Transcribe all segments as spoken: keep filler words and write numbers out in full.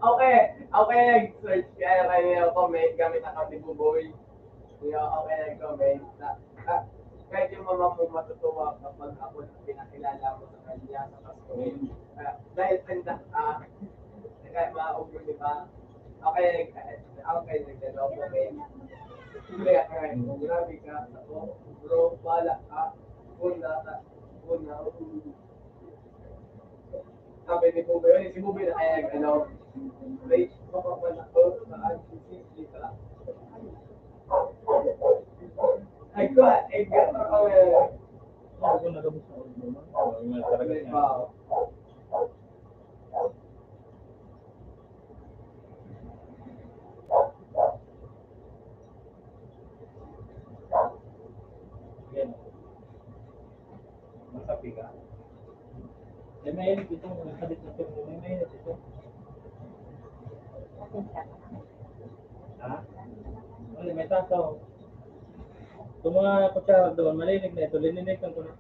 Okay, okay, nag-search kaya kayo comment gamit account ni Buboy. Yo, okay, nag-comment na, ah, kahit yung mama mo matutuwa kapag ako na pinakilala mo sa kanya sa Pasko. Ah, dahil anak ka, kaya maugro, di ba? Okay, nag-, okay, nag-, comment. Kaya, kaya, grabe ka, ako, bro, bala ka, una ka, una, sabi ni Buboy, si Buboy na kaya nag-, ano, may mapapala ko sa I C C, di ba? Ay, ko, ay, ko, ay, Ako nagabos na ulit naman. Ang mga talaga niya. Wow. Yan. Masabi ka. Yan, Mainit ito, mga kabit na ito, mainit ito. Ha? Ano, may tataw. Itong mga kutsara doon, malinig na ito, lininigan ko na.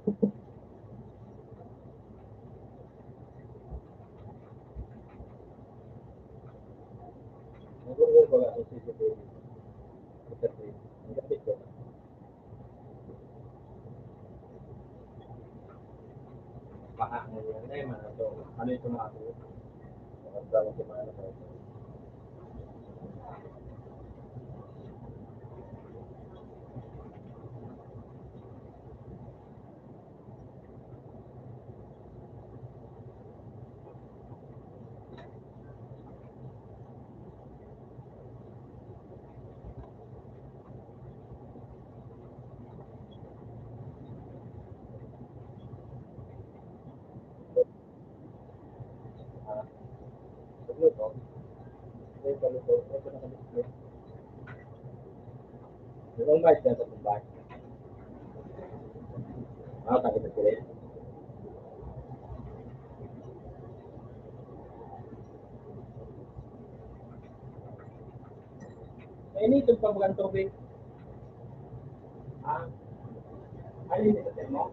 Nagugol ko lang sa C C T V. Ang gabi ko. Baka ano yan, eh, mga to. Ano ito, mga to? Maganda ang kumano sa ito. Ibang bayad ka sa pambayad. Ah, takit na sila. Kainiton pa bagang tubig. Ah, ano yung mo?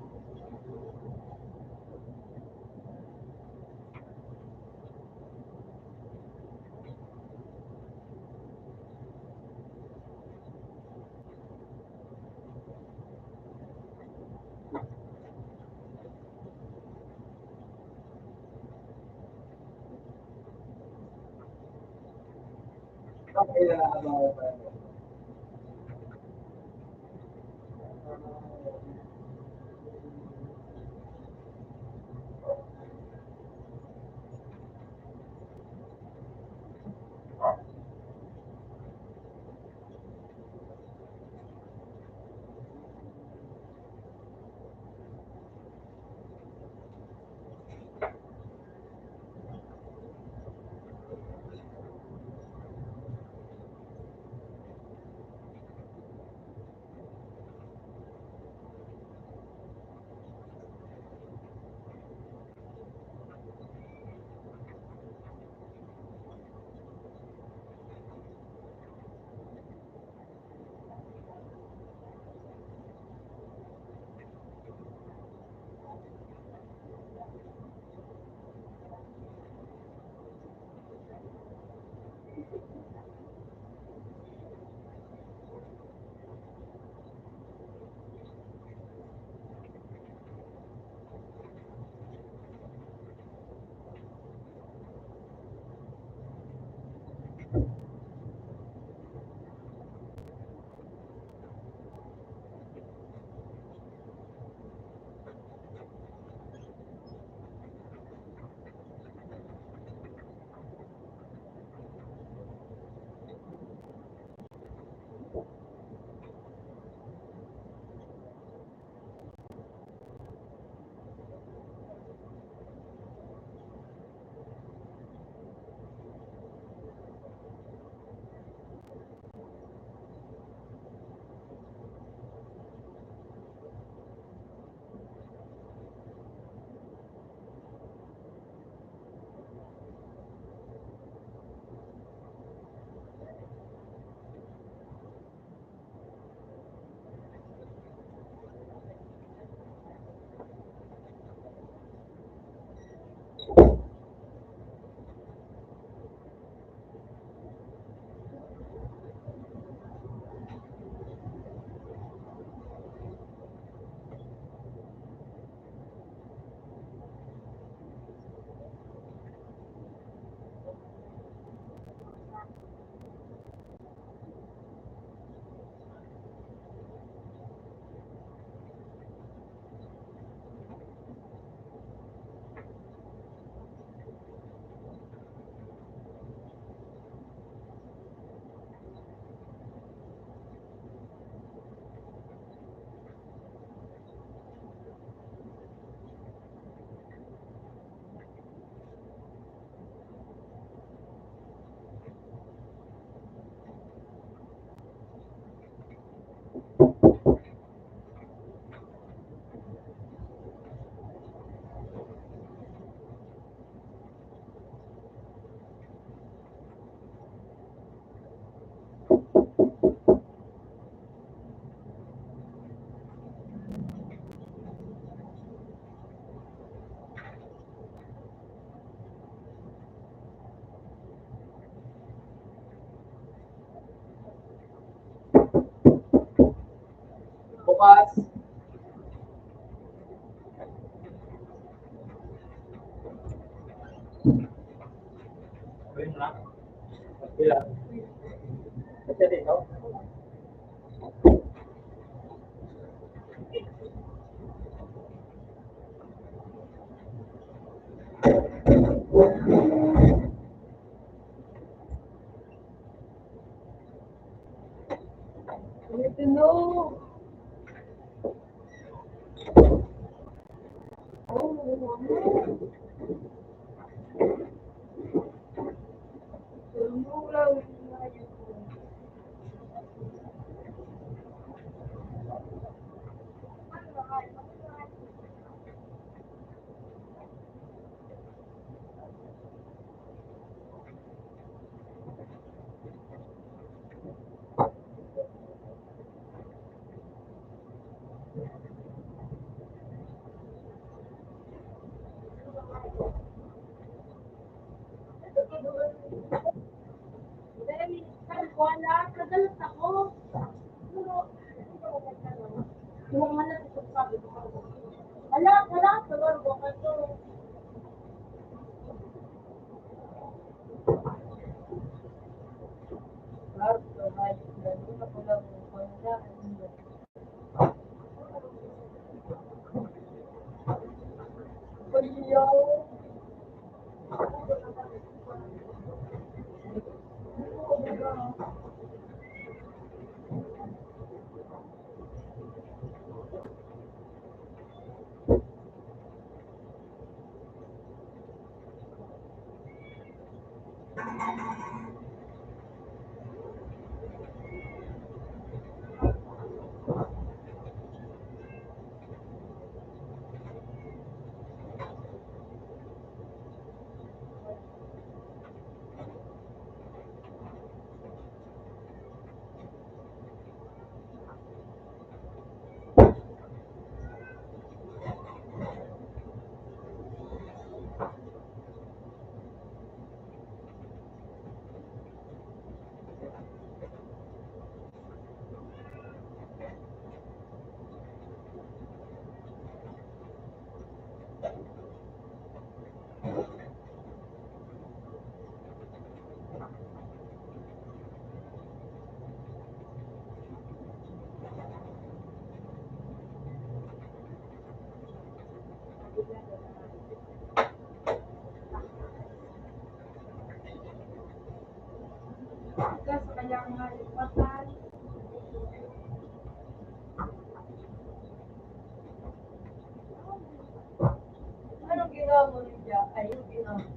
Anong ginagawa niya? Ay, yung ginagawa.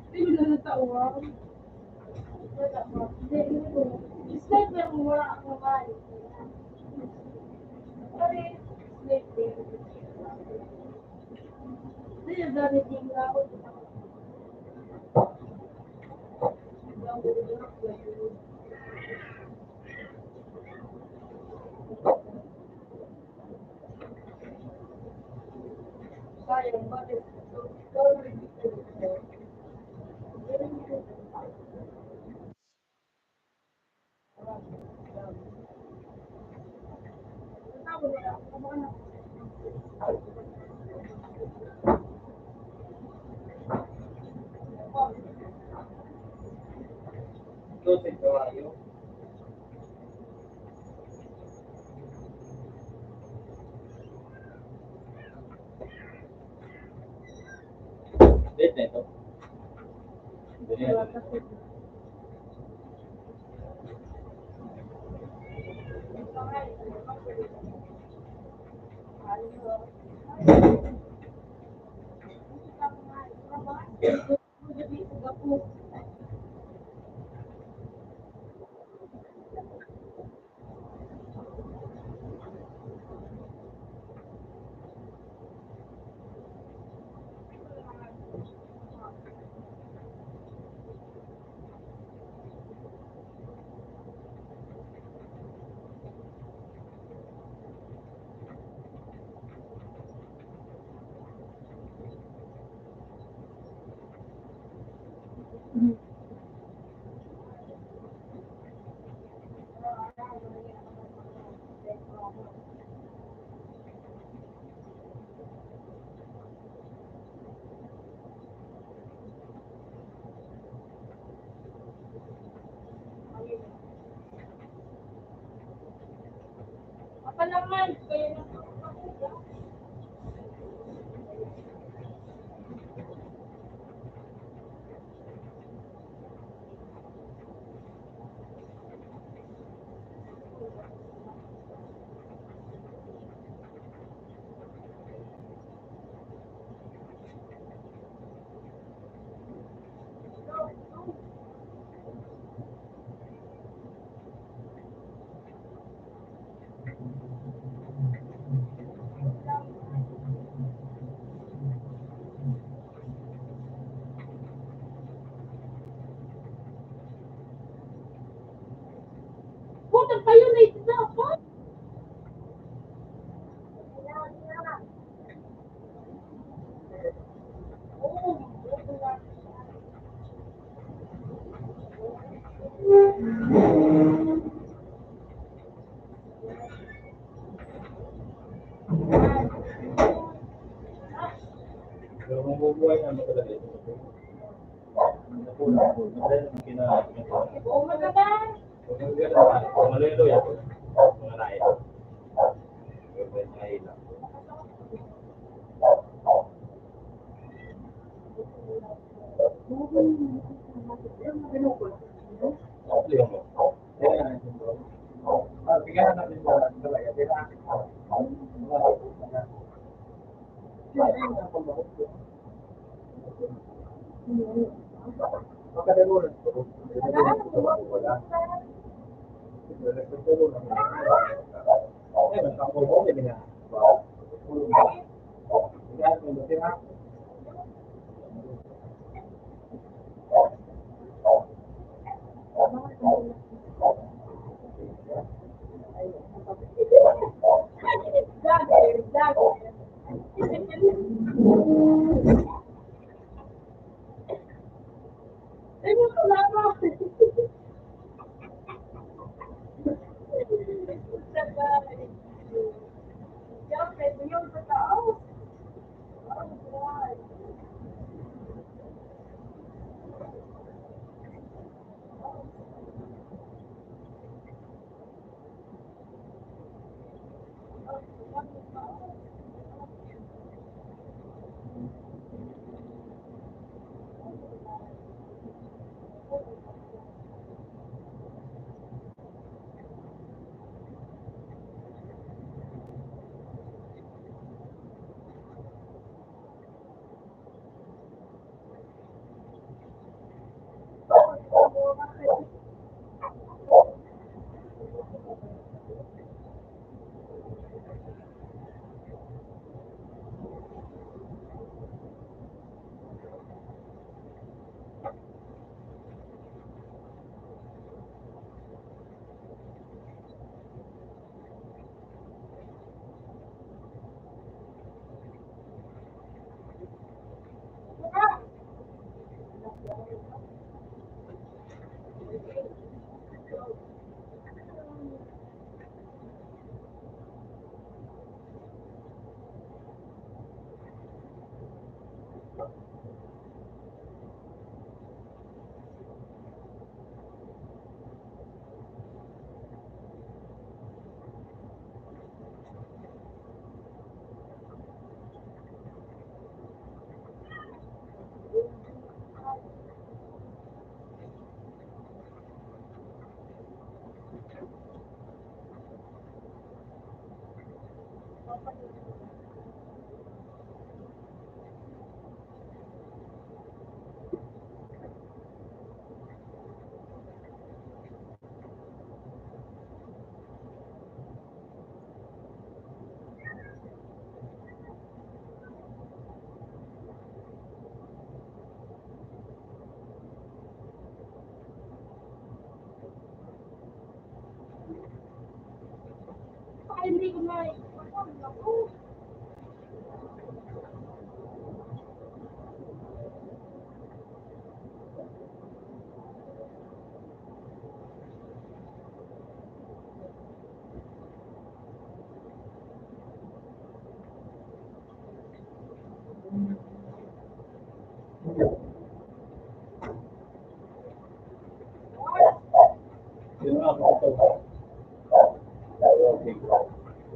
Hindi mo na natawag. Wala pa. Hindi, hindi ko. Slide lang, wala akong mabalik. Pare, slide din. Hindi, ang dami din nga ako. Date na ito. Yun nga, gusto ko. Okay.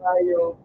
Tayo.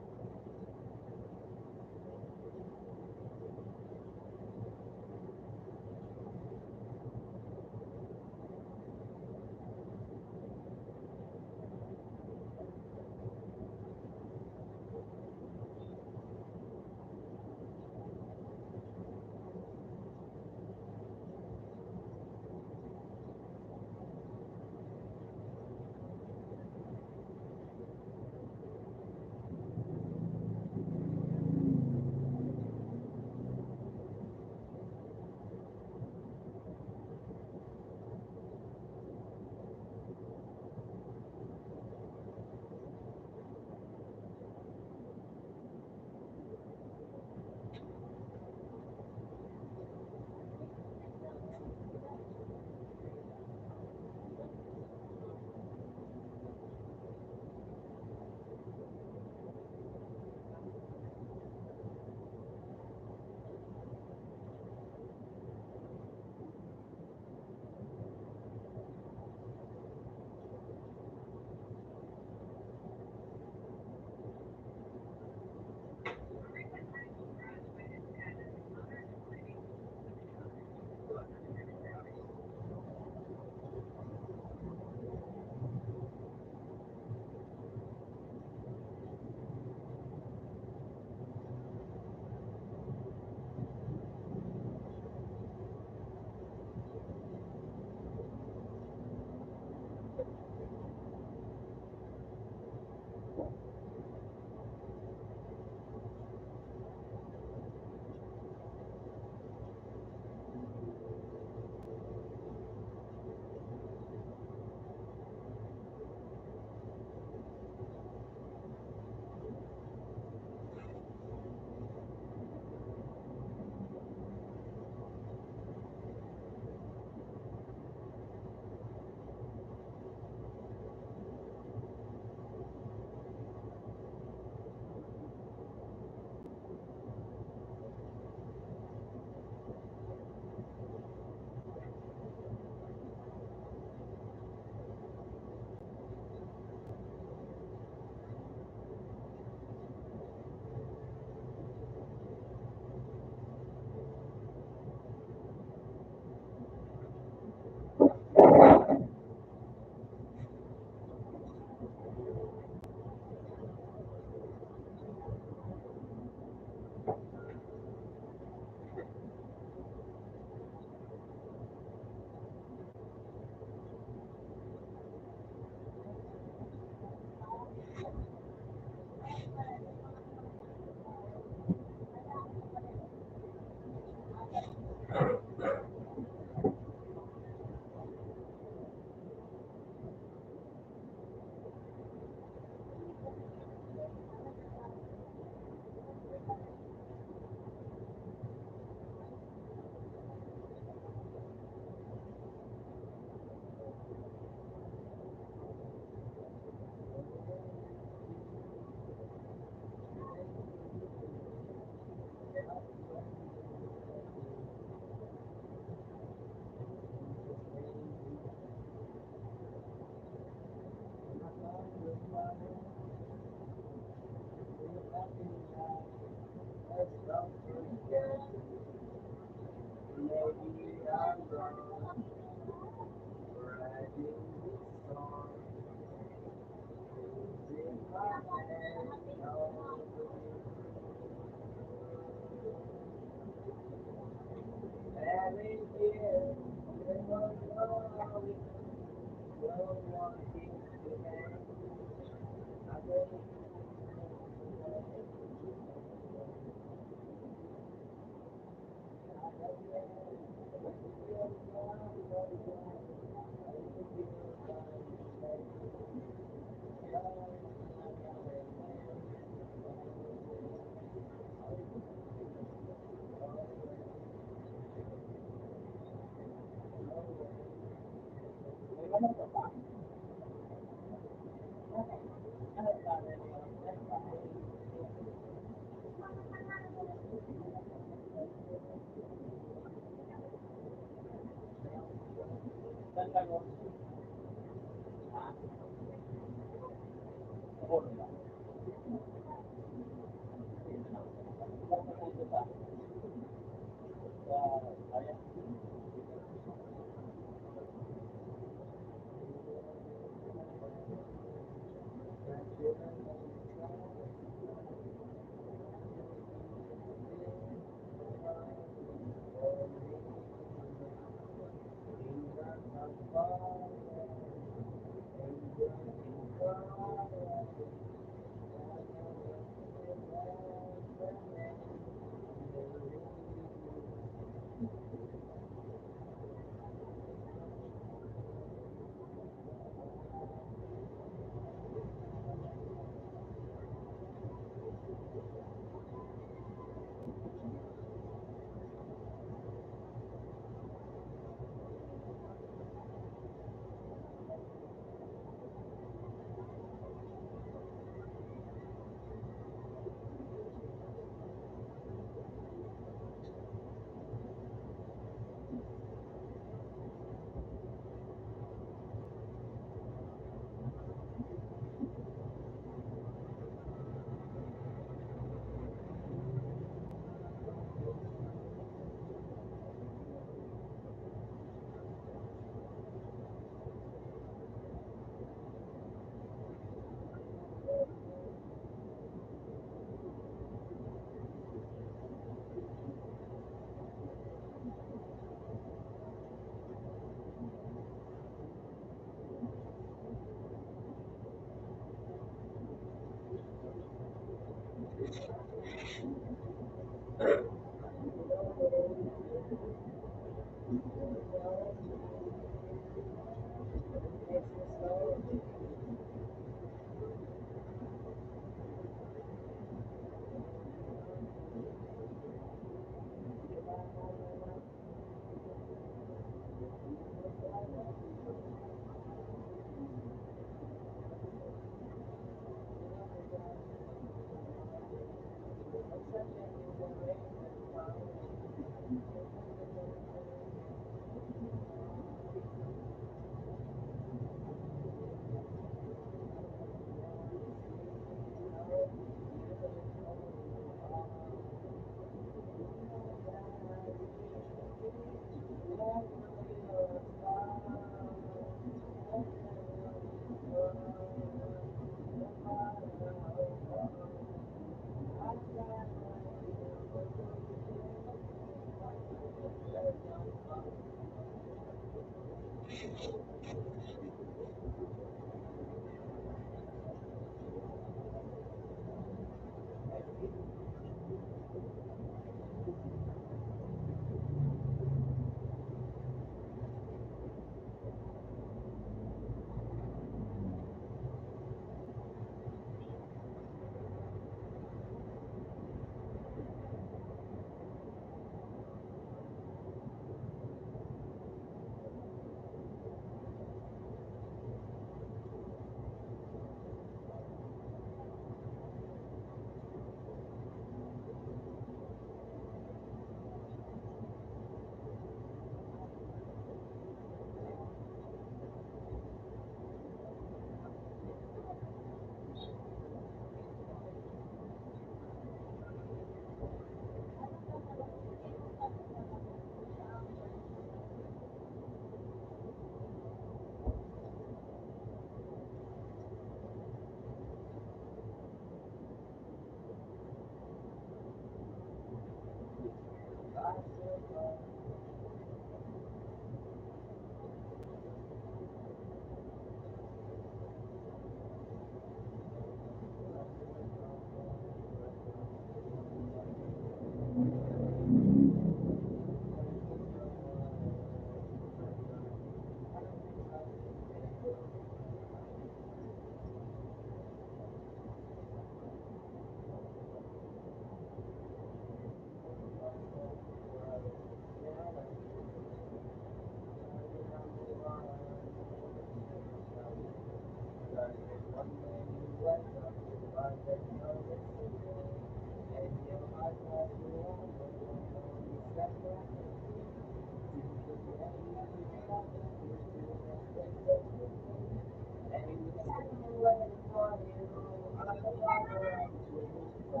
This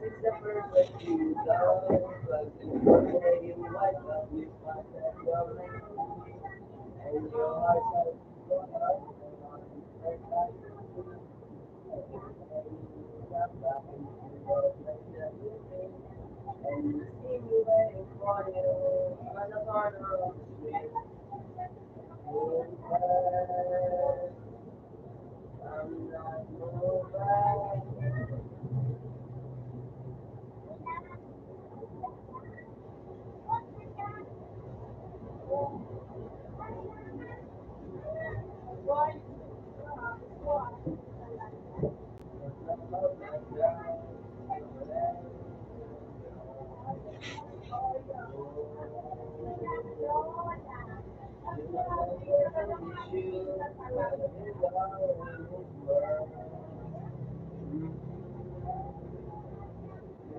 is the perfect time to go. But before you wake up, you find that you're making me, and your heart's like, and you see me waiting for you on the corner of the street.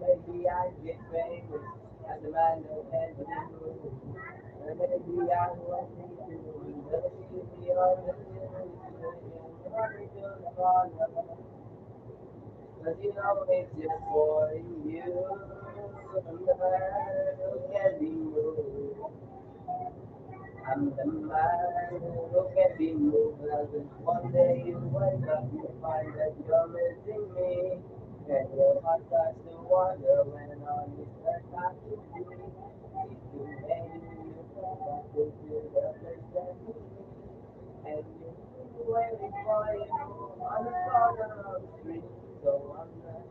Maybe I get famous as a man that has a memory. Or maybe I want to be the one that you be on the news. But you know it's just for you. I'm the man who can be moved. I'm the man who can be moved. As if one day you wake up, you find that you're missing me. And your heart starts to wonder when all this stuff happened to me. If you made it yourself, I could feel the place that you need. And you waiting for you on the corner of the street. So I'm not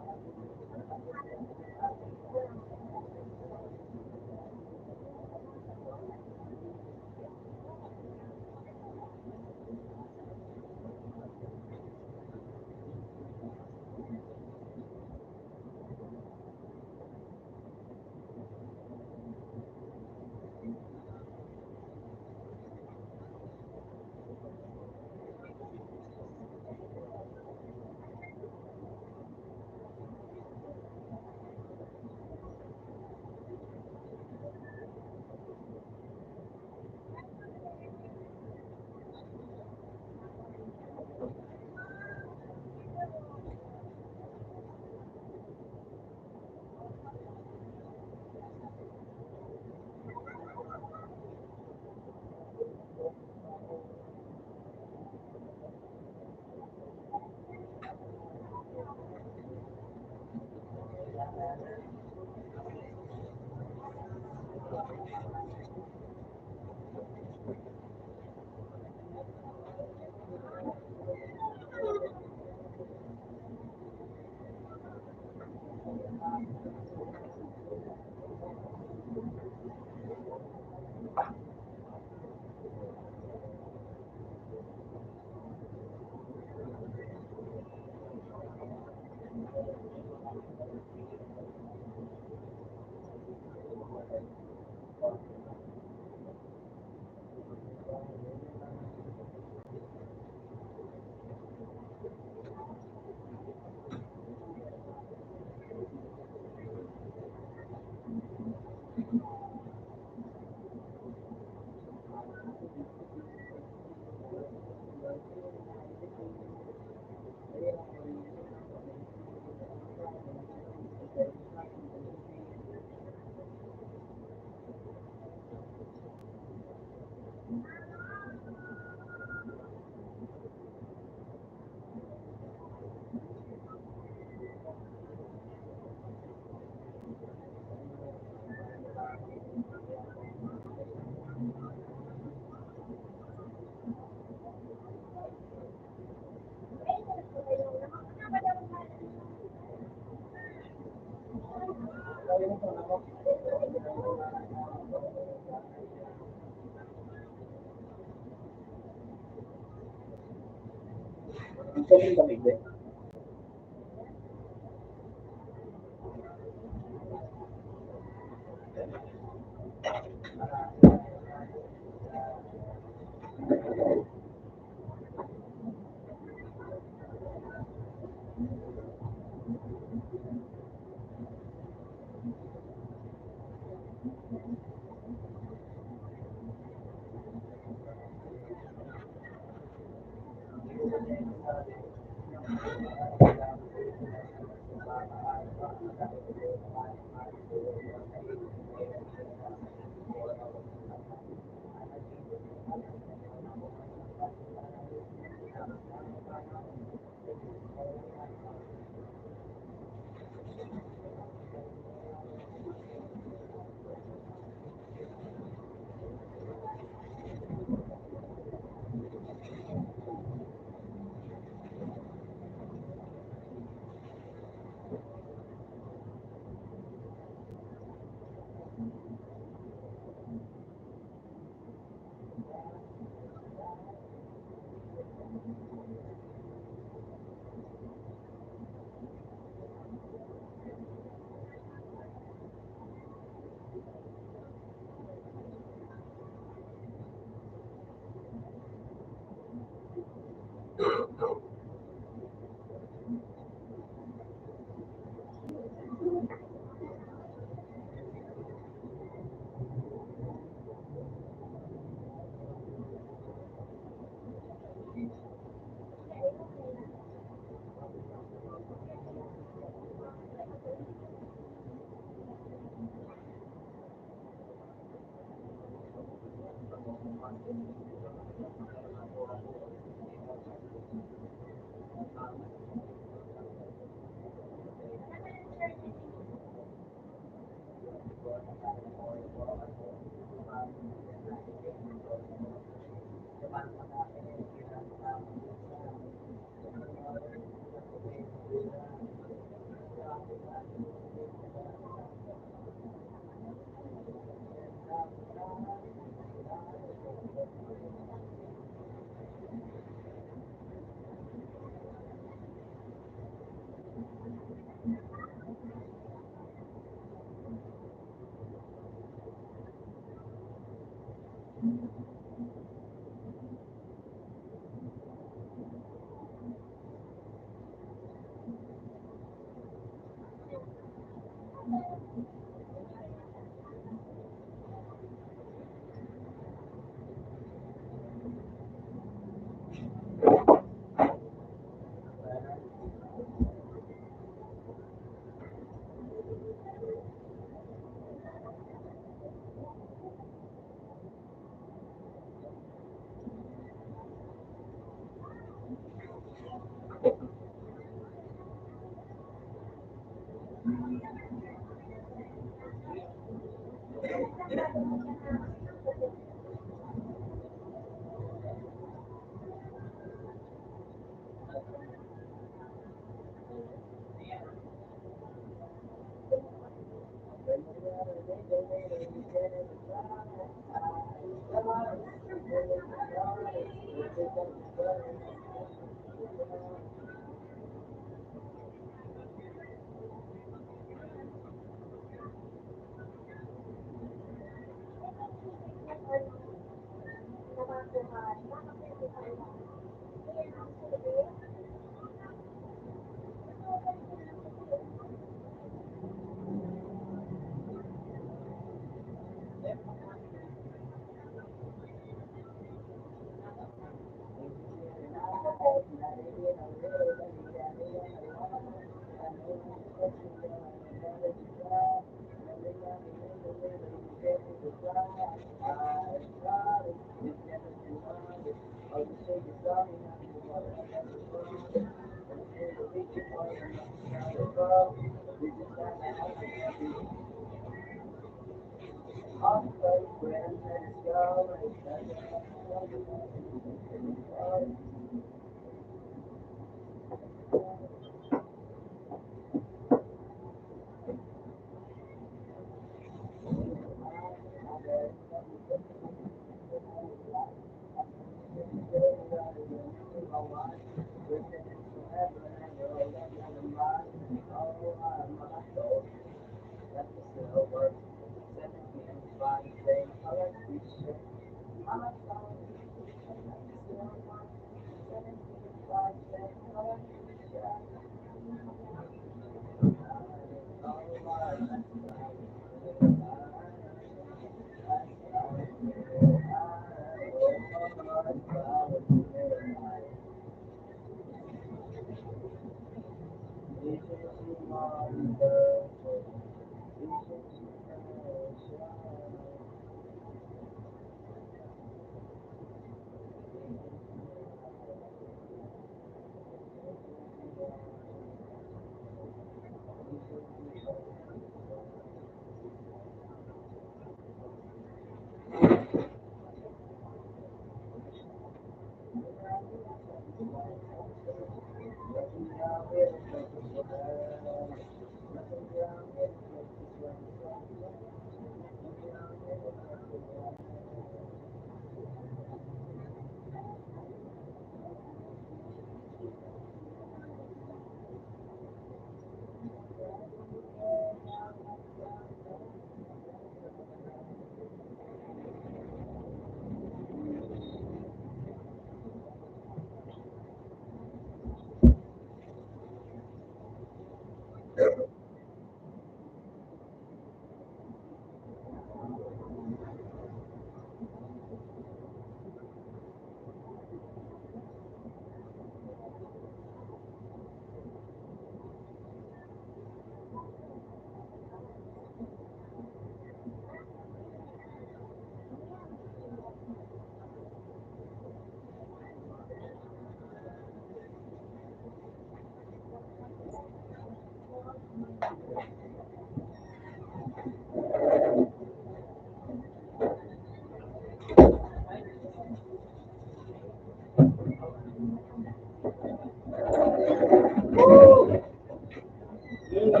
Yung iba,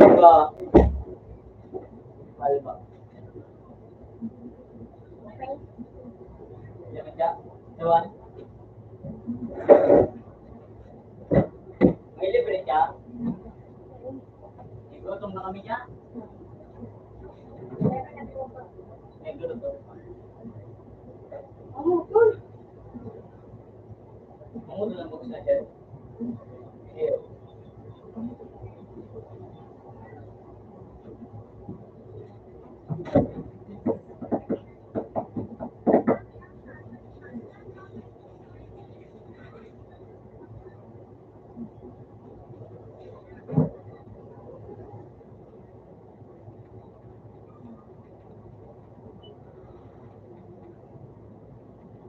kalma. Yan ka. Tawan. May libre ka? May gutom na kami dyan. May gutom. Ang gutom na buksan dyan.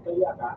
Kaya ka.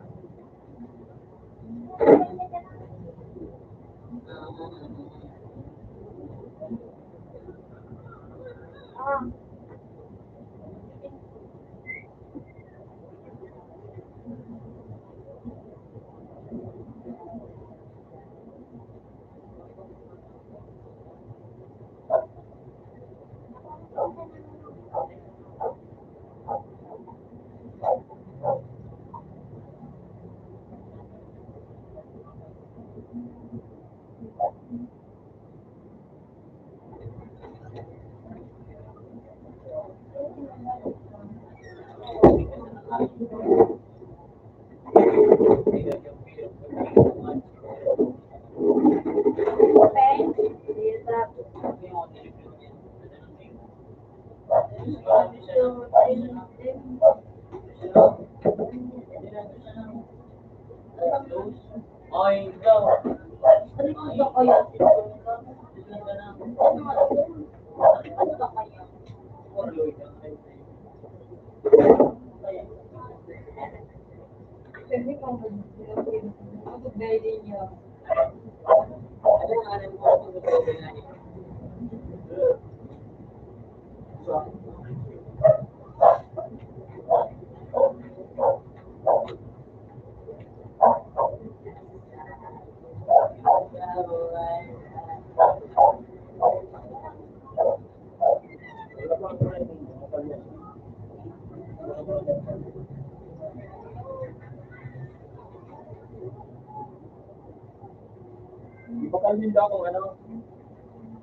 Ipakalmin daw kung ano,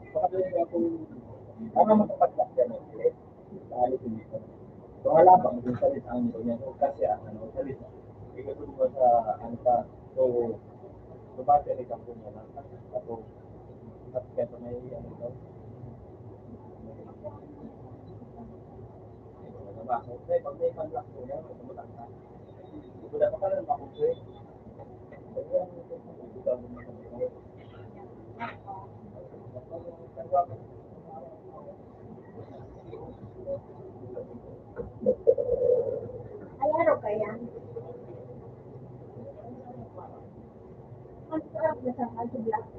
ipakalmin daw kung ano makapagpakyan ng ulit. Sa alit dito. So, wala pa, maging salita ang ito niya. So, kasi, ah, ano, salita. Ikatulong mo sa, ano pa. So, so, base rin ang puno na. Tapos, at kaya sa may, ano ito. Ano ba? So, pag may panlak po yan, so, matangka. Wala pa pala, makukuha. Ay, araw kaya? Ang sarap na sa Alto Blanco.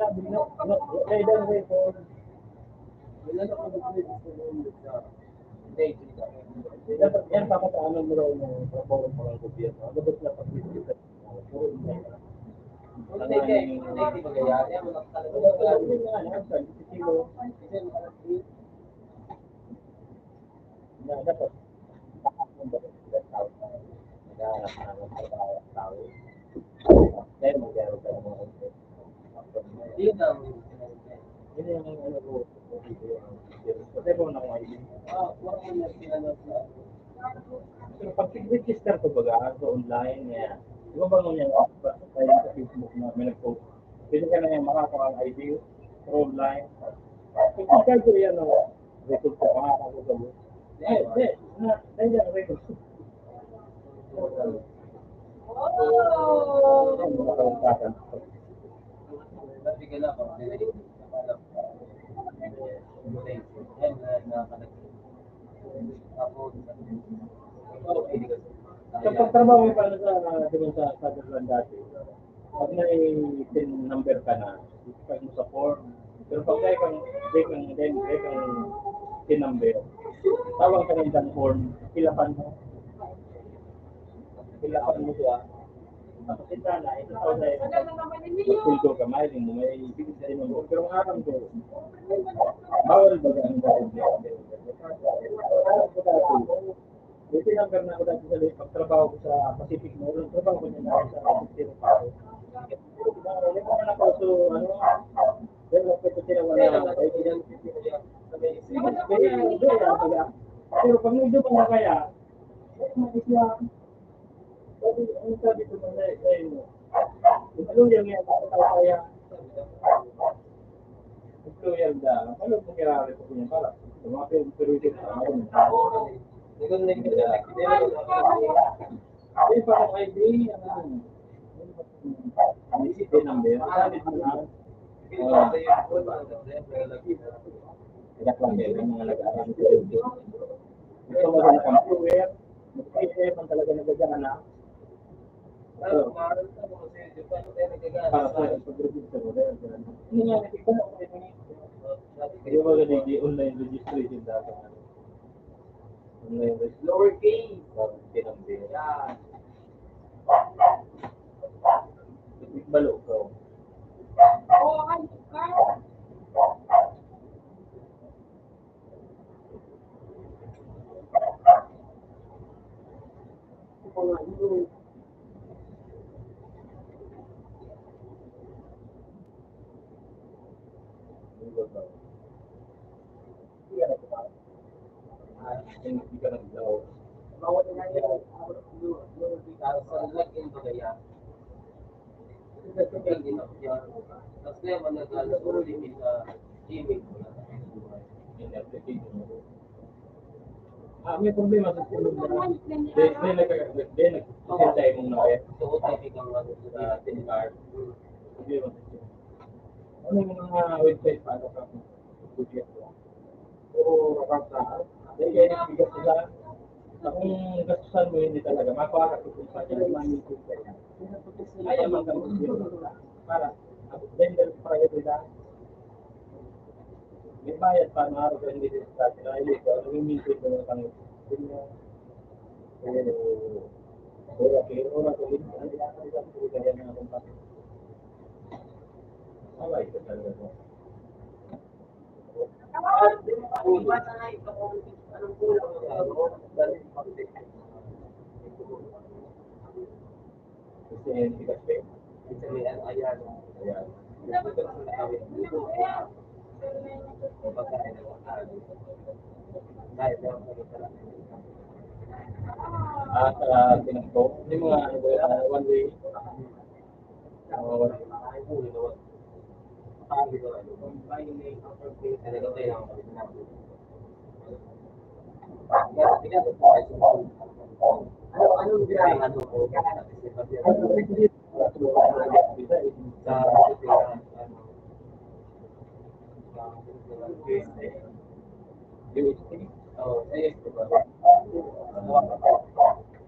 Sabi na, ano, kailan record? Wala na kung nag-register yung sa Dapat yan, papataanan mo daw yung trabaho ng mga gobyerno. Ano ba sila pag-register? Puro online. Wala na yung, wala na yung, wala na yung, wala na yung, na dapat naghahanap ng trabaho ang tao. Dahil magkano ka ng mga Yun ang yun yung ano ko. Kasi po na Y D. Ah, wala ko na pinanood na. Pero pag register ko baga sa online, eh, di ba ba nung yan, sa Facebook na may nag-post, pwede ka na yung makakawa ng I D through online. Kung kaya ko yan, oh, record ko, makakawa ko sa buhay. Eh, eh, na, nandiyan ang record. Oh! Ano ba ang kakawa? Ba't bigla na ako? Yan, na, na, Sa pagtrabaho mo pala sa, di ba, sa Fatherland dati, pag may PIN number ka na, ipag mo sa form. Pero pag dahil kang, dahil kang, dahil, dahil kang PIN number, tawag ka ng isang form, hilapan mo. Hilapan mo siya. Tapos ito na, ito na, ito na, ito na, ito na, may bibig sa inyo. Pero ang alam ko, bawal ba ang bawal? Alam ko dati, may tinanggal na ako dati sa pagtrabaho ko sa Pacific Mall. Ang trabaho ko niya na sa Pacific Mall. Wala pa man ako, so, ano, pero ako ito tinawag na, ay, ilang, kaya, kaya, kaya, pero pag nagduman na kaya, ay, mag-Islam. Sabi, ang sabi ko man, ay, ay, ano yung yan, ang tao kaya, ito yan da, ano po kaya rin po niya para, sa mga pero, pero ito, ano, ay, parang I D, ano, ang isip din ang meron. Sabi ko na, ah, idak lang din, ang mga nag-aaral ko rin. Gusto mo sa computer, mag-I T man talaga nagagana. Para sa pag-register mo, dahil ganun. Hindi nga, nakita ko rin eh. Hindi ba ganun, di online registration dapat? Online registration. Lowercase. Pag tinambi. Yan. Balo ka. Oo, ano ka? Ah, may problema sa phone na. Then, then, nag-, then, nag-, send tayo mong number sa O T P kang ano, sa SIM card. Problema sa phone. Ano yung mga website para sa gobyerno? O, kapag sa, then, kaya nagbigas sila. Sa kung gastusan mo, hindi talaga. Makuha ka kung saan ka naman yung gobyerno. Kaya man kami gobyerno. Para, then, priority na. May bayad pa, mga araw, hindi din sa atin. Ay, ito, ano yung minsan ko ng pangit? Eh, ora ko, ora ko, hindi, hindi, hindi, hindi, kaya na akong pangit. Away ko talaga po. Kasi hindi kasi. Kasi may ano, ayan. Ayan. At, ah, tinakbo. Yung mga ano ba yun, ah, one way. Ah, one way.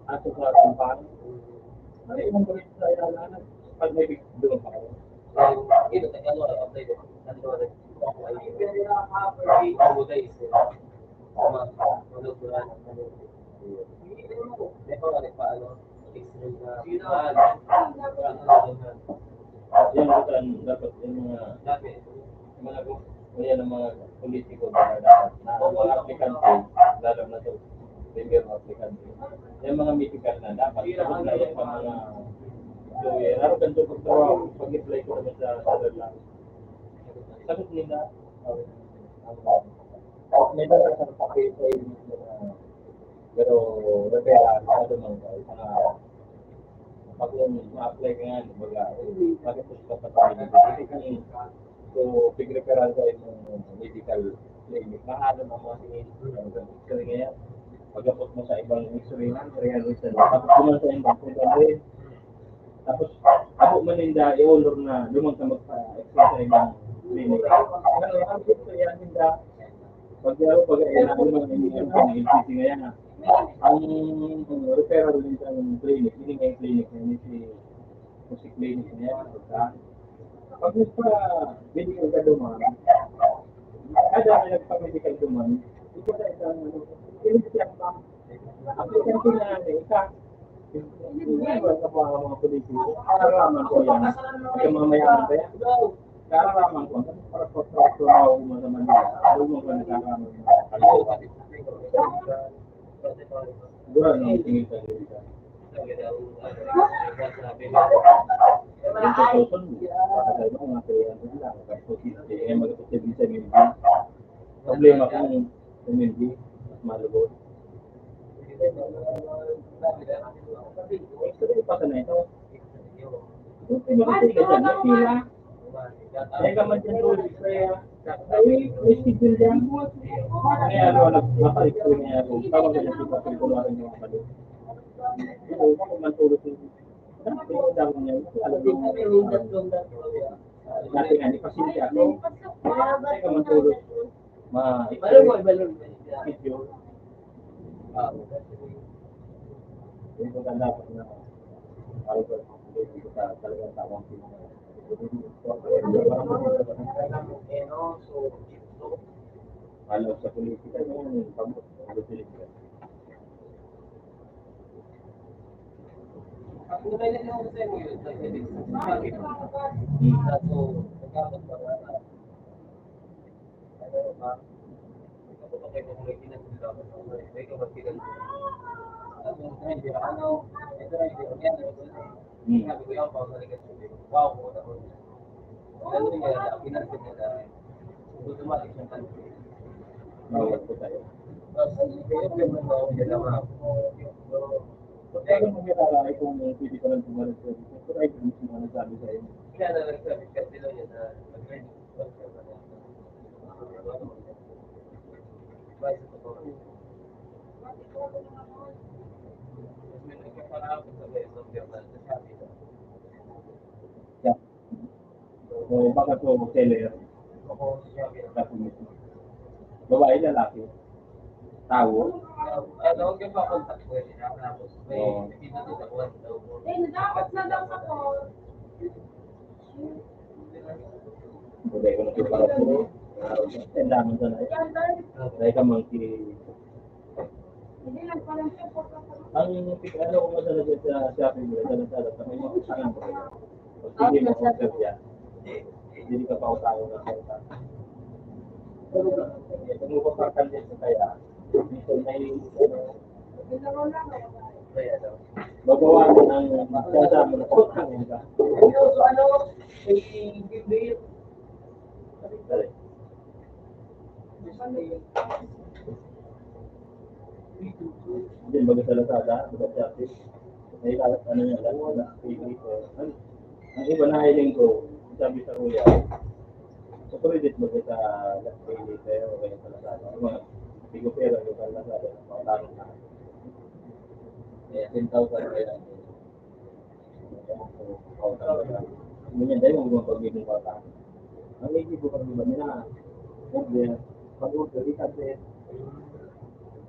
Ato sa kumpanya. Ano yung mga sa ilalan? Pag may big-, doon pa kayo. Ito, taga ano, apply ko. Ano ba, nag-, ako ay, ako guys, eh. Mga, mga lugar, ano, may mga nagpa-, ano, X-ray na, ah, ano, ano, ano. Yan, dapat, dapat yung mga, dati, mga, yan ang mga politiko na dapat, na mga aplikante, lalo na to, premier na aplikante. Yung mga medical na dapat, sagot na yan sa mga, so, eh, araw kan to pagtrabaho, pag-apply ko naman sa, sa Sutherland. Sagot nila, ah, ah, may dala sa papel sa inyo na, pero referral, ano man, sa mga, pag yung ma-apply ka nga, kumbaga, bakit gusto ka pa tayo? Kasi kung, so, pag-referral sa inyong medical clinic, na ano ang mga tingin ko, ano ba, X-ray ngayon? Pag-abot mo sa ibang X-ray na, three hundred na lang. Tapos kung sa ibang, three hundred. Tapos, ako man ninda, i-honor na lumang ka magpa-X-ray sa ibang clinic. Ano, ang gusto yan, ninda, pag, pag, pag, ano man, ang, ang, ang L C C ngayon, ah. Ang referral din sa clinic, hindi nga yung clinic, hindi si, si clinic na yan, pagka, pag nagpa-medical ka duman, kada na nagpa-medical duman, ito na isang, ano, hindi siya pa. Ang isang pinanganay, isa, hindi ba sa mga, mga politiko, kararaman ko yan. Sa mga mayaman kaya, kararaman ko, para sa trabaho mo sa Manila, doon mo ka nagkakaroon. Siguro, no, tingin ka dito. Yung two thousand, baka tayo mga three hundred lang. Tapos, eh, mag-, problema kung M M D, mas malubos. Ito, ipasa na ito. Ito, ipasa na ito. Pila. Kaya ka man dyan, Lord, kaya, ay, may schedule dyan. Kaya ano, nag-, napa-explain niya ako. Tawag ka niya, di ba, kung kumain yung mga balik. Ito, kung man tulog yung, dati, dami niya, ito, alam mo, dati nga, di pasyente ako. Kaya ka man tulog. Ma-, Ibalo mo, ibalo mo. Video. Ah, hindi ko tanda kung ano. Parang ko, hindi ko sa talagang tamang pinangalan. Ano, so, so, Ano sa politika, no? Ano sa politika? Ako na lang yung sa inyo, yung sa politika. Hmm. So, nagkakaroon pa nga. Hmm. Bawal po tayo. Kaya kung makikita kung pwede ka lang tumawag sa, ito ay kung sino nagsabi sa inyo. Kaya na nagsabi, kasi lang yun na, Yeah. O baka po, seller. Babae, lalaki. Tawo. Ano, yung pa-contact ko yun, tapos may Oo. Nakita ko sa kuwan daw. Eh, dapat na daw sa call. Hindi ko na ito para po. Ang dami ko na. Dahil ka monkey. Ang ano ko nga talaga sa shopping mall, talaga, talaga, may mga utangan ko. Pag hindi mo order yan, hindi ka pa utangan ng salita. Pero, eh, kung mo pa din sa kaya, dito may, ano, kaya daw. Magawa mo ng, sasama na po, ano ba? Ano, so, ano, eh, hindi, Dali. Hindi, baga sa Lazada, baga sa Shopee. May lahat, ano niya, lahat na, favorite ko. Ang, ang iba na hiling ko, sabi sa kuya, sa credit mo sa Paylater o kaya sa Lazada, ano mga, hindi ko pera, yung sa Lazada, pangutang na. Kaya ten thousand kaya. Ngunyan, dahil mo mga pag-ibig mo pa. Ang ibig ko pag-ibig nila, order, pag-order, ikat din.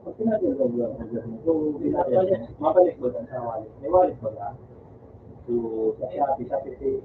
Pag sinabi ko, order, order mo. So, sinabi, mabalik mo sa wallet. May wallet ba ka? So, sa Shopee, sa Shopee,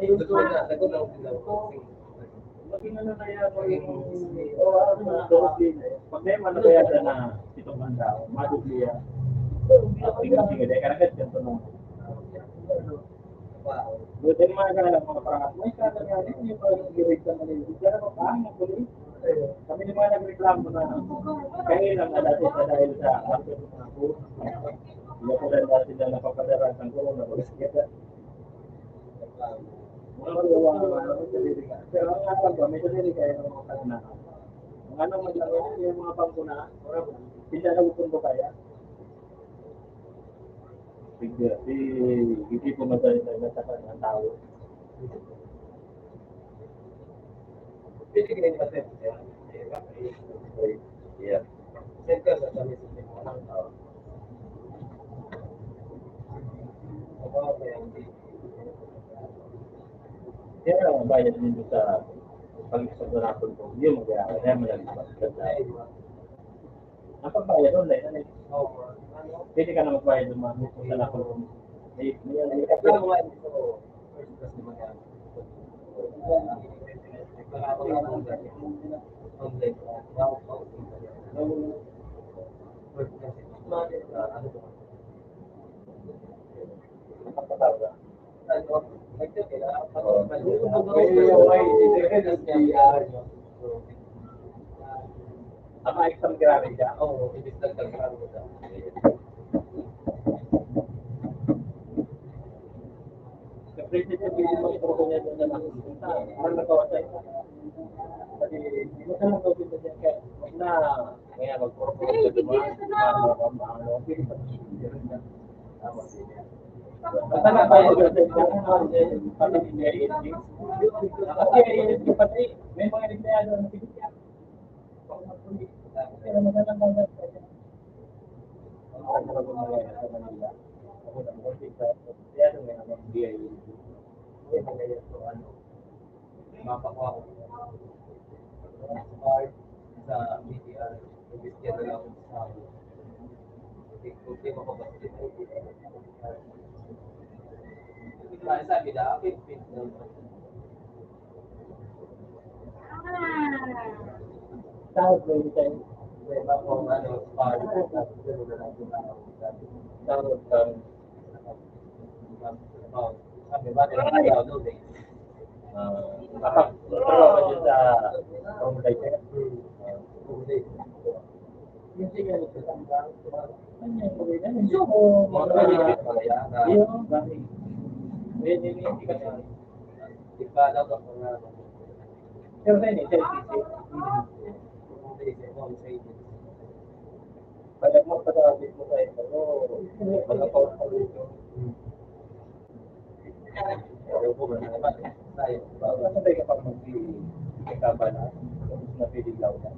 Ayun, so, nagkataon din ako. Maging ano na yan, maging, o, ano na, doble na yan. Pag may mga nabayaran na itong handa, madubli yan. Tingnan, tingnan, dahil karagad, ganito nung. Buti mga kailang mga pangat, may kagagalit niyo pa rin, direct sa Manila. Hindi ka na mapahang, ang kulit. Kami yung mga nagreklamo na kailang na dati sa dahil sa market ng mga puro. Hindi ko lang dati na napapadara sa corona, pag-, Mga magawa, mga ano, may sarili ka. Pero ang alam ko, may sarili kayo ng mga pananaw. Ang ano, may lang, yung mga pangkuna, hindi na gusto ko kaya. Sige, si, hindi po madali na natakan ang tao. Pwede kayo pa, sir. Yeah. Sir, ka sa kami sa mga tao. Kaya ang bayad nito sa pag-isip na natin kung yun, kaya, kaya malagpas ka na. Ang pagbayad online, ano yun? Pwede ka na magbayad ng mga gusto sa lakon. May, may, may, Ang exam grabe siya. Oo, ibig sabihin, grabe siya. Siyempre, siyempre, pwede mag-program niya doon na lang. Parang nagawa siya. Kasi, hindi mo siya mag-open na siya. Kaya, wag na. Kaya mag-program siya doon, mga, mga, mga, mga, ano, pwede ba? Tama, sige. Basta na ba yung pati ni Mary Ann? Kasi pati, may mga empleyado ang pinigyan. Pero magandang bangga sa kanya. Ang mga bago na yan sa Manila. Ako lang, kung sa empleyado, may mga B I A. May mga yan, so, ano, mapakuha ko. Sa B T R, imbestiga na lang ako sa, kung di makapaskit. Sabi na, okay, okay. Sahod mo yung time. May iba pong, ano, sahod. Sahod ka. Sabi ba, kaya ayaw, no, eh. Ah, kapag, pero ako dyan sa, ah, hindi ka nagtatanda. Ano yan, pwede na, hindi ko, mga, yung, pwede na, hindi ka na. Pero sa inyo, sa inyo, pag mo, pag-abot mo sa inyo, ano, pag-abot mo sa inyo. Ayaw ko ba naman? Tayo, basta tayo kapag mag-i-, magkabala, tapos napiligaw na.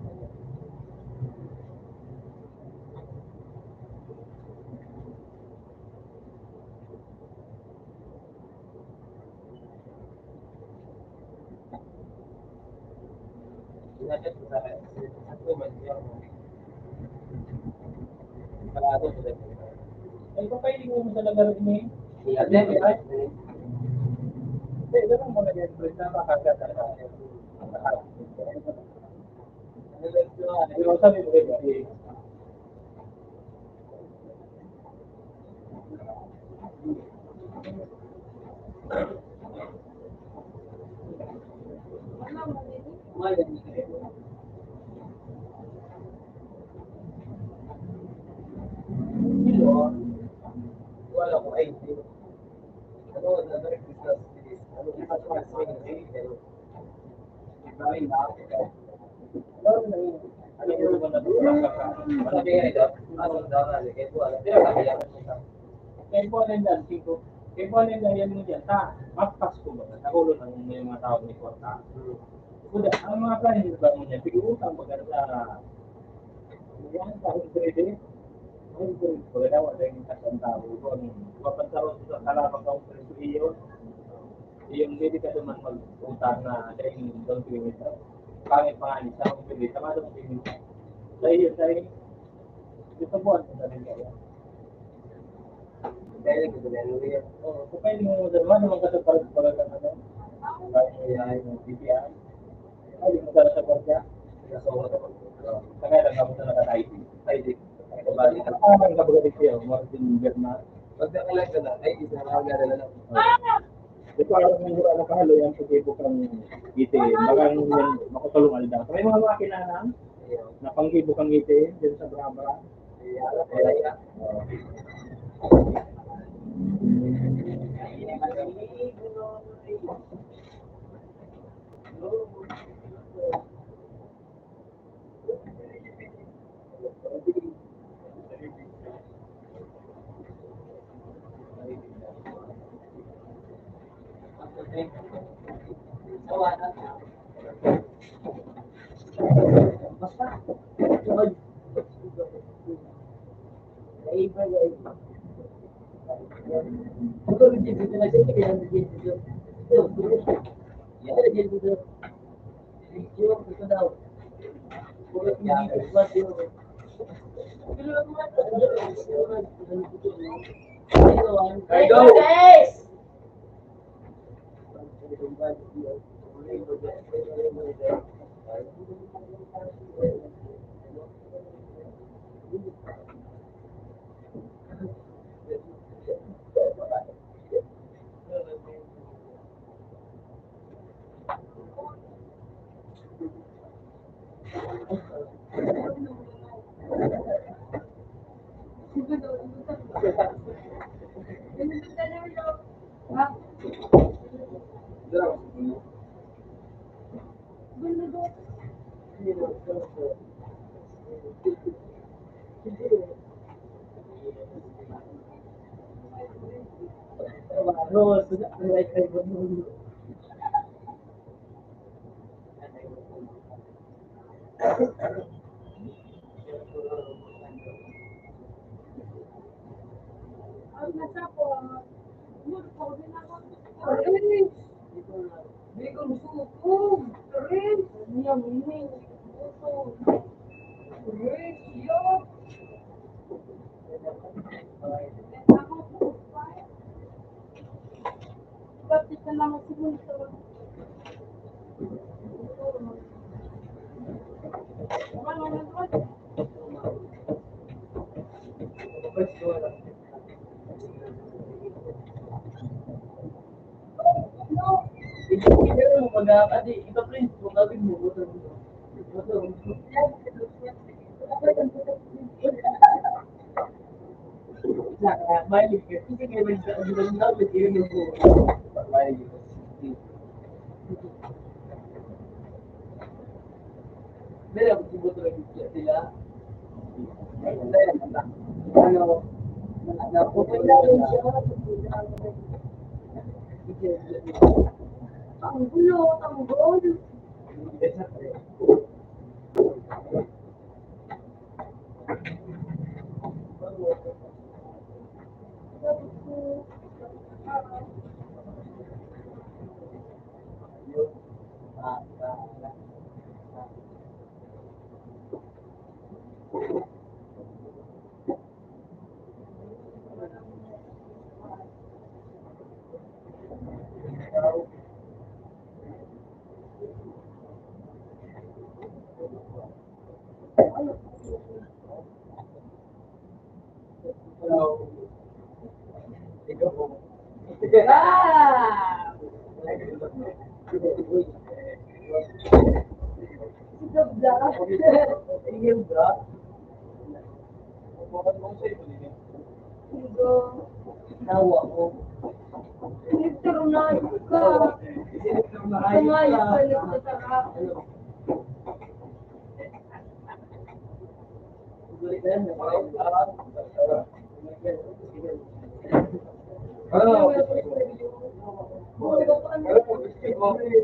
Inatid ko sa, sa, sa, Ay, papahiling mo sa lugar ini. Iya, dyan, iya. Hindi, ganun mo na yan, pre, tama ka, ka, ka, ka. Ano lang ito, ano? Yung sabi mo, eh, Wala ko idea. Ano, ano, ano, Kaya po, ano yan, singko. Kaya po, ano yan, yan mo dyan. Ta, magpas ko ba? Sa ulo ng may mga tao may kwarta. Kuda, ang mga kanin ba mo niya? Pag-uutang baga sa, yan, sa home credit. Home credit, baga daw, ang dahil yung kasang tao. Kung ano, mapansaron sa kalabang ka home credit, iyo. Iyo, hindi ka naman mag-utang na dahil yung down payment. Pangit pa nga, sa home credit, tama down payment. Dahil yun, dahil, ito po, ano, dahil kaya. Dahil, ito, dahil, ano, yan. Oo, kung pwede mo, dalawa naman ka sa parang, parang, ano, parang, ay, ay, yung B P I. Ay, di mo dala sa kwarta. Nasa oras ako. Kaya lang ako sa naka-I D. I D. Ay, di. Ang tama yung kabaga dito, Martin Bernal. Pag naka-live ka na, ay, isa na, wala na lang. Ito, alam mo, wala na kahalo, yung pag-ibo kang itim. Baka yung makatulong aldaw. May mga makina na, na pang-ibo kang itim, dyan sa Brabra. Cardo! Ano, na, na, Ang gulo, ang gulo. Tawa ko. Nagtarunay ka. Tumayog ka, nagtataka.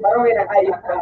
Parang may nakayip ka.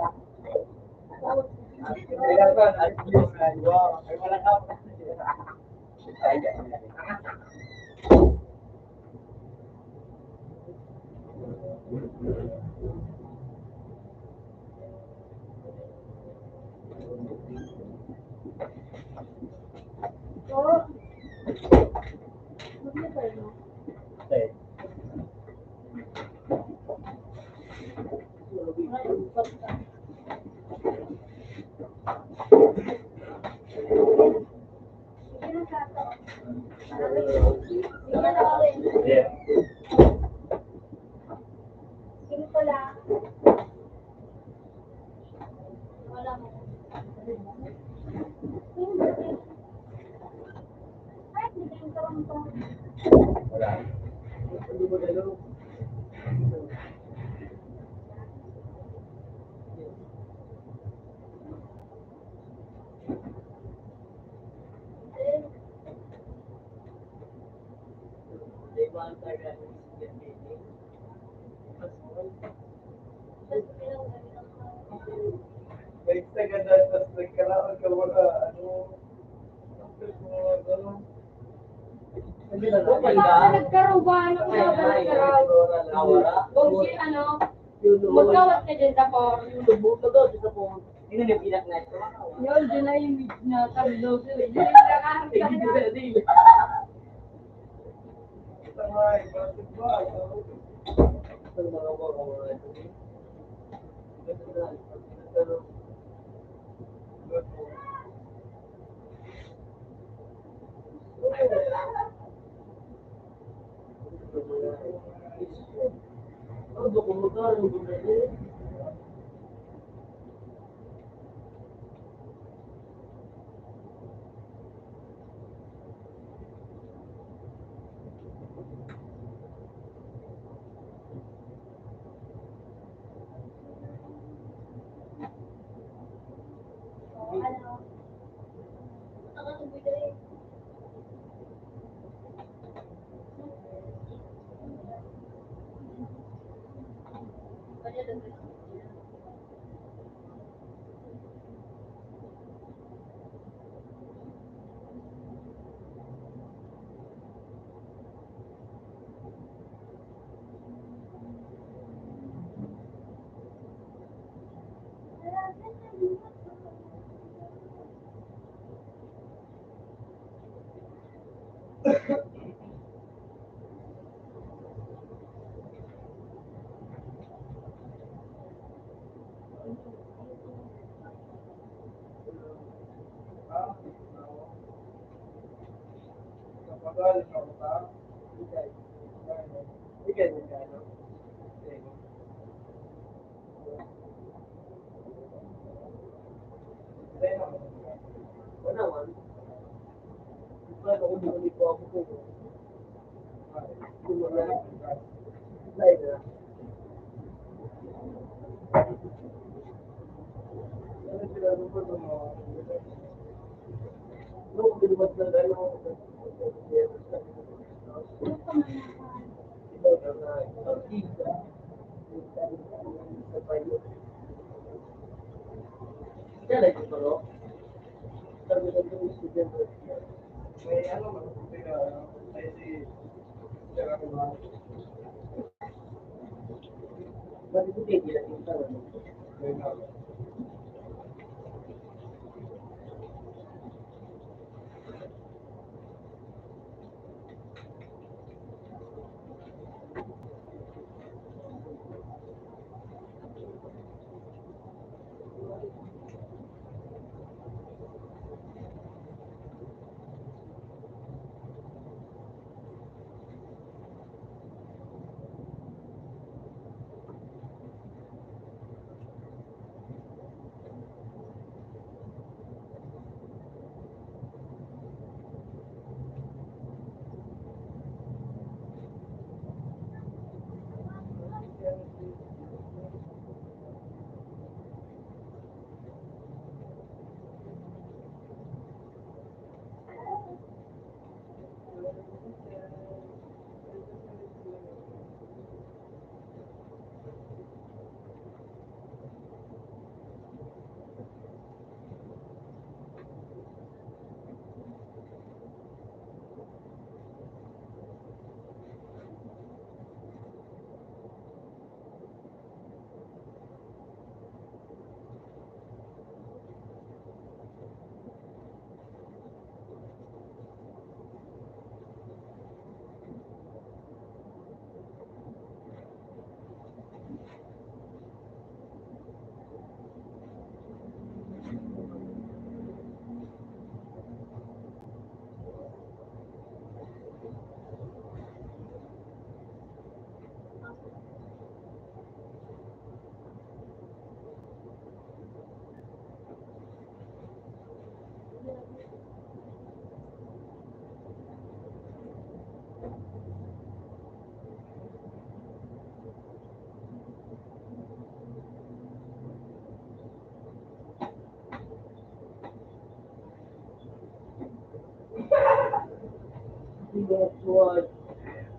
Nagkarubahan ako sa Balcarao. Kung si ano, magkawat ka dyan sa por. Yun, dyan na yung na talo.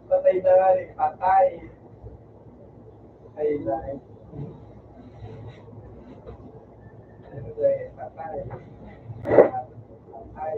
Patay na nga, eh. Patay. Patay na, eh. Patay. Patay.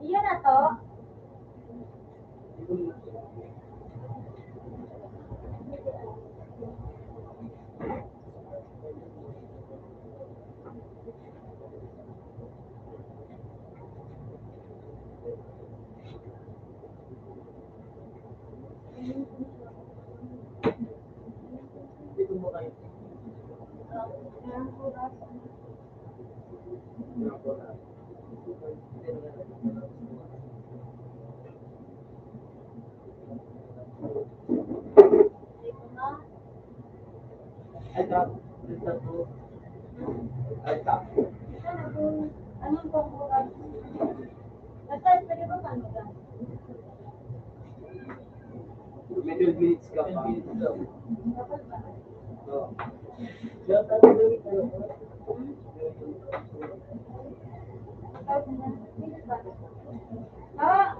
Iyo na to. May twelve minutes ka pa. Oh. Ah,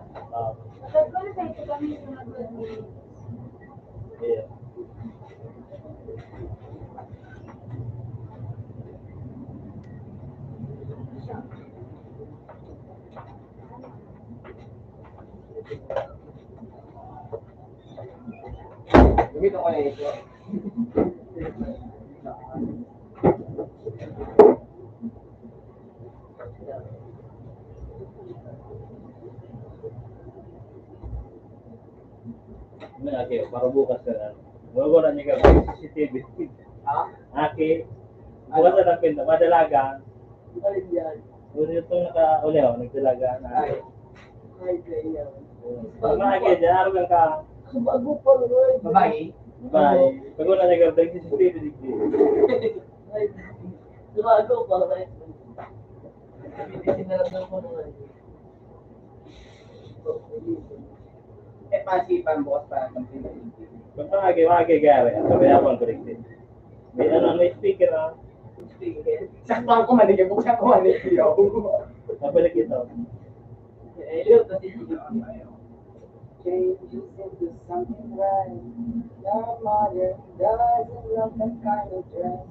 yeah. Gamitin ko na ito. Ano, okay, para bukas ka na. Wala, wala niya ka, C C T V. Ha? Okay. Bukas na lang pinto, madalaga. Ano yan? Ulo itong naka-, uli, oh, nagdalaga na. Ay. Ay, kaya. Mga kaya dyan, araw lang ka. Bago pa, Lord. Babae? Babae. Pag wala nag-abdag, si Spirit, hindi. Ay, bago pa, Lord. Hindi, sinarap na po naman. Eh, pasipan, bukas pa ang pamilya. Basta, okay, okay, gari. Sabi ako ang corrected. May ano, may speaker, ah. Sakto ako, mali, buksan ko, mali. Mabalik ito. Changes into something right. Your mother doesn't love that kind of dress.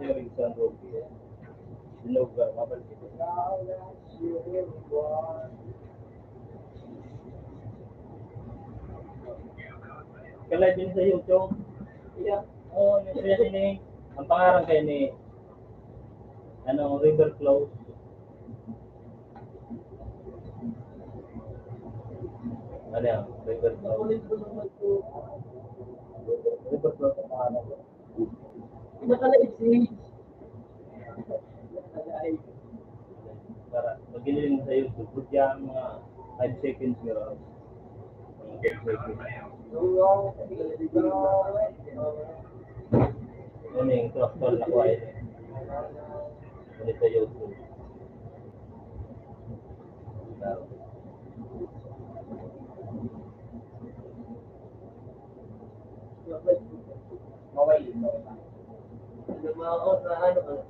Hearing sound, okay. Sinog, ah, mabalik ito. Ka-live din sa YouTube. Yeah. Oo, yung siya ini, ang pangalan kayo ni, ano, River Flow. Ano yan? River Flow. River Flow sa pangalan. Naka-live si Para maghiling sa YouTube, put yan mga five seconds, pero mga five seconds. Ano yung actual na kuha yun? Ano sa YouTube? Maway, maway. Ano, mga, ano, ano, ano,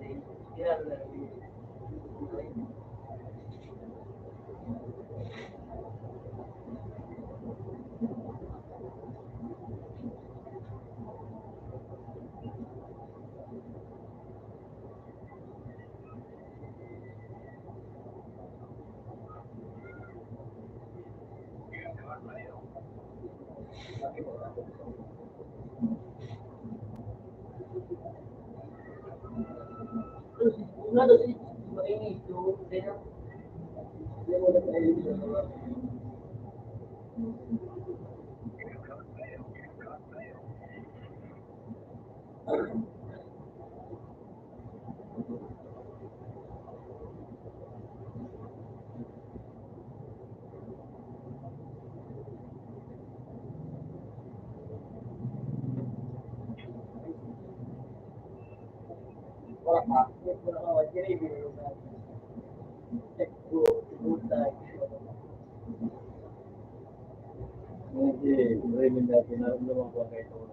Hindi, Raymond, dati naramdaman ko ang kaito.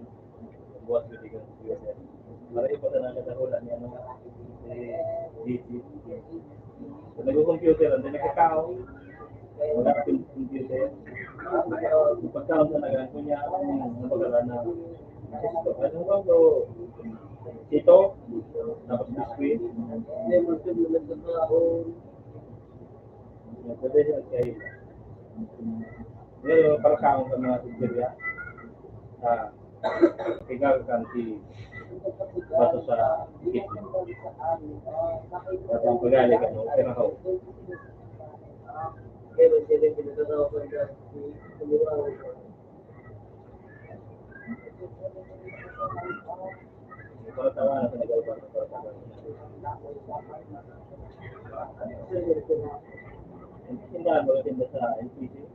Buhat ko di ka computer. Maray pa sana nakadahula niya, no? Si D C. Pag nag-computer, hindi nakakao. Wala ka computer. Pagkaon sa nagan ko niya, ang nabagalan na. Ano ba to? Ito, tapos biscuit. Nagdadesal kayo. Pero para sa akong mga pizzeria, ah, ikaw kan si bato sa kitchen. Bato ang pag-aali ka mo, pero ako. Para tawa na sa nag-alba ng para tawa. Tindahan, mga tinda sa N P C.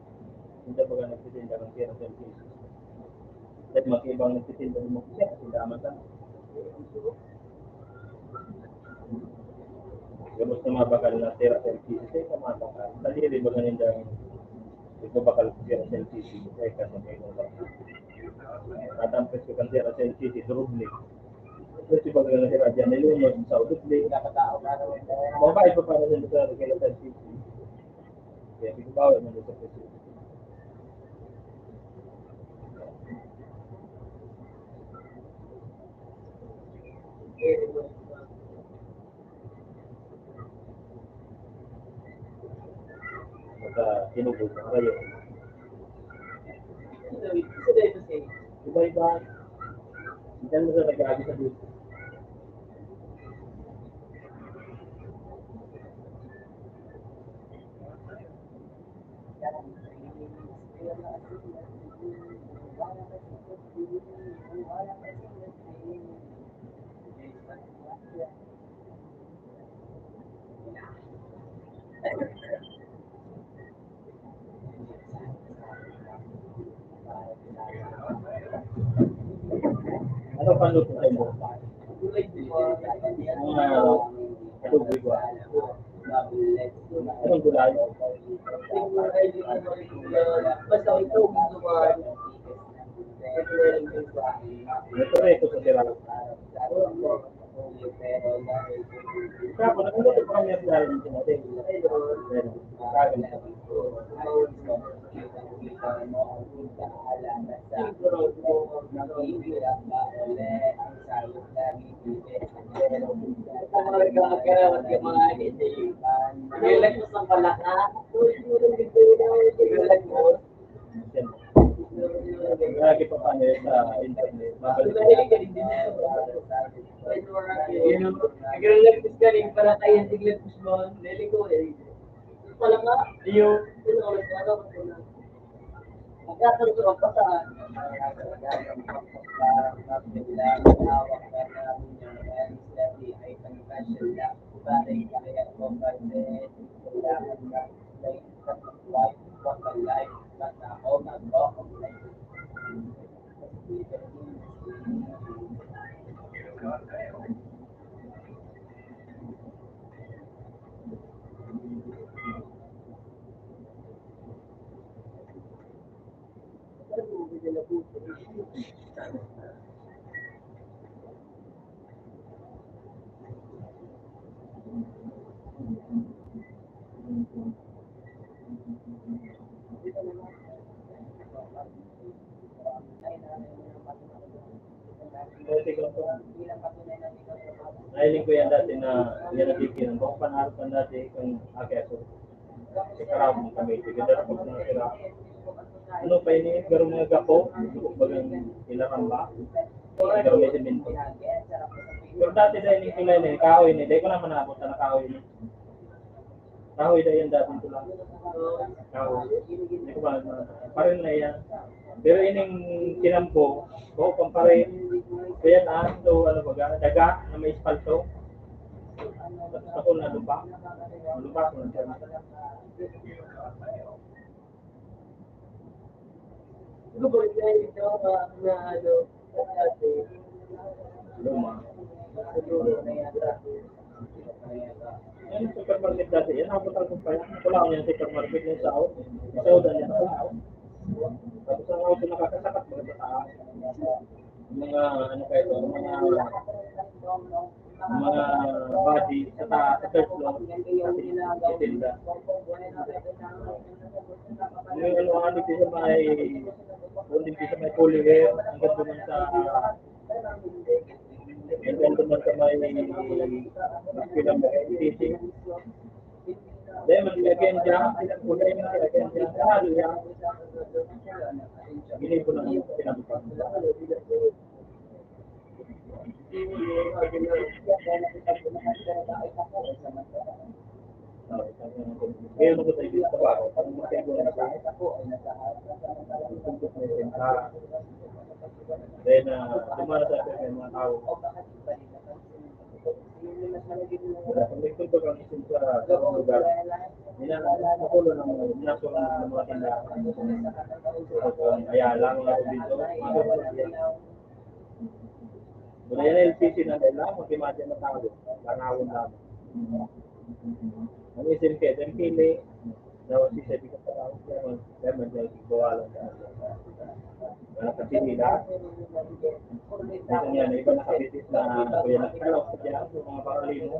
Tinda, baga nagtitinda ng pera sa N P C. Kahit magkaibang nagtitinda ng mga siya, tindahan lang. Gabos na mga bakal na tira sa L T C, sa mga bakal. Sadiri, baga ninda, iba bakal tira sa L T C, kaya kasi may mga bakal. Tatampes ko kan tira sa L T C, durog ni. Kasi baga na tira dyan, nilunod sa udog ni. Mabait pa para sa lugar, kaya sa L T C. Kaya, di ko bawal na sa L T C. Baka tinubo sa karayo. Iba-iba. Diyan mo sa nag-aabi sa dito. Ano pa luto sa imo? Mga adobo, iba. Anong gulay? Ito na ito sa tira. Kaya po, nagluto pa kami ng gulay dito natin. Ayan. Grabe na. Lagi pa paano sa internet. Mabalik. Nagre-request ka rin para kaya tignan ko siya. Pala nga. Iyo. Nagkakaroon ka pa saan? Nahiling ko yan dati na yan ang tigilan. Bako panarap ang dati kang aki ako. Sa Karamon kami. Sige, darapag na sila. Ano pa ini? Garo mga gapo. Bagang ilaramba. Garo may semento. Pero dati dahil yung tulay na yun, kahoy na yun. Dahil ko naman naabot na kahoy na yun. Kahoy na yan dati tulay. Kahoy. Hindi ko ba, parang na yan. Pero ining kinampo, buhok pang pare, kaya na, so, ano baga, daga na may espalto. Tapos ako na lupa. Lupa ko na siya. Siguro na ito, ah, na ano, dati. Luma. Siguro na yata. Yan yung supermarket dati. Yan ang hotel kong pa yan. Wala akong yung supermarket yung sa out. Sa out, yan ako. Tapos ang auto nakakasakat, mga sa taas. Mga, ano kayo, mga mga body sa ta-, sa third floor, sa tinda. Yung ano, ano, dito sa may, kung dito sa may Poly Wear, hanggang doon sa, hanggang doon sa may Eskwela mo, P T C. Dahil mag-again siya, kulay na again siya, sarado siya. Hindi ko lang pinagpapalala. Kaya mo ko tayo dito sa bago, pag umatay ko na sa, then, ah, dumarating sa mga tao. Wala, pag may kulto kang isin sa, sa lugar, ina-, nakulo ng, minaso ng mga tindahan. Kaya lang ako dito, mga wala yan ang L C C na nila, mag-imagine na tao, tanawon lang. Ang isin kaya, ang pili, daw si Sabi ko pa lang, kaya mag-, kaya mag-, bawalan ka. Mga kapili na. Ito nga, na iba nakabitis na kuya na kaya sa kaya, sa mga paralimo,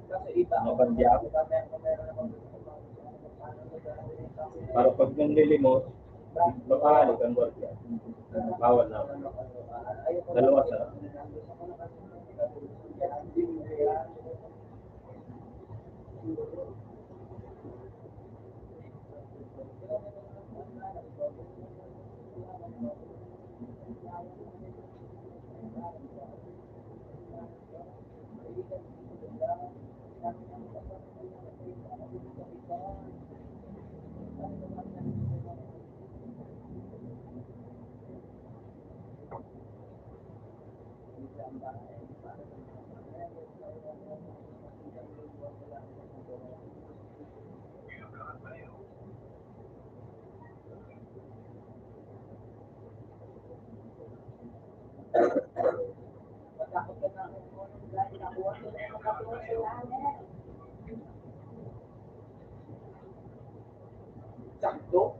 mga bandya. Para pag nanlilimos, mapahalik ang gwardiya. Bawal na. Dalawa sa Sakto.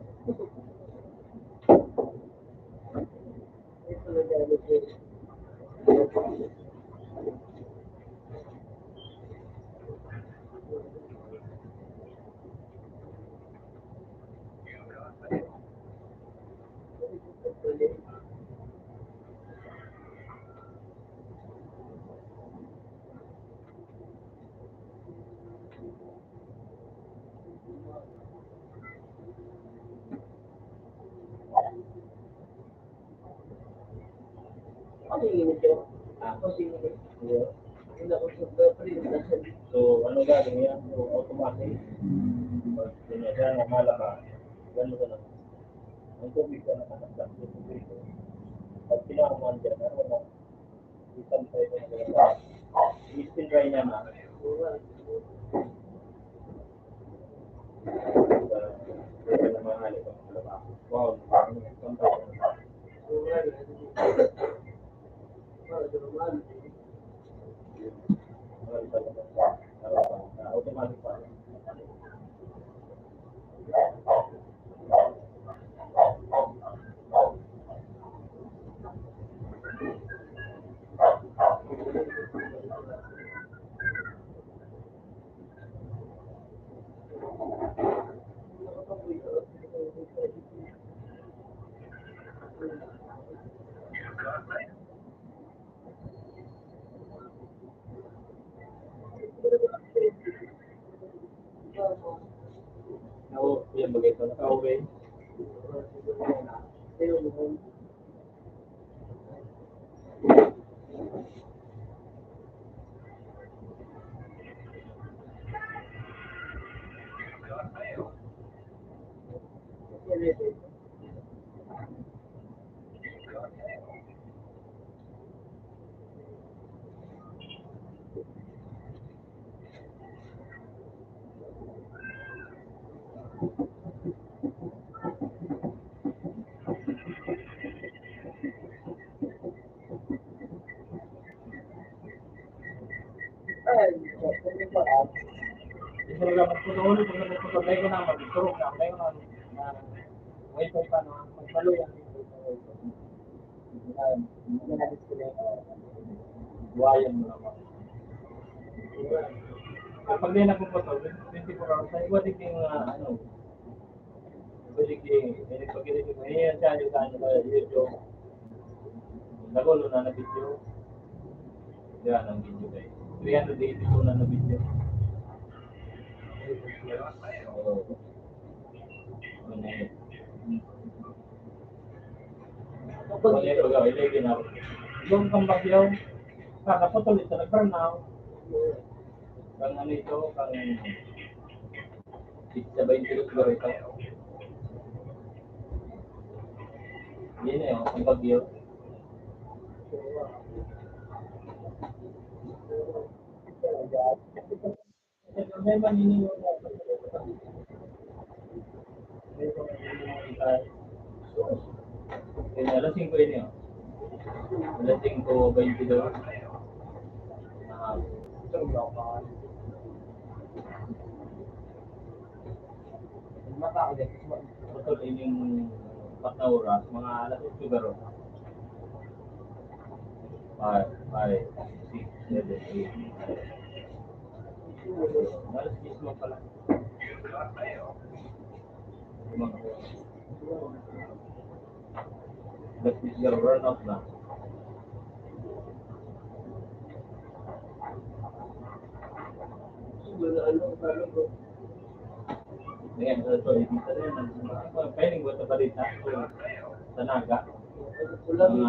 Ano yung ito? Ako si Iyo. Hindi ako sa pre-, So, ano gagawin niya? So, automatic. Pag yun na siya, nakalaba. Ganun ka lang. Ang tubig ka nakatakdak sa tubig. Pag kinakuha dyan, ano na? Isang tayo na nagkakasama. Isipin try niya na. Wow. Automatic pa. Ako, yan, bagay ito. Nakauwi. Ay, ito, ito pa, ah. Ito lang, pag puto ulit, pag nagpuputo, dahil ko na, magturog na, dahil ko na, na, wifi pa, no? Magpalo yan. Yan, hindi na disconnect. Buhayan mo naman. Kapag di nagpuputo, twenty-four hours, ay, iwa din yung, ah, ano, Pwede ki-, pwede pag-edit mo. Eh, yan siya, yung sa ano, sa YouTube. Nagulo na na video. Yan ang video, guys. Three hundred eighty-two na na video. Oo. Ano na yun? Wala yung pag-away, lagi na. Yung kambagyaw, kakaputol ito, nagparanaw. Kang ano ito, kang Pizza ba yung siguro ito? Yan eh, oh, ang bagyo. Kaya alas singko ini, oh. Alas singko baynte daw. Ah. Totoo, ining apat na oras, mga alas otso garo. Five, five, six, seven, eight, nine. Alas diyes man pala. Alas diyes garo, run out na. Ayan, so, so, ibig sabihin, ang, ang, ang, sa balita, sa Naga, mga,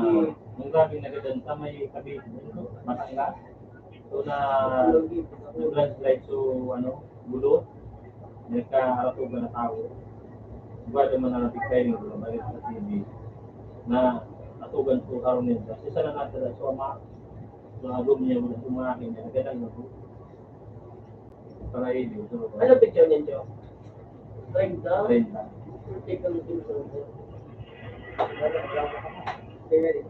ang grabeng nagadan sa may Cavite, Batangas. So, na, na-landslide, so, ano, gulo, nagkaaratogan na tawo. Iba naman na nagkakain, balik sa T V, na atugan po karon nila. Kasi sa nanatala, so, ama, so, agom niya, wala sa mga akin, nagkadang na po. Para hindi, so, Ano picture niyan, Jo? Treinta? Treinta. Take a look into it. Kaya,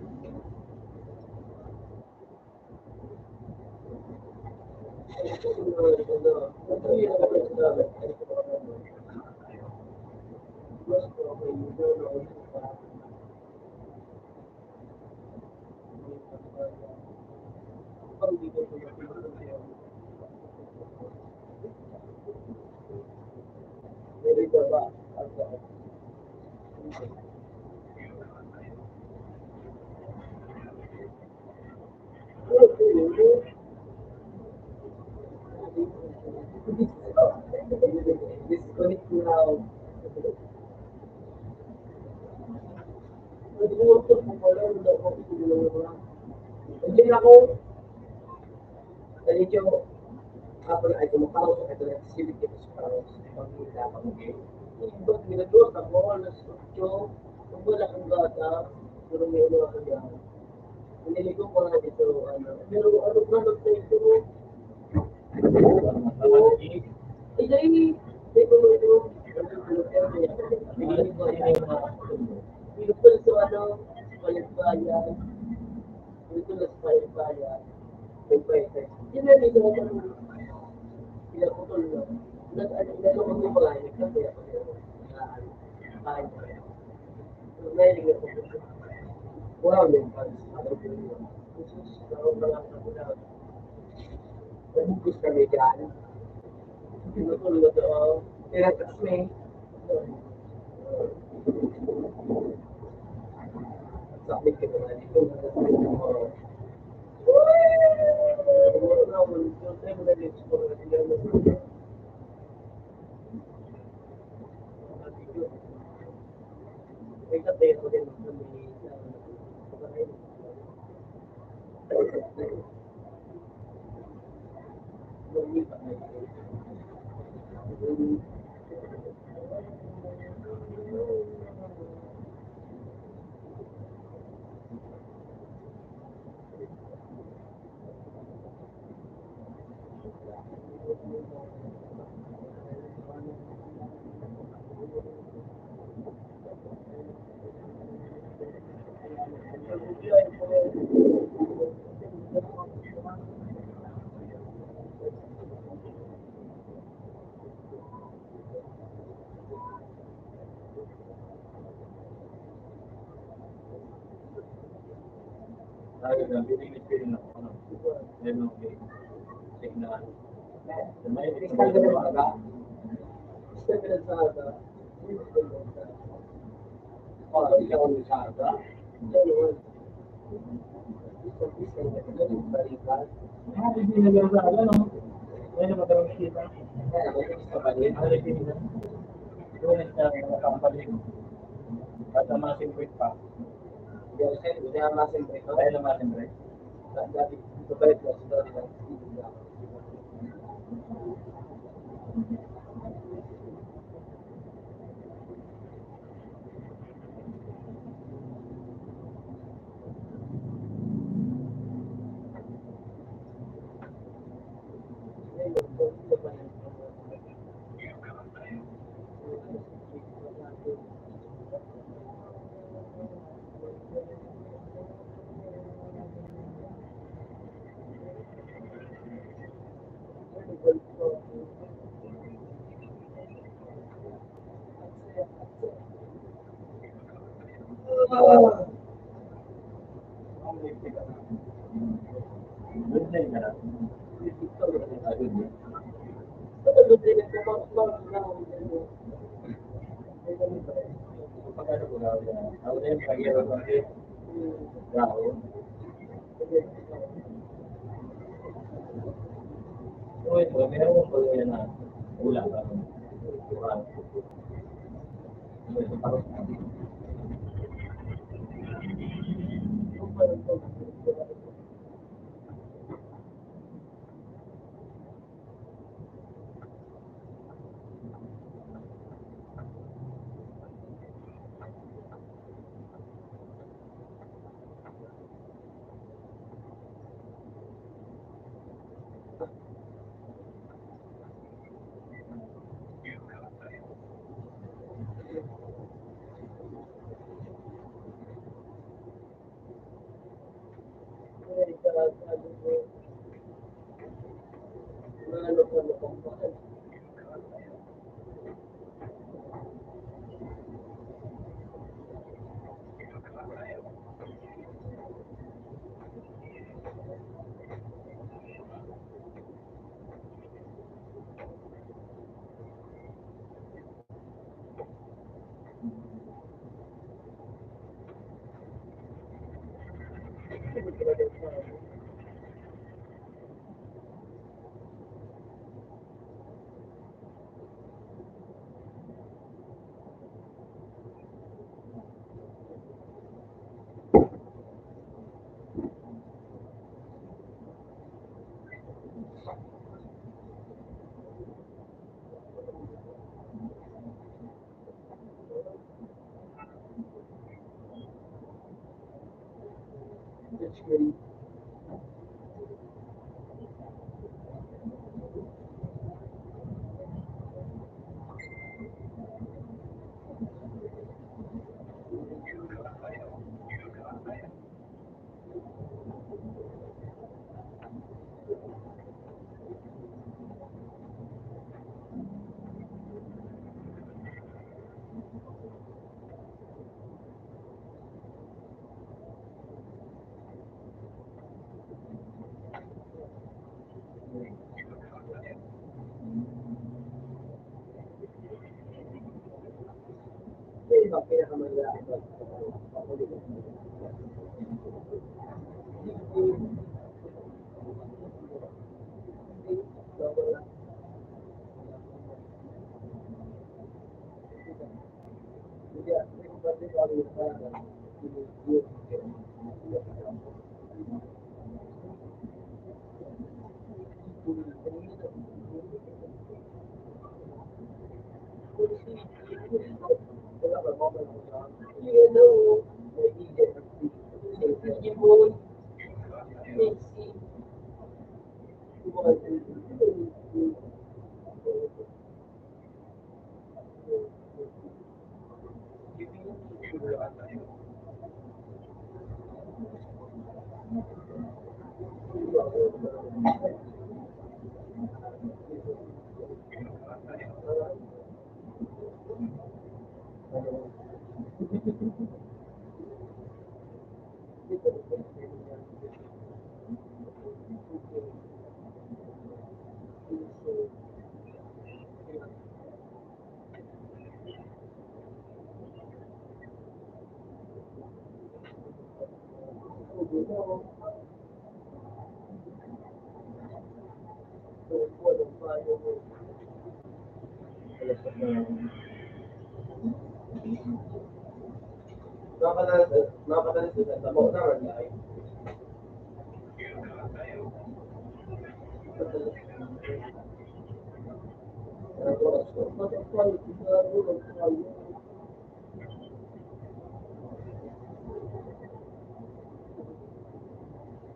Disconnect now. Hindi na ako. Dali siya, ako na ay kumakaos, ay talaga sisibit kita sa kaos. Pag hindi na ako mag-, hindi ba, ginagawa ka mo, alas otso, kung wala kang gata, pero may ano ako dyan. Niligo ko nga dito, ano, pero ano, product na ito, ay, ay, ay, kung ano, pinupul sa ano, paligbayan, pinupul sa paligbayan, nagpahintay. Yun na, dito ako, pinaputol na. Nag-, ano, nag-, ano, nag-, ano, nag-, Wow, yung pag-, nabugos kami dyan. Pinutol na to, oh. Tinatas na eh. Sakit ka naman. Ito, nabugos ka naman. Ay, ang bilis ko yun, ano, ano, okay. Signal. May Crystal Binabaga. Crystal Binabaga. Oh, ikaw ang Binabaga. Ikaw yun. Crystal, Crystal, Crystal, Binabaga. Ah, hindi na lang sa ano, no? May na magkaroon kita. Kaya, may gusto pa rin. Ano yung pinili? Doon na siya, nakakabalik. Basta mga simple pa. Hindi, sir, hindi na masin break. Kaya na masin break. Dati, ito pa ito, ito pa ito.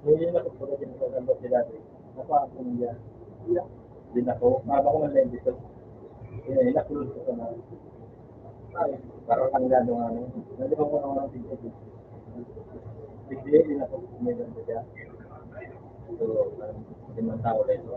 Ngayon ako pala din sa San Jose dati. Napa ako niya. Din ako. Maba ko man lang dito. Kaya inakulog ko sa mga. Ay, parang tanggado nga ano. Nandito ko naman ang tigil. Tigil, din ako. May ganda siya. So, limang tao lang ito.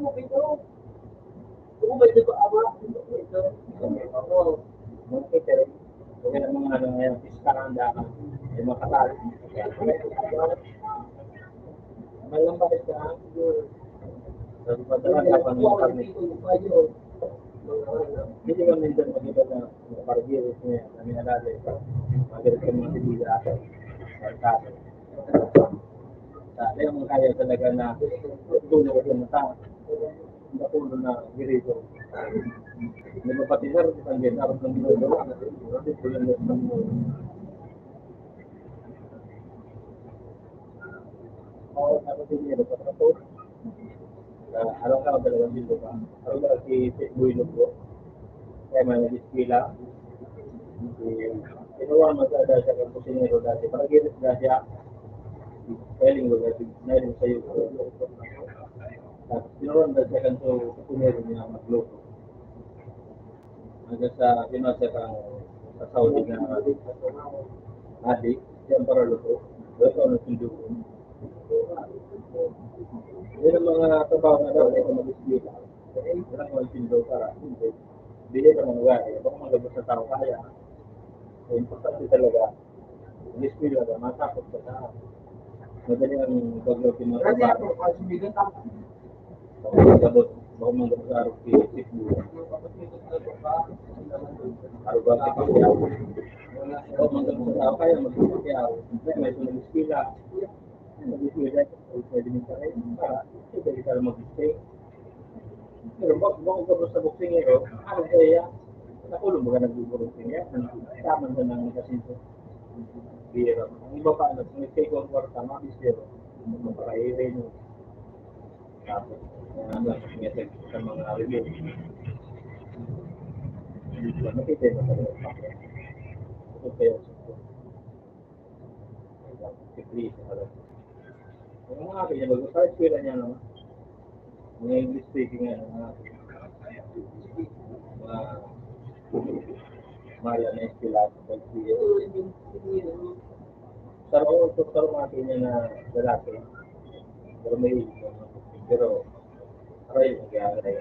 mo ito. Kung ba ito, ama, ito, ito. Oo. Mga teacher, kaya mga ano ngayon, pistahan daan. Ay, makatali. Malampas ka. Sabi pa talaga, paano yung karne? Hindi ka minsan makita na parang virus niya, na nilalagay. Magalit ka mga sibuyas, barkado. Sa, kaya mong kaya talaga na tulog ka na tao. Napuno na girito. Nagpapatingar, isang ginarap ng ginagawa. Kasi tulad ng Oo, tapos hindi na sa trapo. Ah, alam ka, talagang dito pa. Alam ka, si Pete Boy Lugro. Kaya may nag-eskwela. Si, kinuha mo sa dati sa kusinero dati. Parang girit na siya. Pwedeng wala, pwedeng sa'yo. Tapos, tinuruan na siya kan so, kusinero niya magluto. Hanggang sa, yun na siya kang sa Saudi na adi, yan para luto. Ito ang nagsundo. Yun ang mga trabaho na dapat ay mag-eskwela. Wala ko ang sindo para, hindi. Dili ka manuwa, eh. Baka magabot sa tao kaya. Ang importante talaga, ang eskwela ka, matakot ka sa madali ang pagluto ng trabaho. Baka magabot, baka magabot sa araw si Siplo. Araw ba si Pacquiao? Baka magabot sa tao kaya, mag-Pacquiao. Siyempre, may sunod eskwela. Mag-eskwela, pwede mo pa rin. Para, pwede ka mag-stay. Pero bak-, bako ka sa boksingero, ano kaya? Sa ulo mo ka nagbuburuksing yan? Tama na lang ang kasinto. Bira. Ang iba pa, ano, kung nag-take one kwarta, mabis pero. Mapakaire mo. Tapos, ano, sa, sa mga review. Hindi ko makita yung mga review. Ito kaya sa Ang mga akin niya, mag-, sa eskwela niya, no? Mga English speaking, ano, mga, mga, Maria na eskwela, sa eskwela. Sa mga, sa mga akin niya na lalaki, pero may, pero, aray, mag-aaray.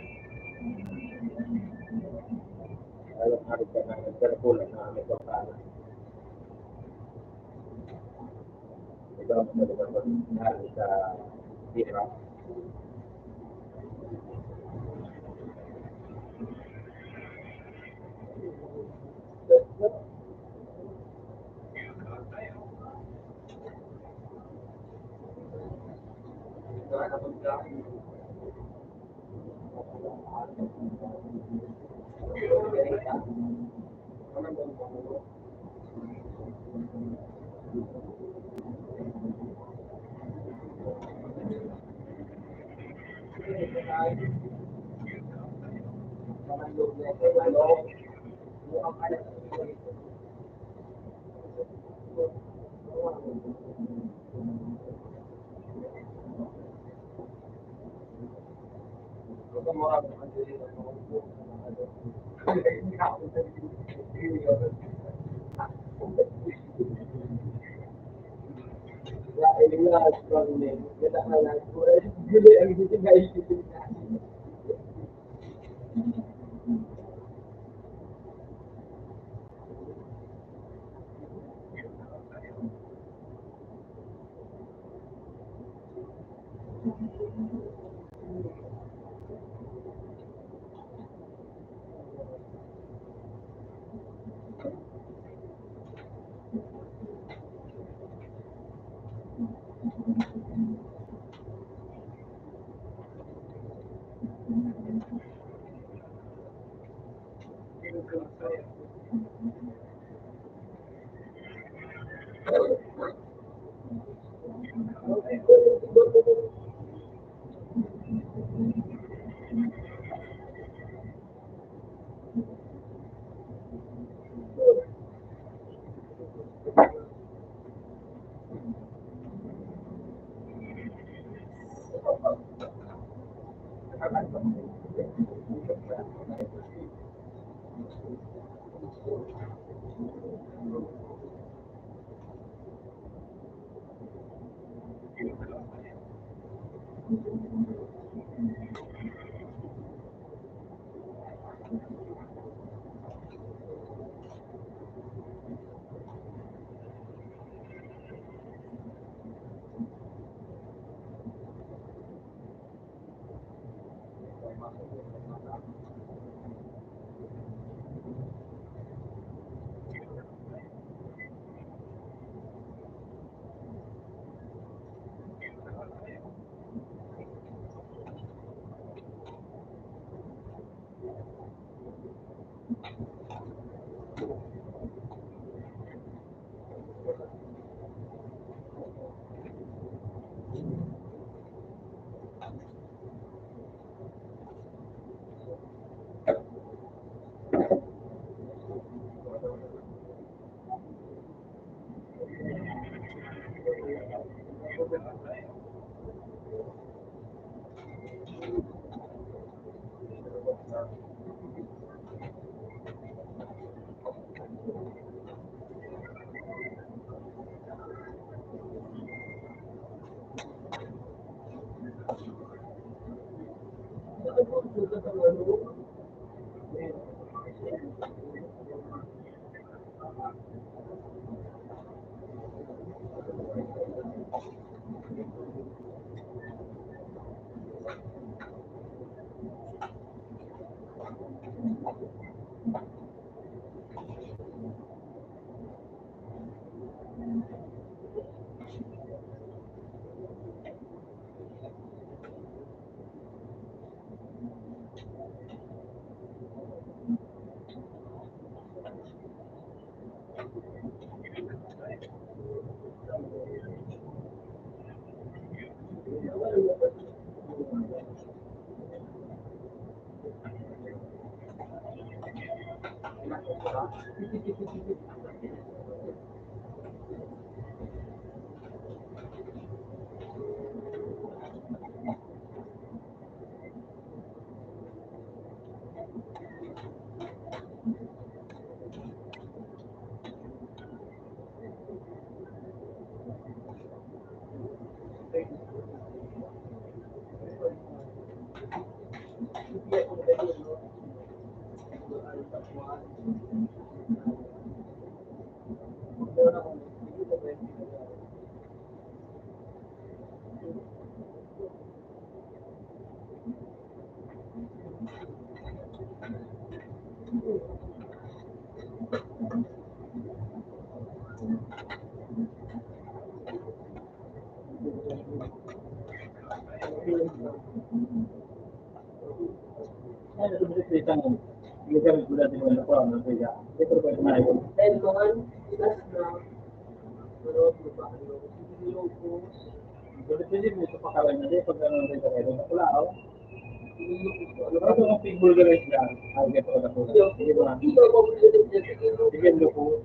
Alam, aray ka na, nagkarapulan na, may pagkain. Iba ang mga lugar na sa pira.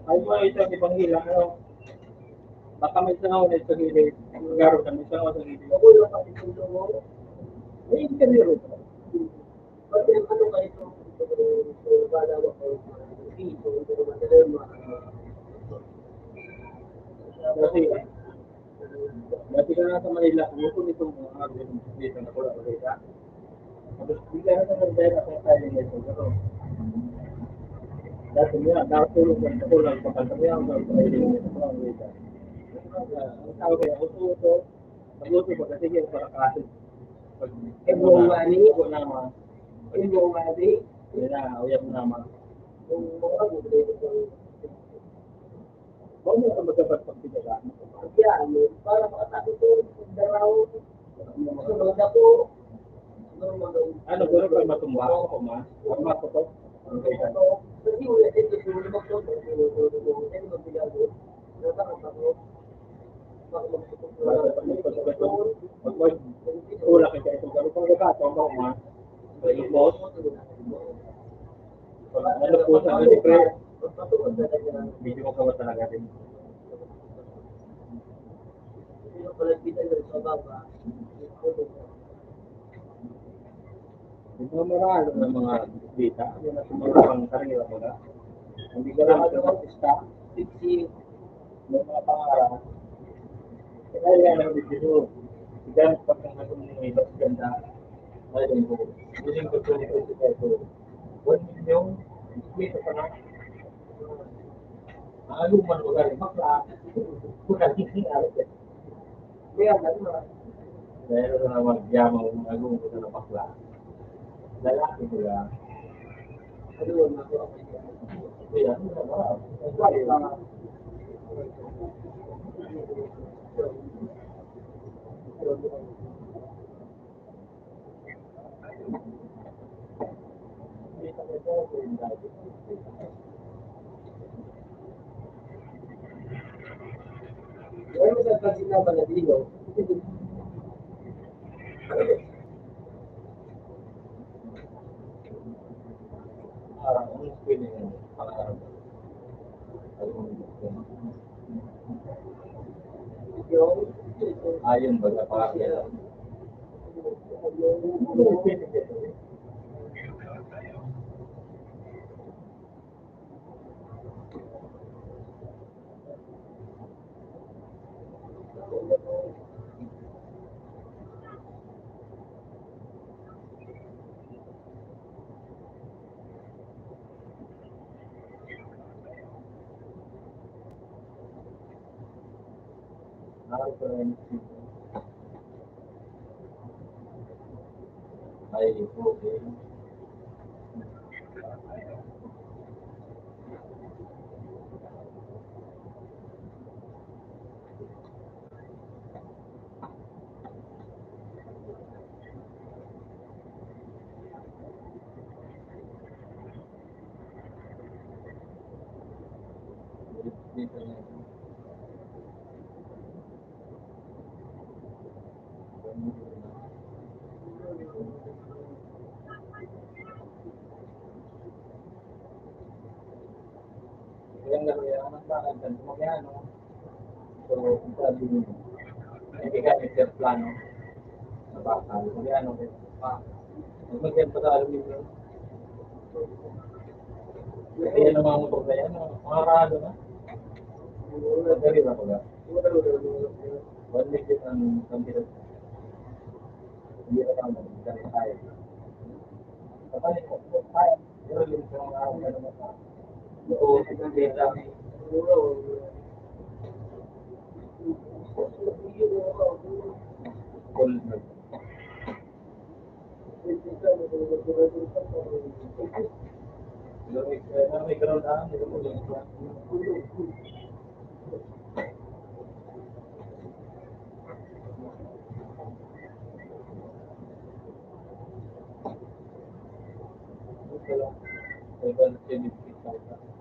Ay, mga ito, di bang hila, ano? Baka may sangaw na sa gilid. Garo na, may sangaw sa gilid. Ay, interview. Kasi, dati ka na sa Manila, kung ito nitong mga dito na pula, okay ka? Tapos, bigla na sa pagdaya na sa tayo ng ito, pero dati niya, nakatulog na sa pula, kapag kami ang mga pagkakas ng ito. Ang tao kaya, uso-uso, pag-uso, pagkasige, para kaso. Pag, Ito ang wali. Ito naman. Ito ang wali. Yan na, uyap naman. Yung mga Bawal na ka magdapat pag pinadaan. Yan, para makatago ko, daraw, maganda po. Ano, pero pag matumba ako, ma, ang mako to, ang kaya. Kasi wala dito, siguro magtumba, siguro, siguro, siguro, magbigago. Wala ka, wala ka. Wala ka, pag, pag, pag, pag, wala ka, kaya itong gano'n, pag nagkataon ba, ma, may boss, Ano po sa ano, pre? Medyo magawa talaga din. Yung mga maralo ng mga bita, yung nasa mga pangkarera, mga hindi ka lang sa artista, sexy, may mga pangarap. Kaya yan ang video. Sigan pagkakataon mo, mas ganda. Ayun po. Hindi ko po nito sa ito. One million, may ito pa na. Maaluman mo gani, bakla. Kaya, ano na. Dahil sa mga yaman, maaluman mo na bakla. Lalaki ko lang. Ano na ako? Kaya, ano na ba? Ano sa pagkakita ba na dino? Ah, ang screen na yan. Ah, ayun, baga pa. Ay, okay. Kaya nga, kaya nga, bakit ang mga ano? So, sabi niya, "Ay, di ka, may plano." Sa bakal, sabi, "Ano, pa? Magyan pa sa aluminum." Kaya yung mga motor na yan, mga rado na. Madali na pala. One million ang kantidad. Hindi na tama, hindi na kaya. Kapag ito, kaya.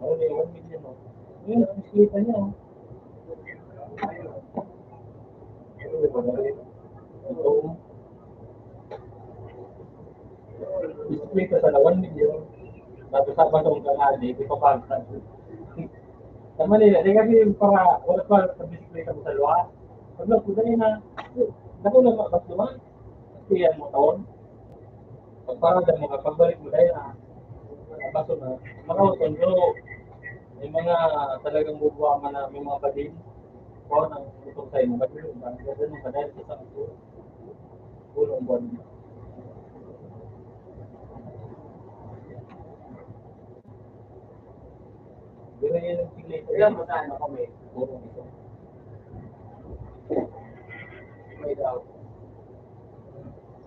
Ano yung one million, no? Yun, ang kita niya, oh. Bisikleta sa one million. Tapos sa Batong Kanali, di pa pagkat. Sa Manila, di kasi para, wala pa sa bisikleta mo sa luwa. Pag nagpunta na, naku na, mas naman. Kasi yan mo taon. Pagparada mo, pagbalik mo, dahil na. Kaso na, makausap, pero may mga talagang bubuangan na may mga bading. Kung ang utong sa'yo, bading, ang ganda ng badal sa isang ito. Pulong buwan. Pero yun ang signature. Ilan mo saan ako may pulong ito? May daw.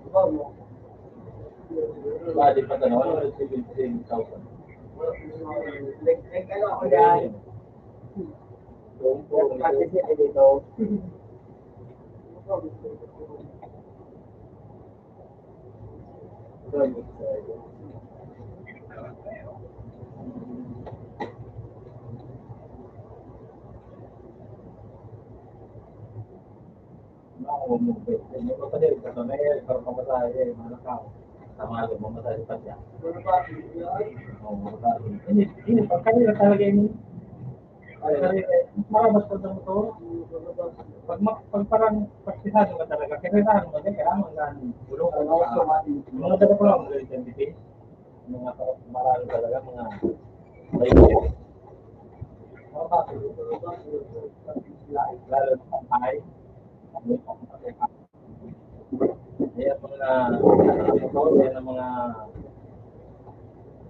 Di ba mo? Ba, di pa tanong, ano yung seventeen thousand? Nag-, nag-, ano ako yan? Doon po, kasi siya dito. Mapapadirig ka sa may, parang pamasahe, eh, mga tao. Tama lang, mamasahe pa siya. Oo, mamasahe. Hindi, hindi, pag kanina talaga yun, pag kanina, mas marabas pa sa motor. Pag ma-, pag parang praktisado ka talaga, kailangan mo din, kailangan mo lang bulong. Mga taga pa lang, mga twenty feet. Mga pa-, marami talaga, mga, mga bata. Lalo na pag high. Kaya mga, mga motor, yan ang mga,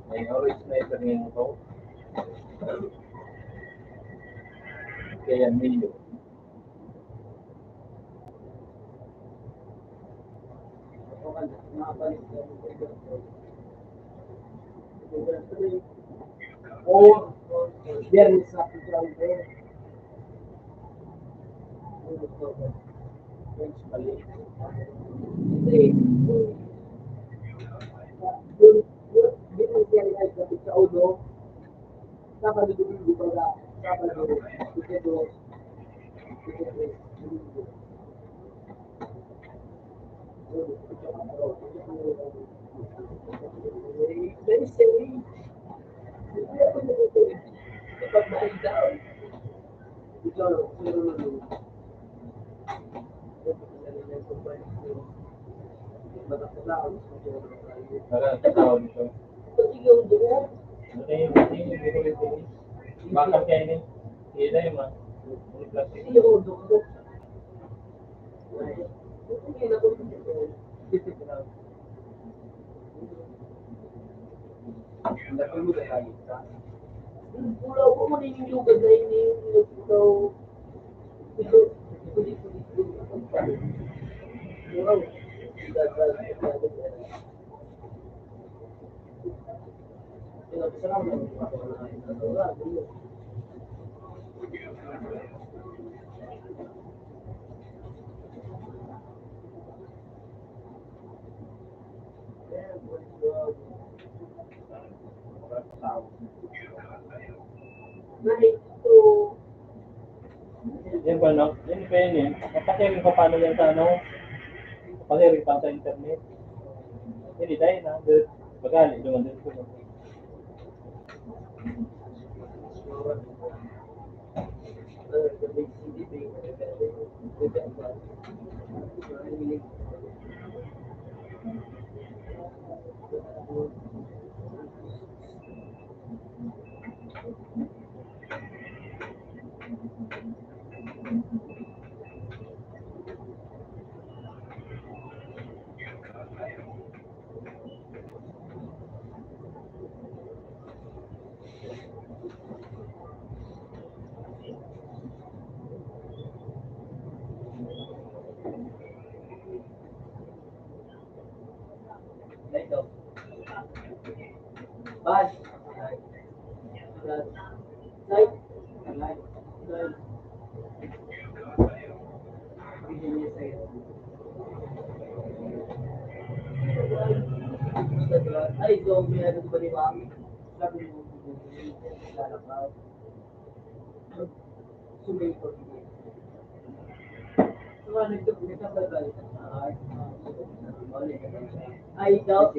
may orange na ito rin ito. Kaya million. O, Biyernes sa Pagkakita. Hindi, hindi, hindi siya nagkapit sa ulo. Sabado, Domingo pala. Sabado, Domingo. Wala, tao dito. Ano yung, ano yung, bakit kayo ni? Sila yung mga, yung plastic. Yan pa, no? Yan pa yun eh. Napatiring pa paano yan sa ano? Napatiring pa sa internet. Hindi, dahil na. Magali, duman din po. Ay, zombie na ito ba, di ba? Sabi mo, lalakaw. Sumipot. I doubt.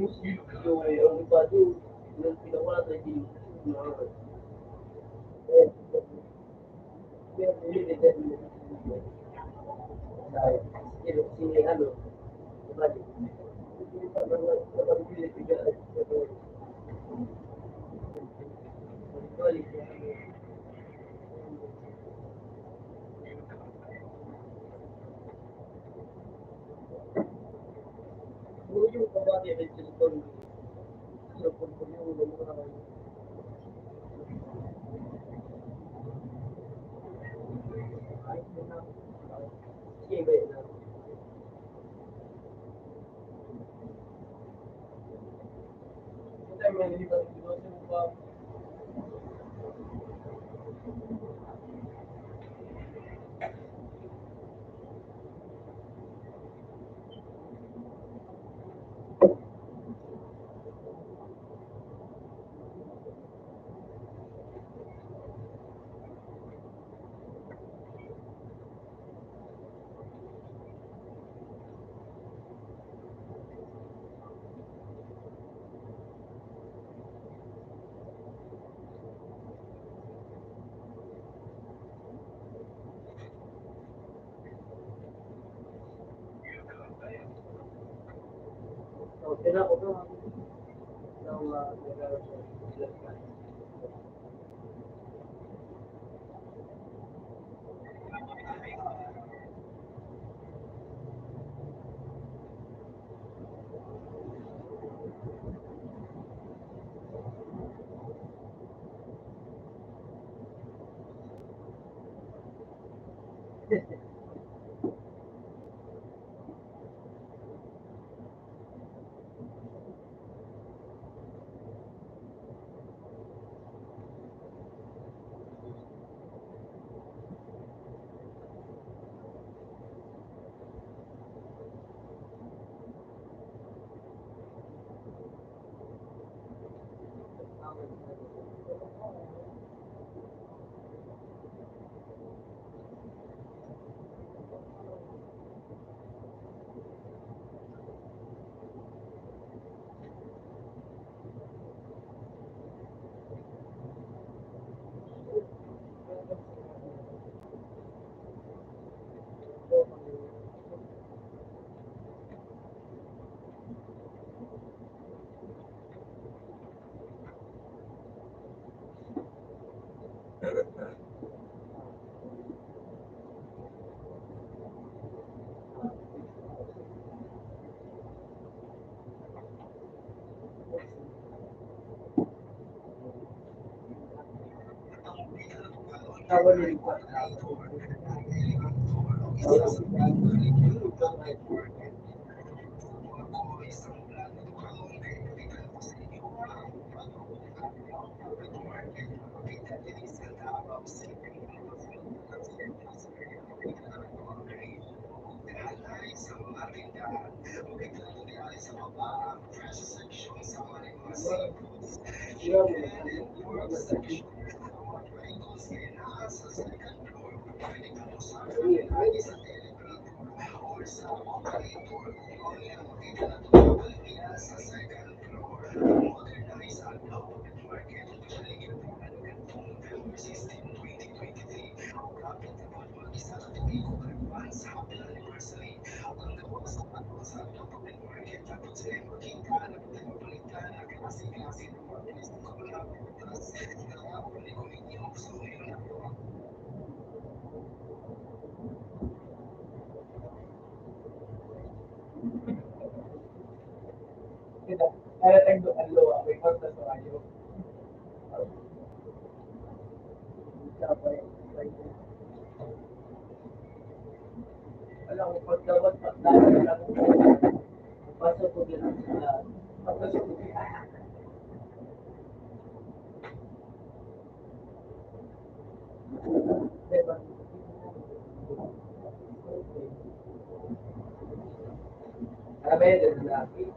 Pwede na natin.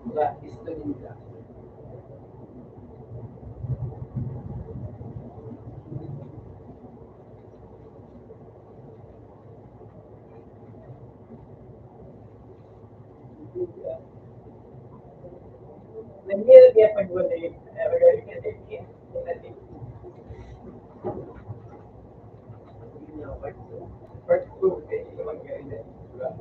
Mga istorya. Nangyari niya pag wala yung, eh, wala yung, eh, part two, eh, yung mga ganyan, di ba?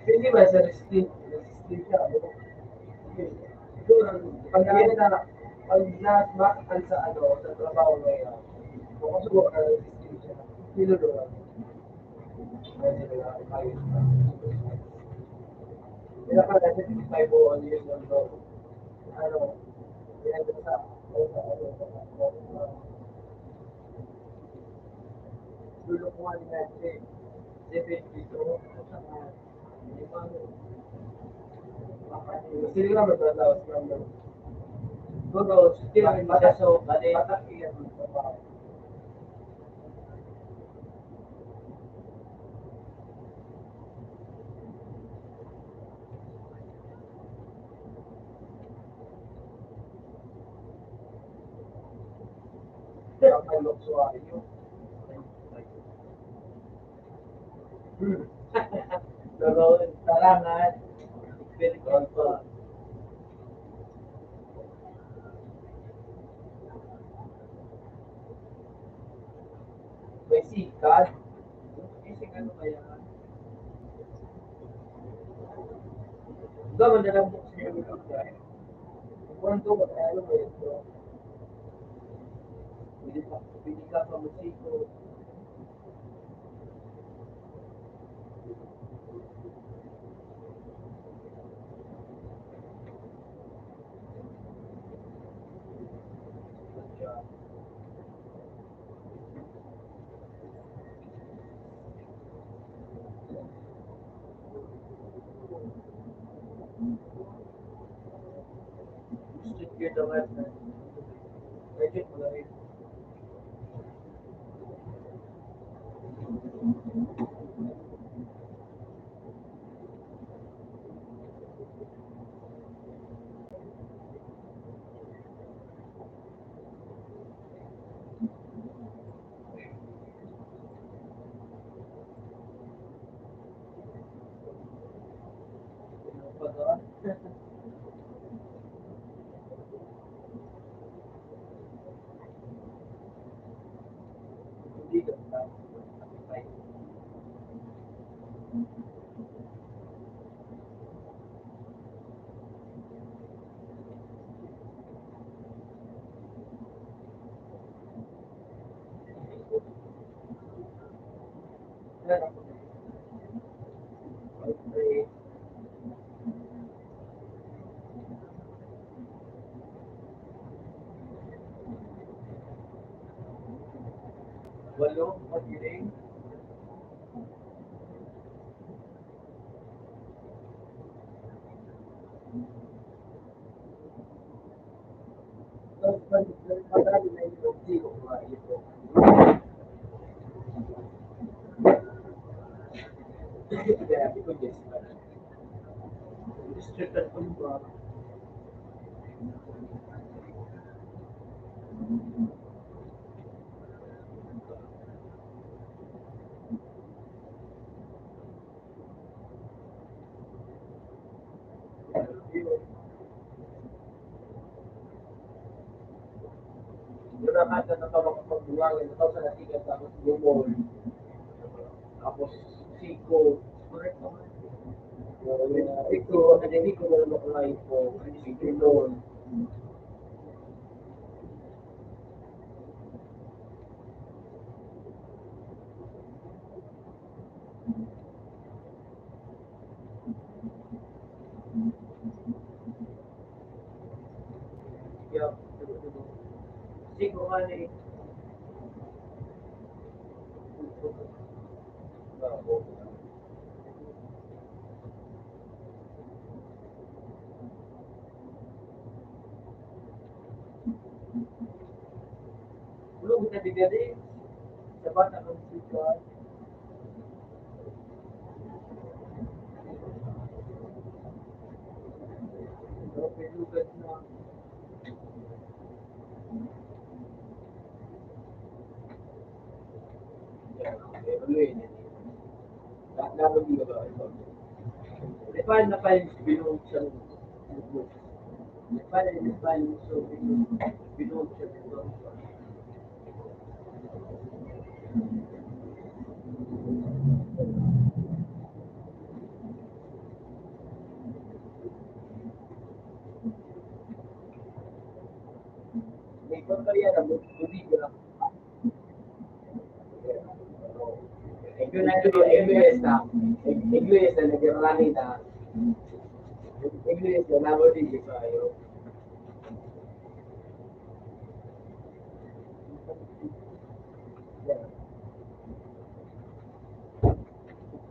Hindi ba sa resistin-, resistensya, ano? Siguro, pag na, pag na, matakal sa, ano, sa trabaho na yan, kung gusto mo ka resistensya, niluluwa. Kaya nila, ayos na. Kaya pa, nasa fifty-five o ano yun, ano, ano, kaya sa, lulukuhan natin, seventy-two, Sila na magdalaw, sila na. Pero, still, bata, bata, bata, Pero, tarangan. Very good. May sikat. Kasi ano kaya? Ikaw, madalang buksan yung mga guys. Kung ano, ano ba ito? Pwede pa, pwede ka pa magsiko. Walo, paghiling. Wala ka sa natawa kapag buwangan, ikaw sa natigas, tapos bukol, tapos siko, correct naman. Ito, akademiko, wala mo kung ayun po, siko doon. Kulog na di gadi. Sa bata kang sika. Pero pinugat na. Nepal na pa yung binuhog siya. Nepal, Nepal, so binuhog siya. May pagkariya na, buti ko lang. Iglesia, iglesia, nagirani na. Iglesia, nabot yung Israel.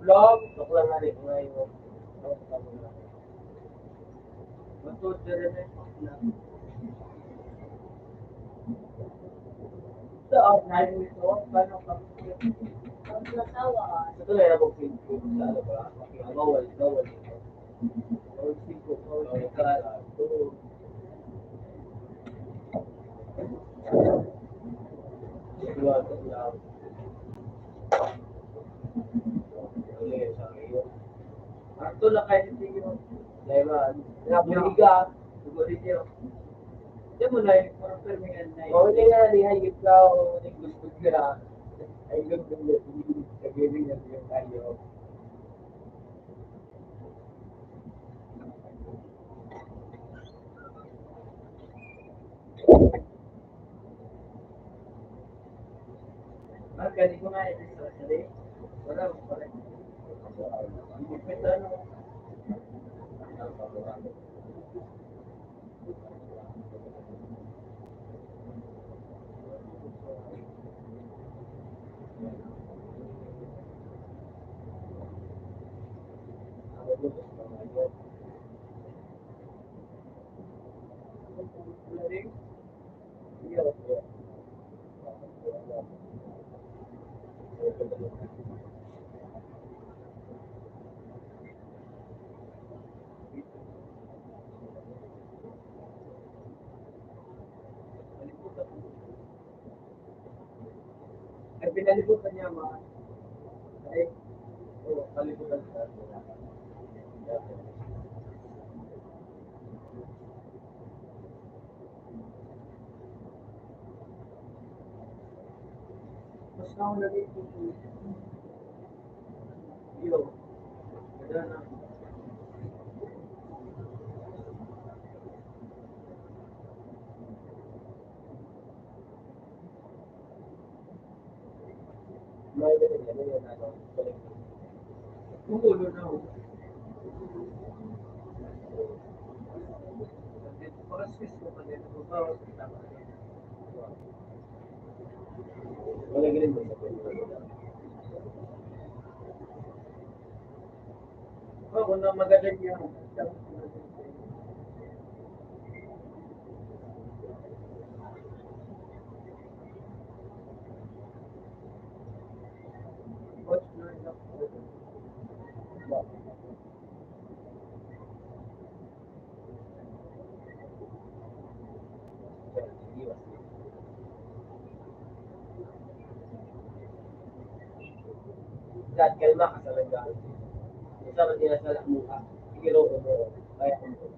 Vlog, bakla nga rin ngayon. Matod na rin ang bakla. Sa online nito, paano ka? Ang asawa. Ito na yung Facebook. Sa ano ba? Bawal, bawal. Bawal Facebook, bawal sa ito. Arto na kayo sa inyo. Dahil ba, nabuliga, sugo ninyo. Diyan mo na yung mga permingan na yun. Oh, hindi nga, di hayop ka, o di gusto ka. Ay, gusto mo, sabihin nga, di tayo. Marka, di ko na i-register sa day. Wala, wala. Hindi pa ito, ano. Ay, pinalibutan niya, ma. Ay, oh, palibutan siya. Mas nauna dito. Yo. Wala na. May ganun, ganun yung ano, collective. Kumulo na ako. Kasi gusto ko din, bawas ang tama. Wala ganun ba sa pwede? Oo, kung na magaling yung Dad, kalma ka sa nagdaan. Isa man din sa lakmuha. Sige, loko mo. Kaya ko mo.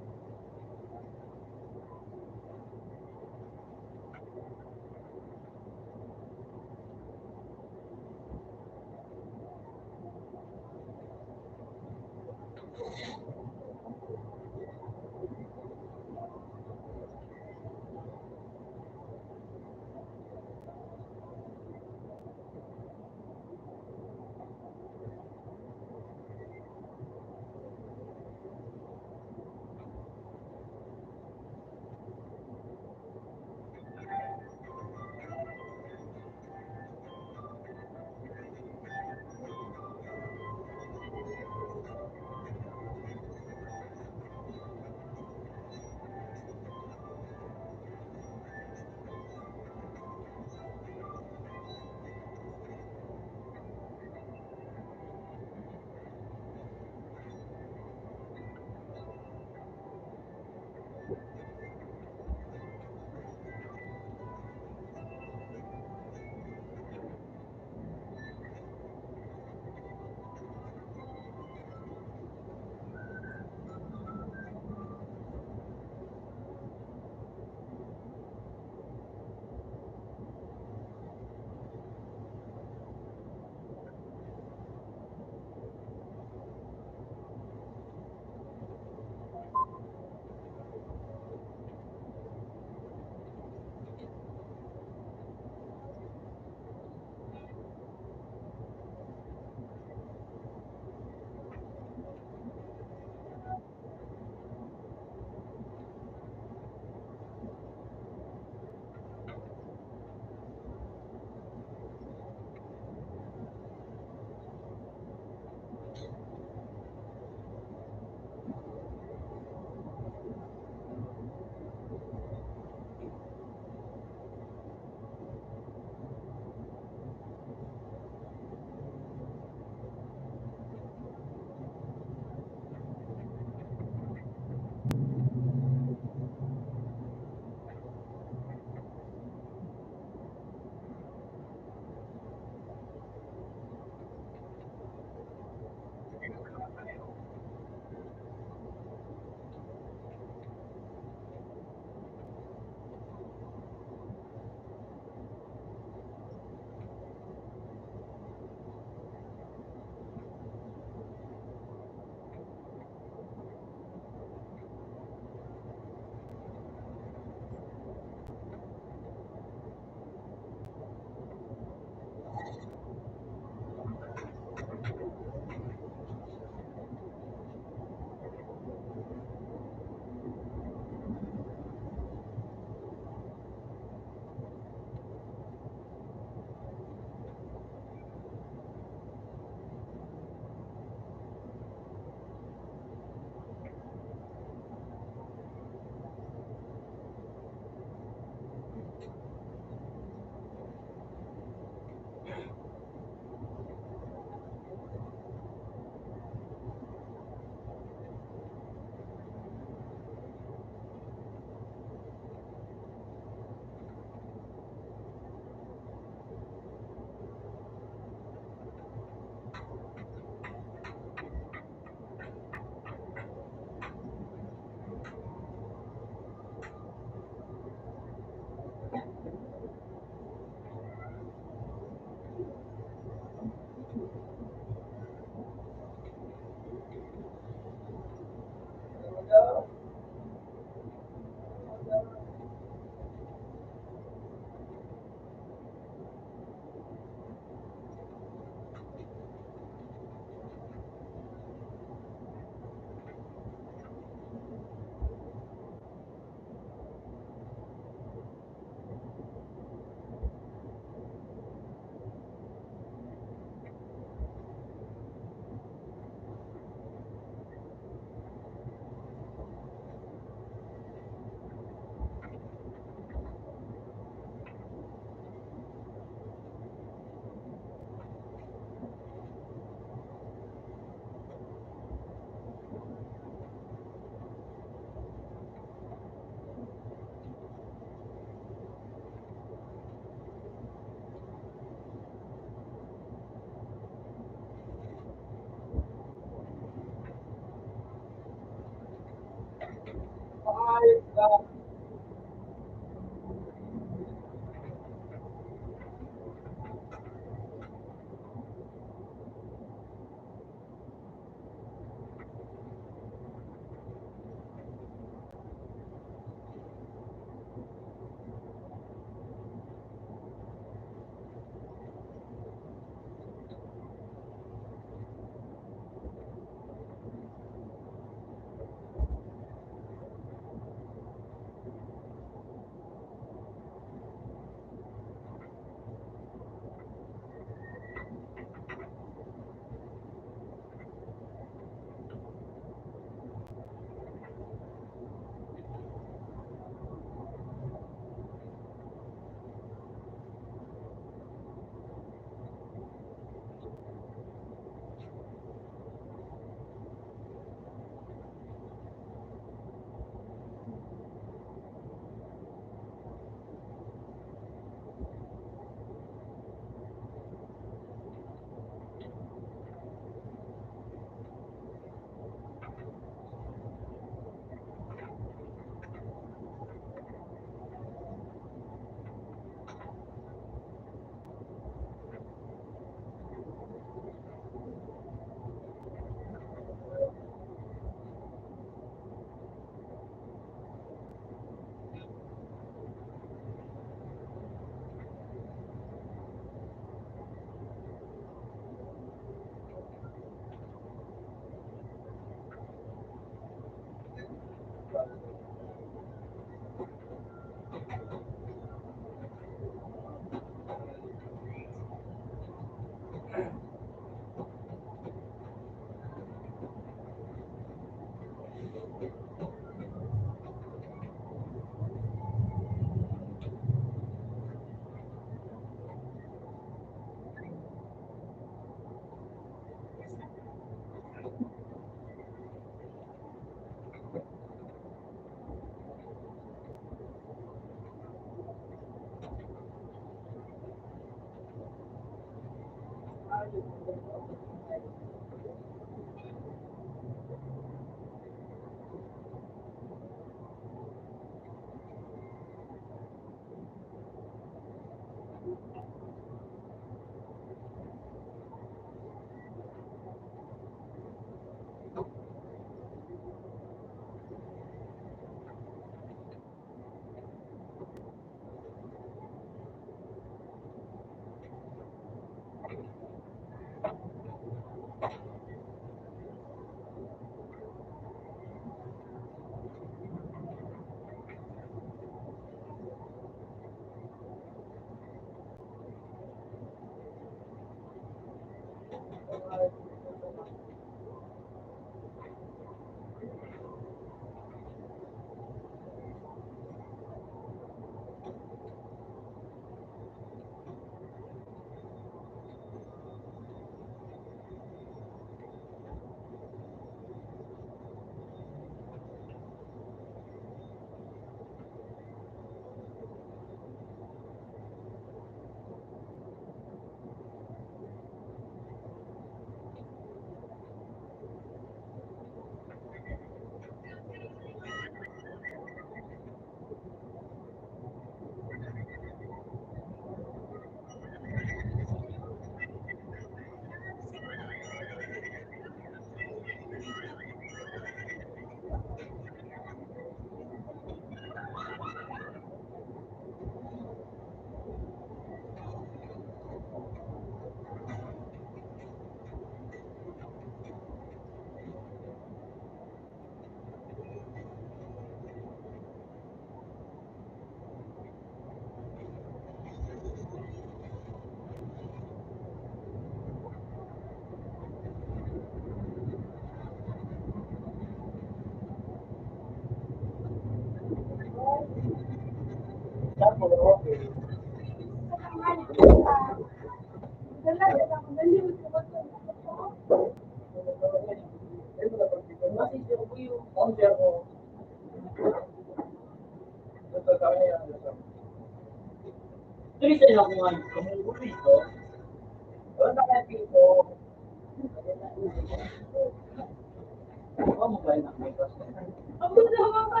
Ang gusto ko pa.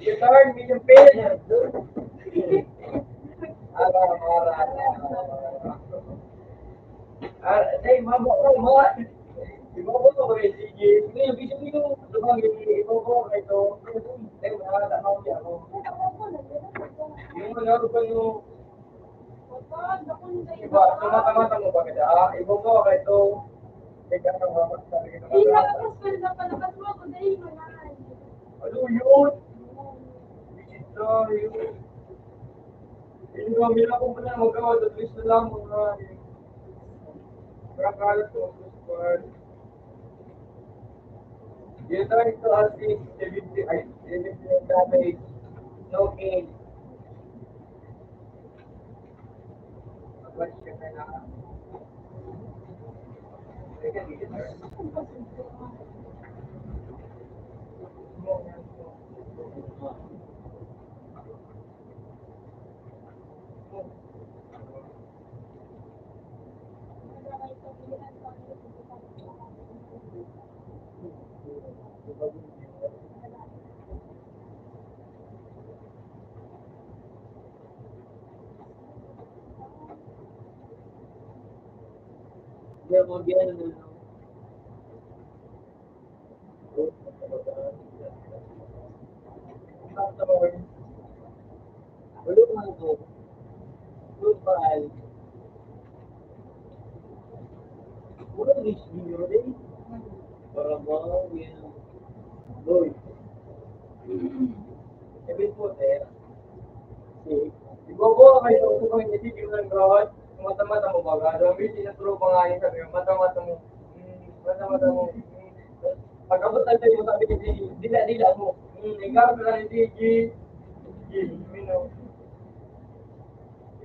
Your turn, medium pain. Ara, ara, ara, ara. Ah, dai, mabo ko, ma-, ibobo ko, eh, sige. Sige, video, video. Sabagay, ibobo ko, ito. Dai, wala na ako, ako. Yung ano, ano ba yung iba, sa mata-mata mo ba kada? Ah, ibobo ko, ito. Teka, ang mama, sabi ko, Hindi na ako sweldo pa, nakatulog ko, dai, manay. Ano yun? Sorry. Hindi ko, hindi na akong pala magawa, at least na lang mga, mga kalat ko, mga squad. Dito ito, at least, seventy, ay, seventy ang damage. No gain. Mag-watch ka na lang. Para mo, yan. Boy. Sabi po, sir. Si, ibobo ka kayo sa mga hindi yung nag-rawat. Mata-mata mo ba? Gado, may sinaturo pa nga yun, sabi mo, mata-mata mo. Hmm, mata-mata mo. Hmm. Pag-abot na tayo, sabi ko, dila-dila mo. Hmm, ikaw ka lang, hindi, G. G, you know.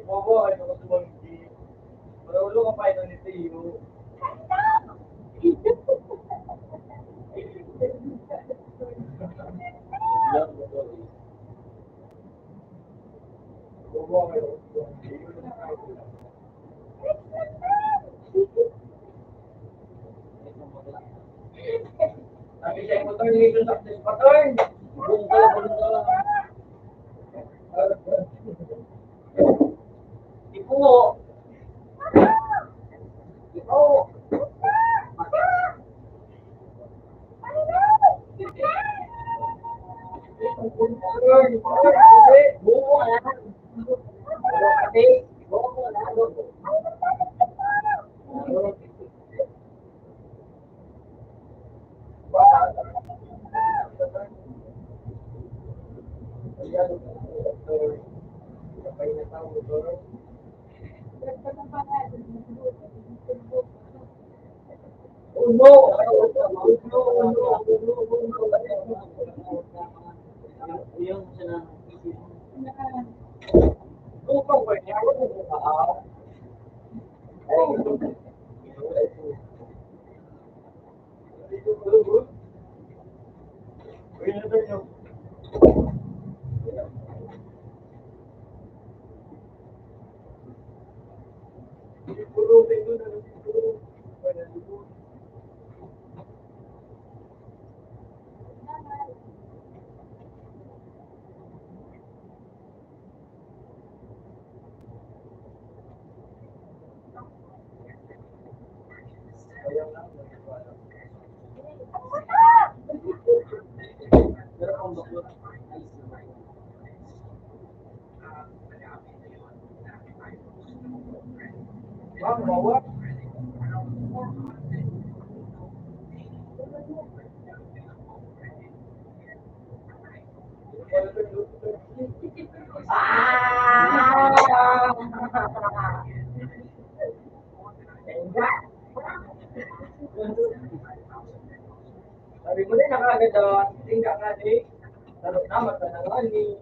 Ibobo ka kayo sa mga hindi. Maraulo ka pa ito ni Tiyo. Sabi siya, "Motor, dito sa motor." Bungkal, bungkal. Ipo. Ipo. Sabi mo na, nakagad, ah, tingga ka, eh. Tarot naman, tanangan, eh.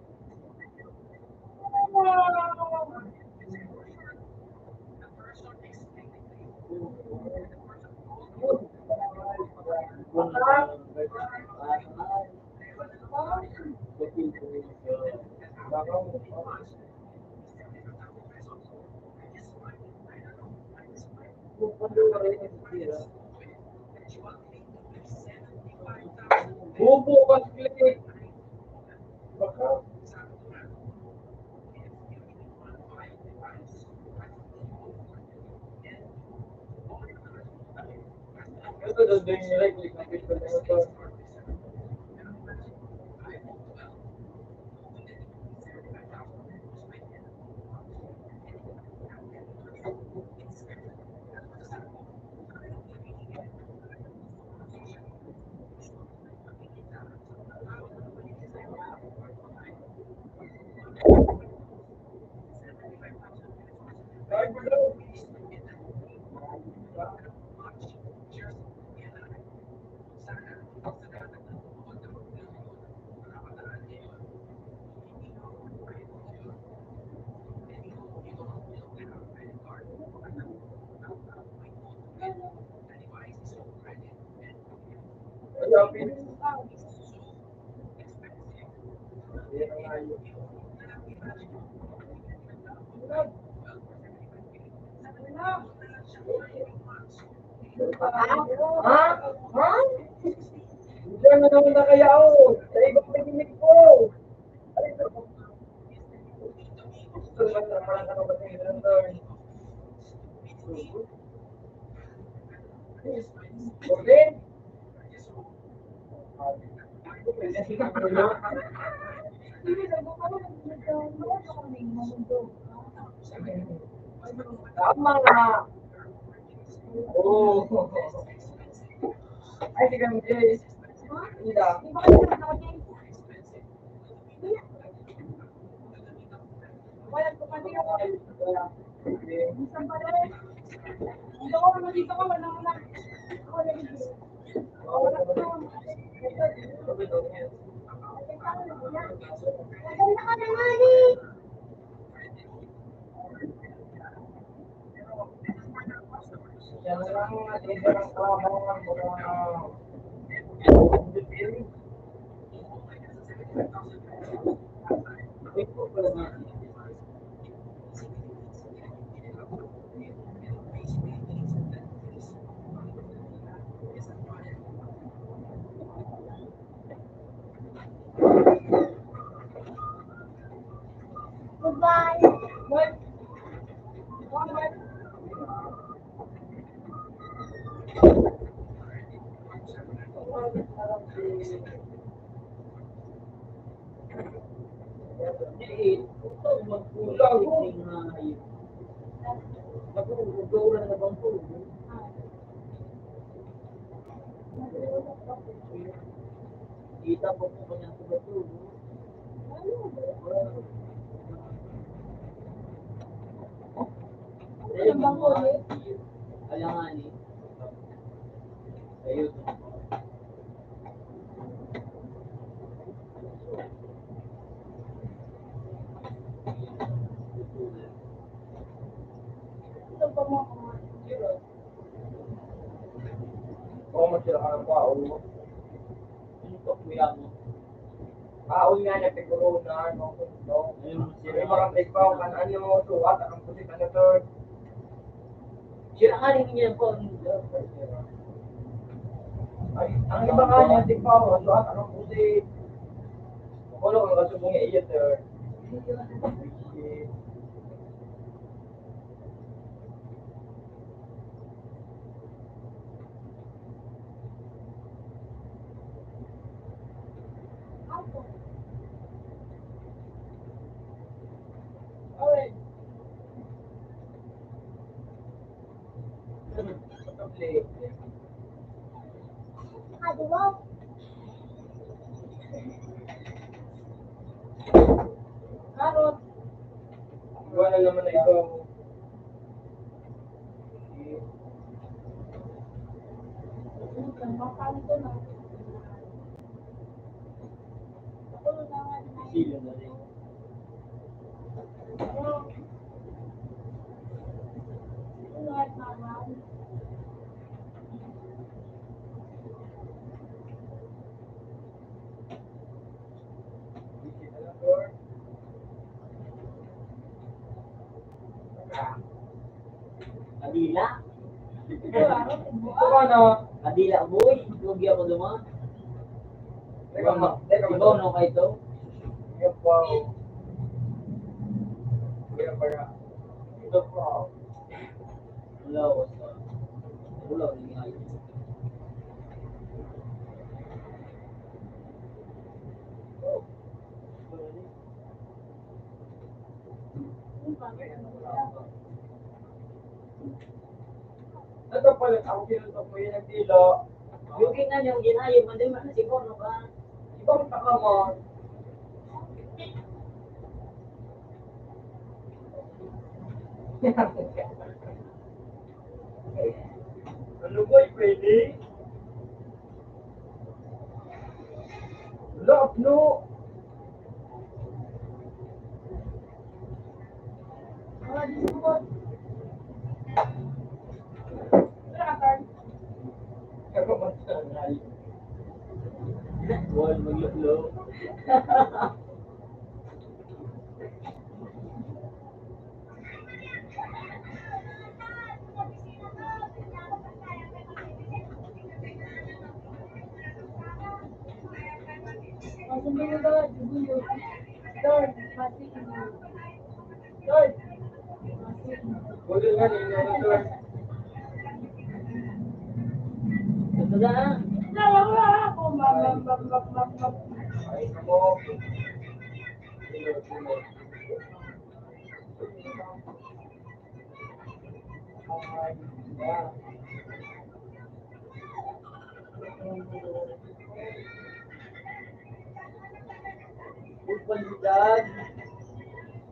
Bubo ka, Clay. Baka. Ha? Ha? Ha? Diyan na naman na kaya ako. Sa ibang pag-inip ko. Ay, naku. Gusto naman na parang ano ba sa'yo, Lord? Okay? Tama nga. Oo. Ay, si Kang Jay. Hindi. Goodbye. Kita po po kanyang tumatulog. Ano bang ulit? Alanganin. Ayun. Ito pa mo. Oo, masira ka ng baon mo. Ano pa, kuya mo? Baon nga na, siguro na, no? No? Ayun, masira. May mga big baon ka na, ano, suwat, ang pusit, ano, sir? Sira ka rin niya po. Ay, ang iba nga niya, big baon, suwat, ang pusit. Makulong ang kasubong niya, iya, sir. Karot. Iwanan naman na ikaw. Sila na rin. Kadila. Ito ka na. Kadila, boy. Lugi ako duman. Teka, ma-, teka, ma-, ibaw, no, kayo to? Ibaw. Ibaw. Ito po. Wala, wala. Wala, wala. Ito pala, ang pinuntok mo yun, ang dilo. Yung gina niya, yung ginayo, mali man na siguro, no ba? Ibang taka mo. Ano mo, pwede? Love, no? Wal, maglolo.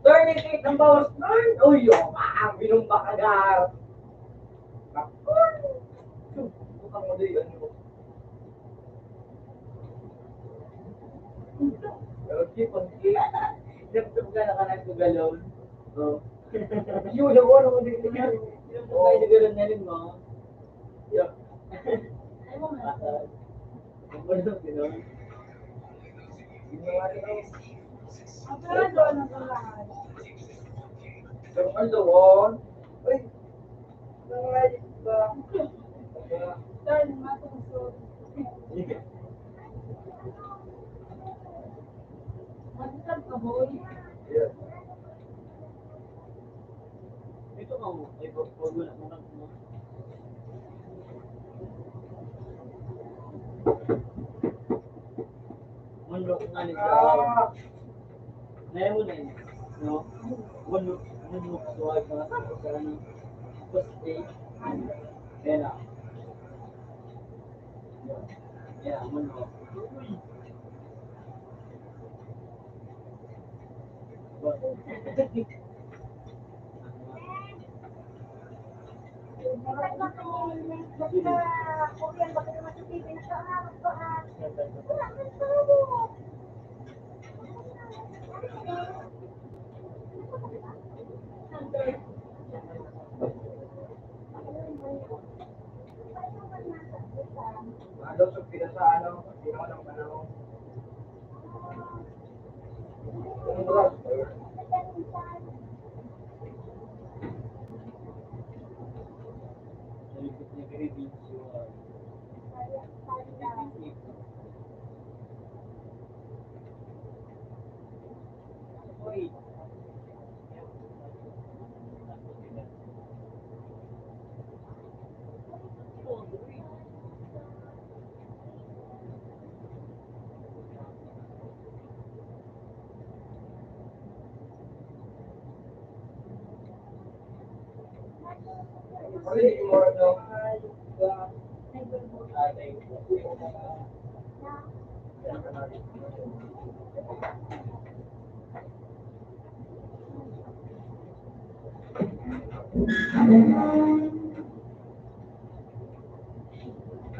Tourniquet ang bawas. Ay, uy, oh, ah, binumba ka, gar. Butang mo doy, ano? Pero di, pag-, laptop ka, nakanan ko galon. Oh. Yun, ako, ano, hindi ko na. Yung mga lugaran na rin, no? Yeah. Ay, mo nga. Ang bulog, you know? Ang pera doon, ang pera. Pero ang doon, ay, Matutan ka, boy. Dito ka mo. Ay, wag, wag mo na, wag mo na. Manlok nga ni Dao. Ngayon mo na yun, no? Manlok, manlok, suwag, mga tapos sa ano, tapos, eh, ayan na. Ayan, manlok. Lalo sa pinasa, ano, pag ginawa ng panahon.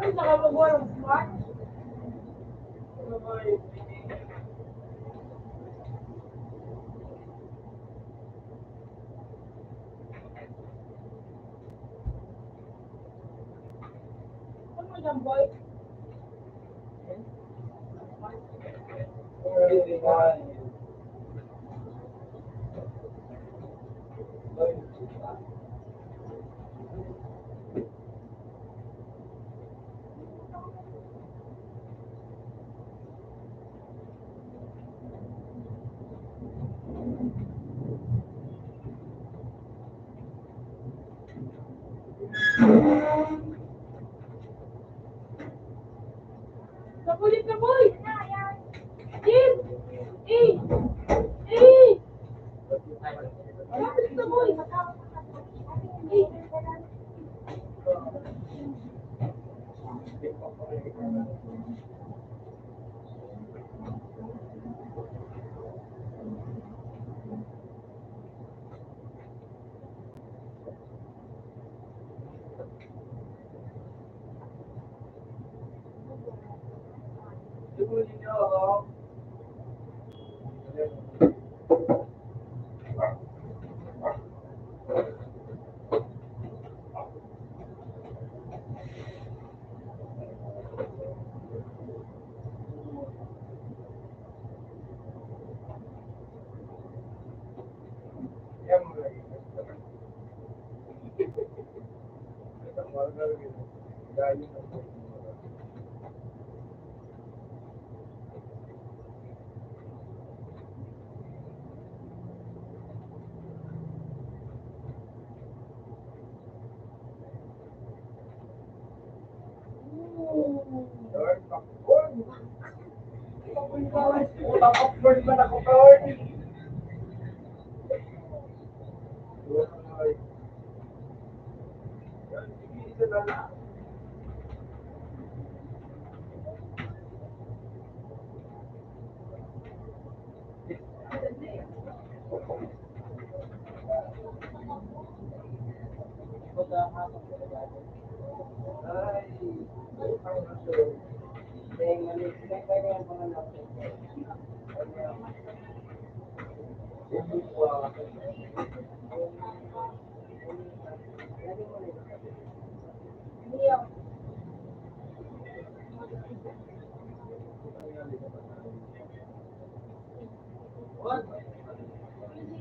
Ay, nakapagawa ng smart. Ano yan, boy?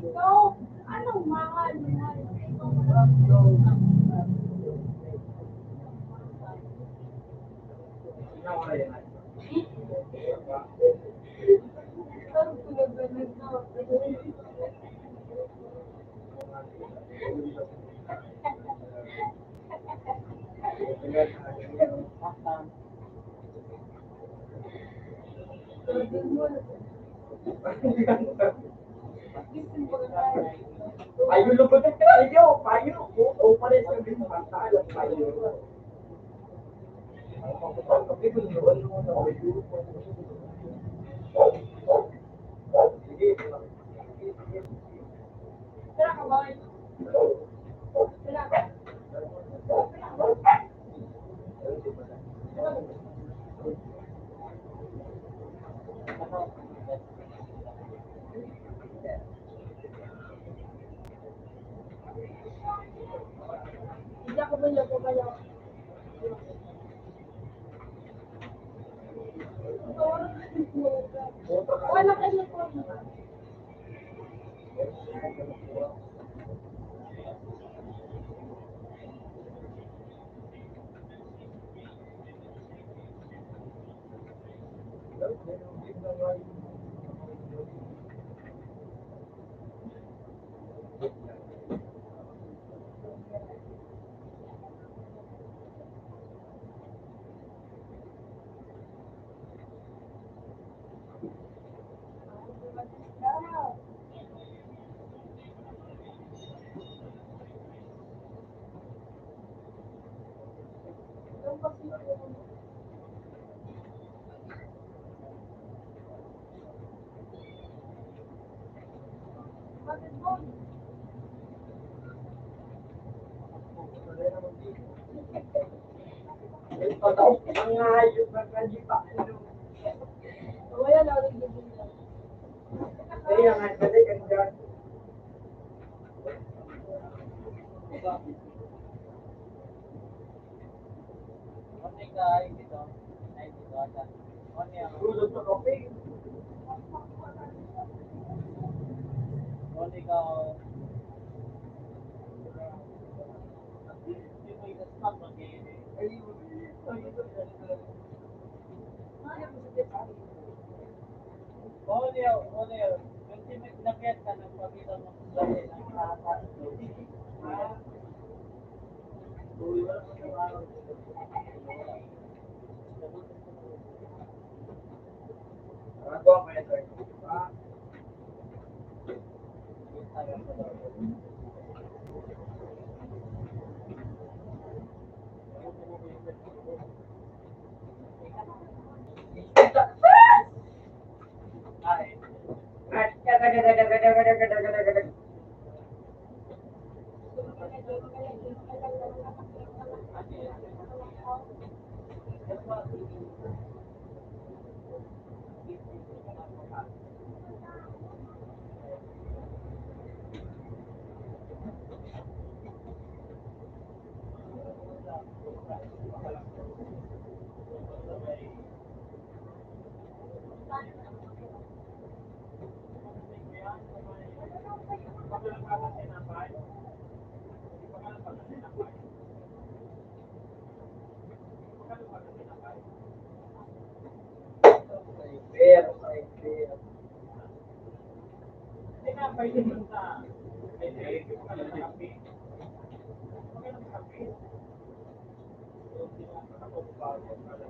Ikaw, anong mahal, mahal? Payo lubot ang payo. Payo. O, o, pare, sabi mo, mantala, payo. Sige. Wala kayo po. Ang hayop na kalipa. Wala na ulit yung kaya nga, balik ang dyan.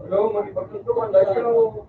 Hello, magipagtuntukan tayo.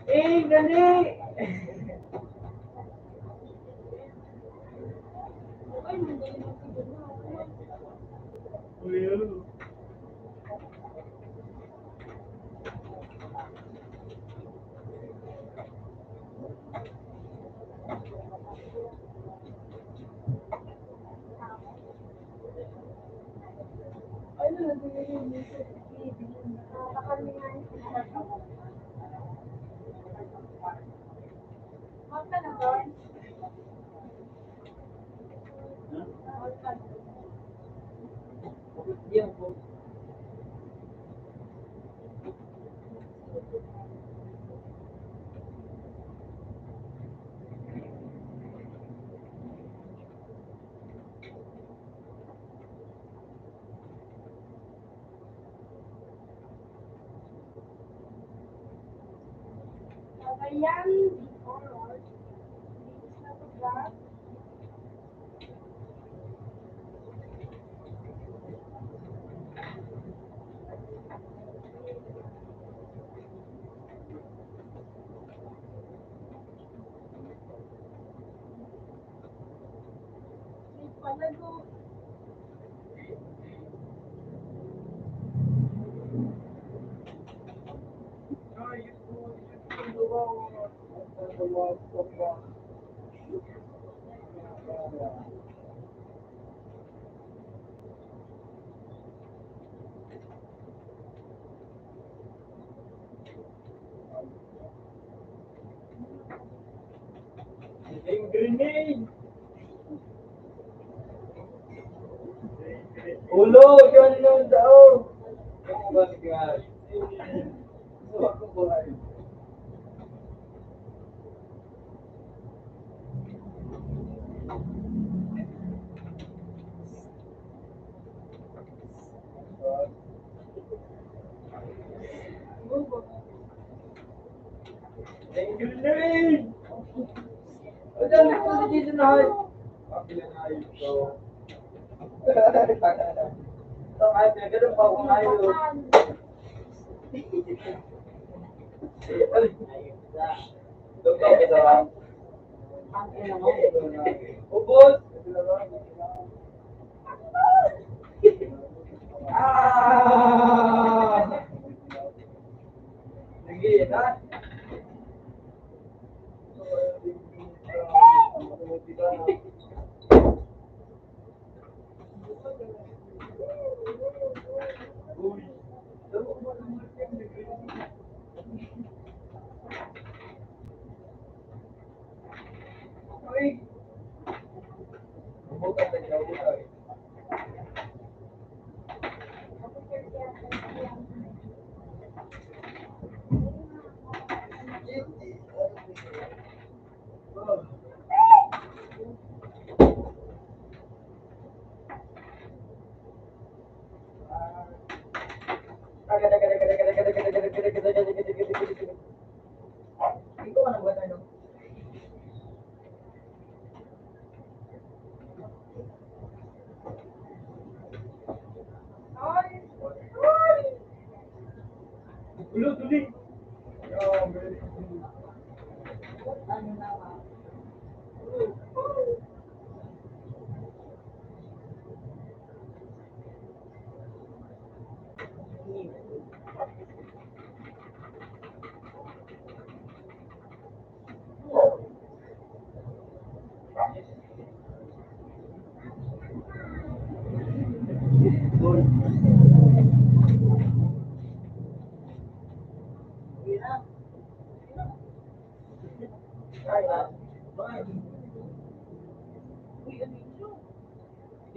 Eh, gani. Kabayan, before, Yung grenade! Ulo, yun yung daog! Oh my God! Thank you, Lord. Ang dami ko na dito na hay. Ang pinangayon ko. Ito, ay, pinagano pa akong ayos. Ito, ito, ito. Ubos. Ah! Sige, ha?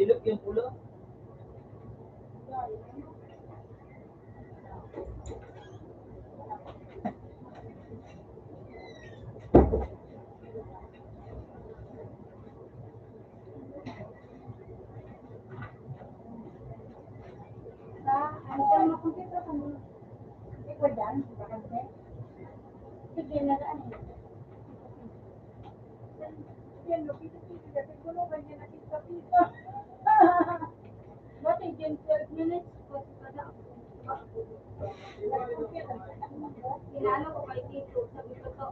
Dilok yung pula. Sa, ano ka, makumpleto ka mo? Ikaw dyan, bakante? Sige, nag-ano? Yan, no, pito-pito, kasi kuno, ganyan na pito-pito. What is in twelve minutes? Inano ko kay Tito, sabi ko to,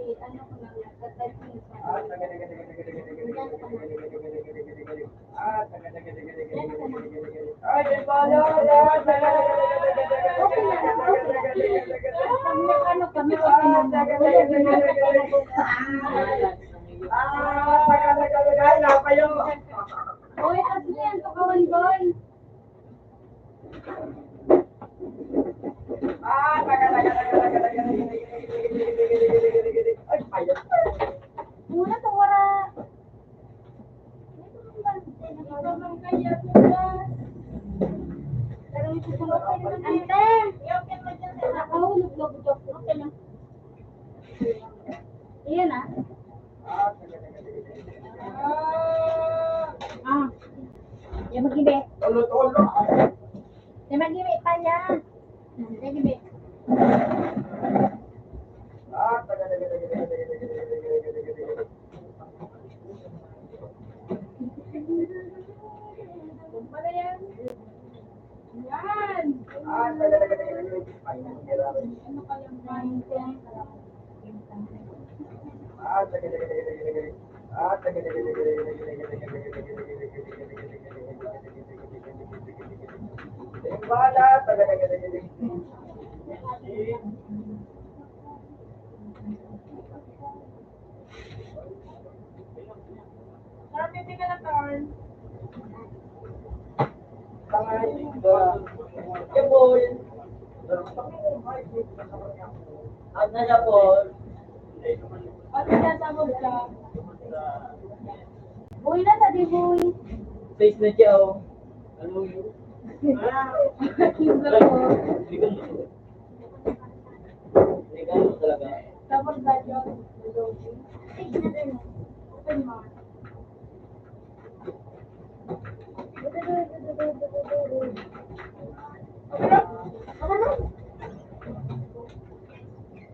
eh, ano ko lang, nagtatay ko yung Uy, kasi yan, tukawan, boy. Muna to, wara. Ante, nakahulog na budak. Okay lang. Iyan, ah. Ah. Yan, mag-ibe. Yan, mag-ibe pa yan. Yan, ibe. Happy ka na, Torn. Ano na, Paul? Ano na, sabog ka? Buhay na sa di buhay. Face na siya, oh. Ano yun? Ah. Hindi ko Regalo talaga. Tapos ba yun? Open mo.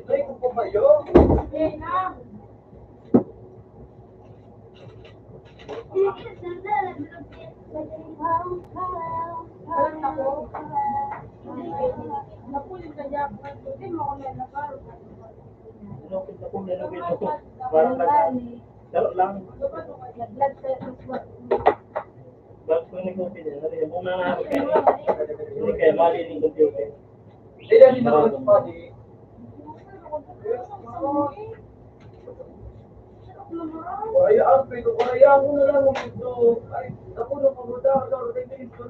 Ay, kung pa kayo? Okay na. Inukit na po, inukit na po. Parang nag-, charot lang. Ba't ko ni Kupi din? Ano yun? Kung nangarap ka, hindi kaya mali yung computer. Ay, ang pito, kaya ako na lang ang ito. Ay, ako na pagod ako, pero hindi ko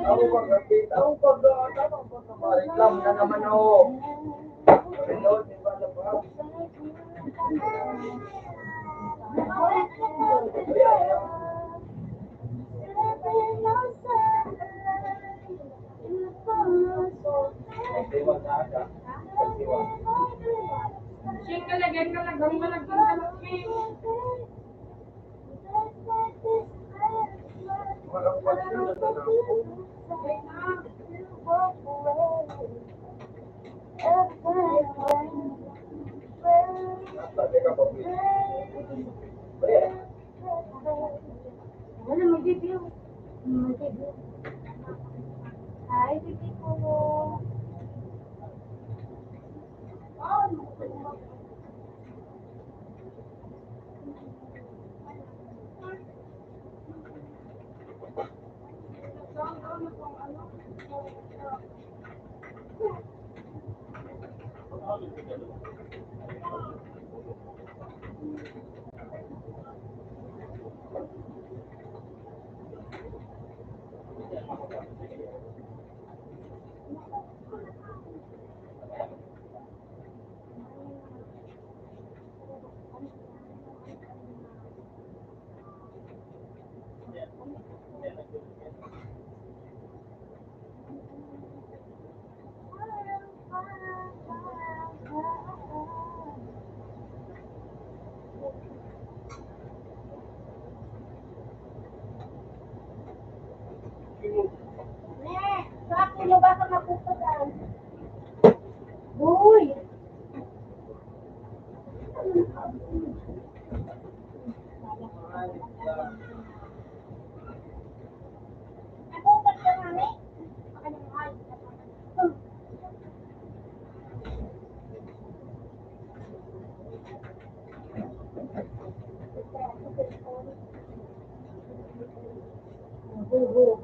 Ang pag-, ang pag-, ang pag-, reklamo na naman, oh. Sing ka lagi, ka lagi, ka lagi, ka lagi. Wala, mag-review. Mag-review. Hi, baby ko.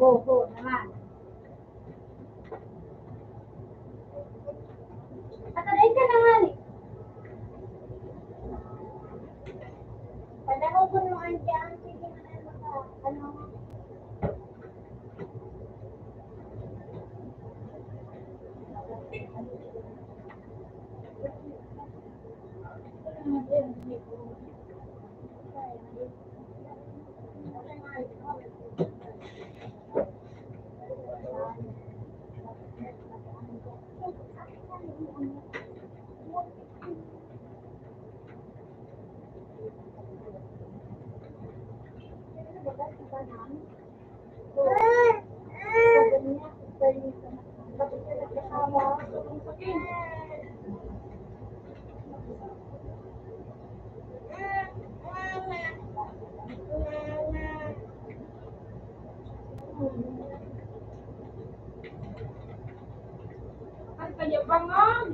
Oho naman. At aray ka na nga ni. Panahon ko nung andiyan, sige na maka, ano, Ang kanya bangon.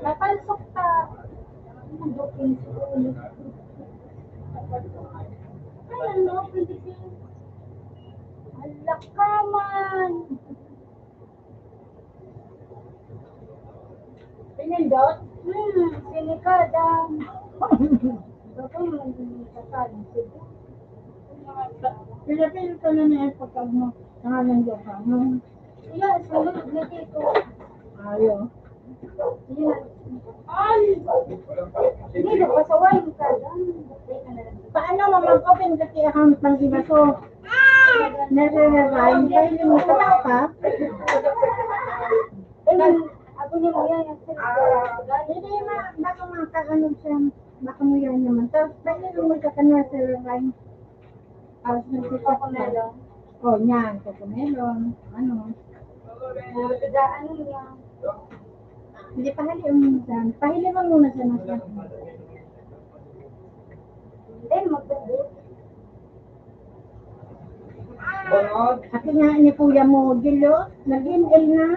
Napalsok ta. Ang duking sa ulo. Ay, ano, pwede din. Hala ka man. Pinindot? Hmm, sinikada. Baka man, sinikada. Pinapil ka na niya pagka mo. Nanganang ka mo. Iya, sunod na dito. Ayo. Iya. Ay! Hindi, nagpasaway ka. Paano mamangkopin kasi ang pang-iba ko? Nare-rewind. Pwede mo sa tao ka? Ayun, ako niya mo yan. Hindi, ma-, baka makaano siya. Baka mo yan naman. Tapos, pwede mo sa kanya sa rewind. Tapos, nagsikat ka. Cocomelon. Oh, yan. Cocomelon. Ano? Ano yan? Hindi, pahali mo muna siya. Pahili mo muna siya na siya. Then, magdagdag. Bangag. Pati nga ni Kuya Model, oh. Nag-M L na.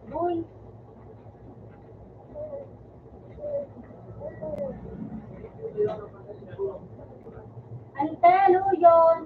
Boy. Ante, luyon.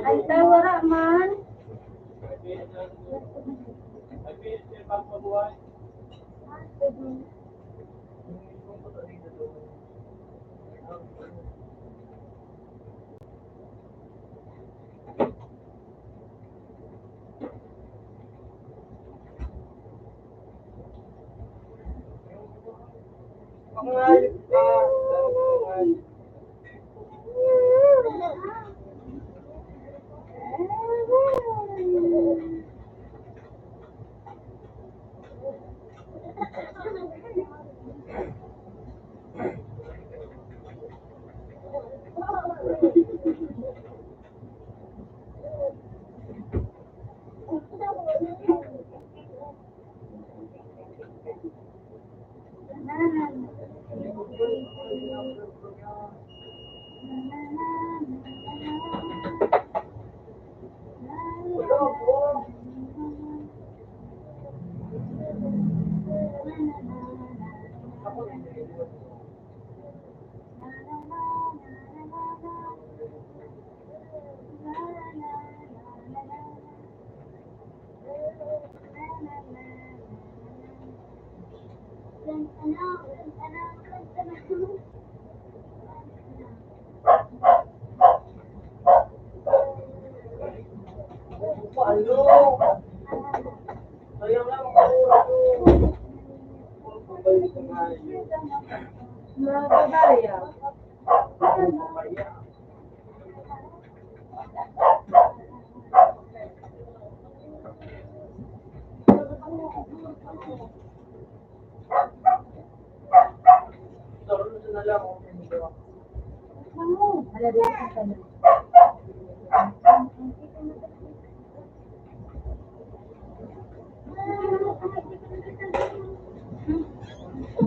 Ay, ta, wala man.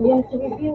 Yan, sige, sige.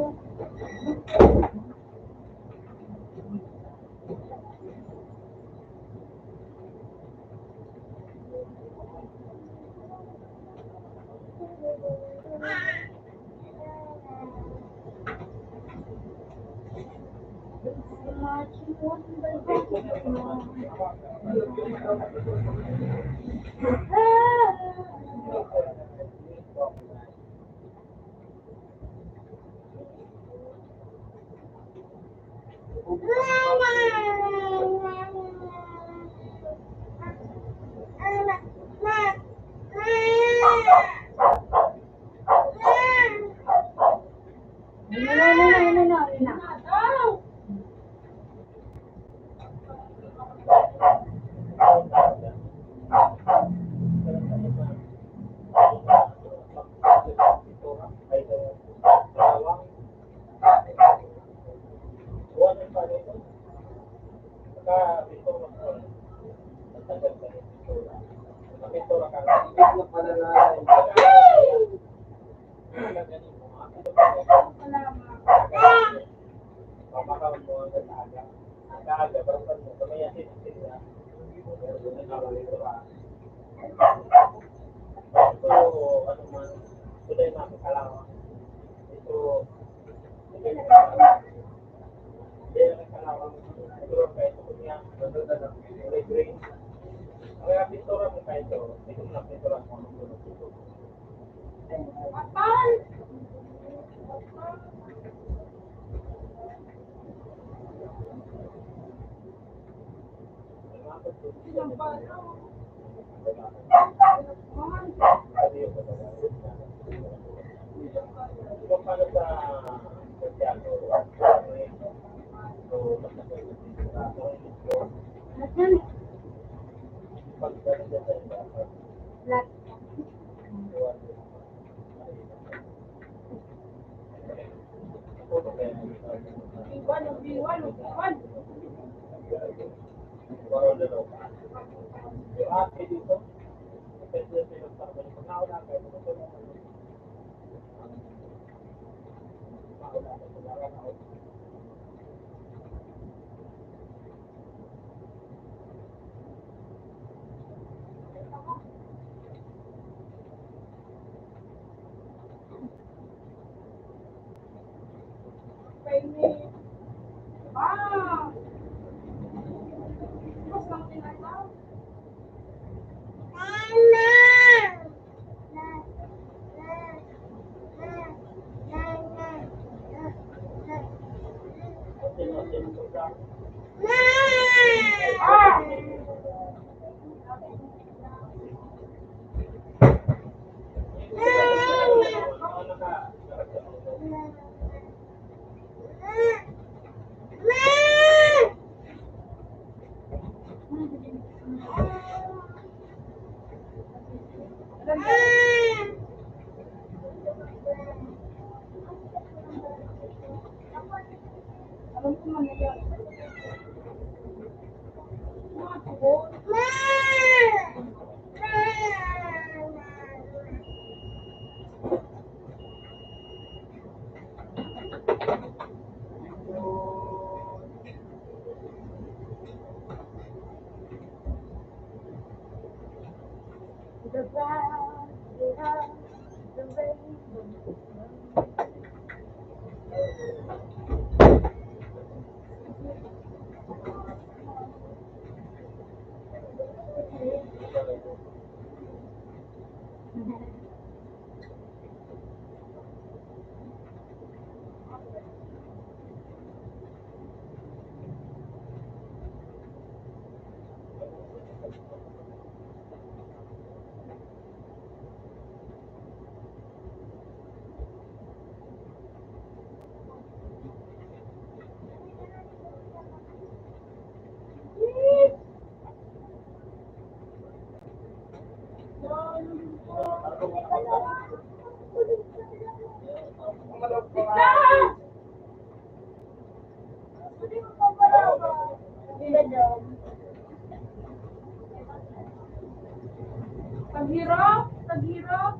Paghirap, paghirap.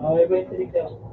Okay ba yung tinig daw?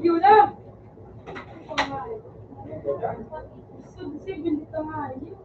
Yun na. Sub-, sub-, hindi ka nga, yun.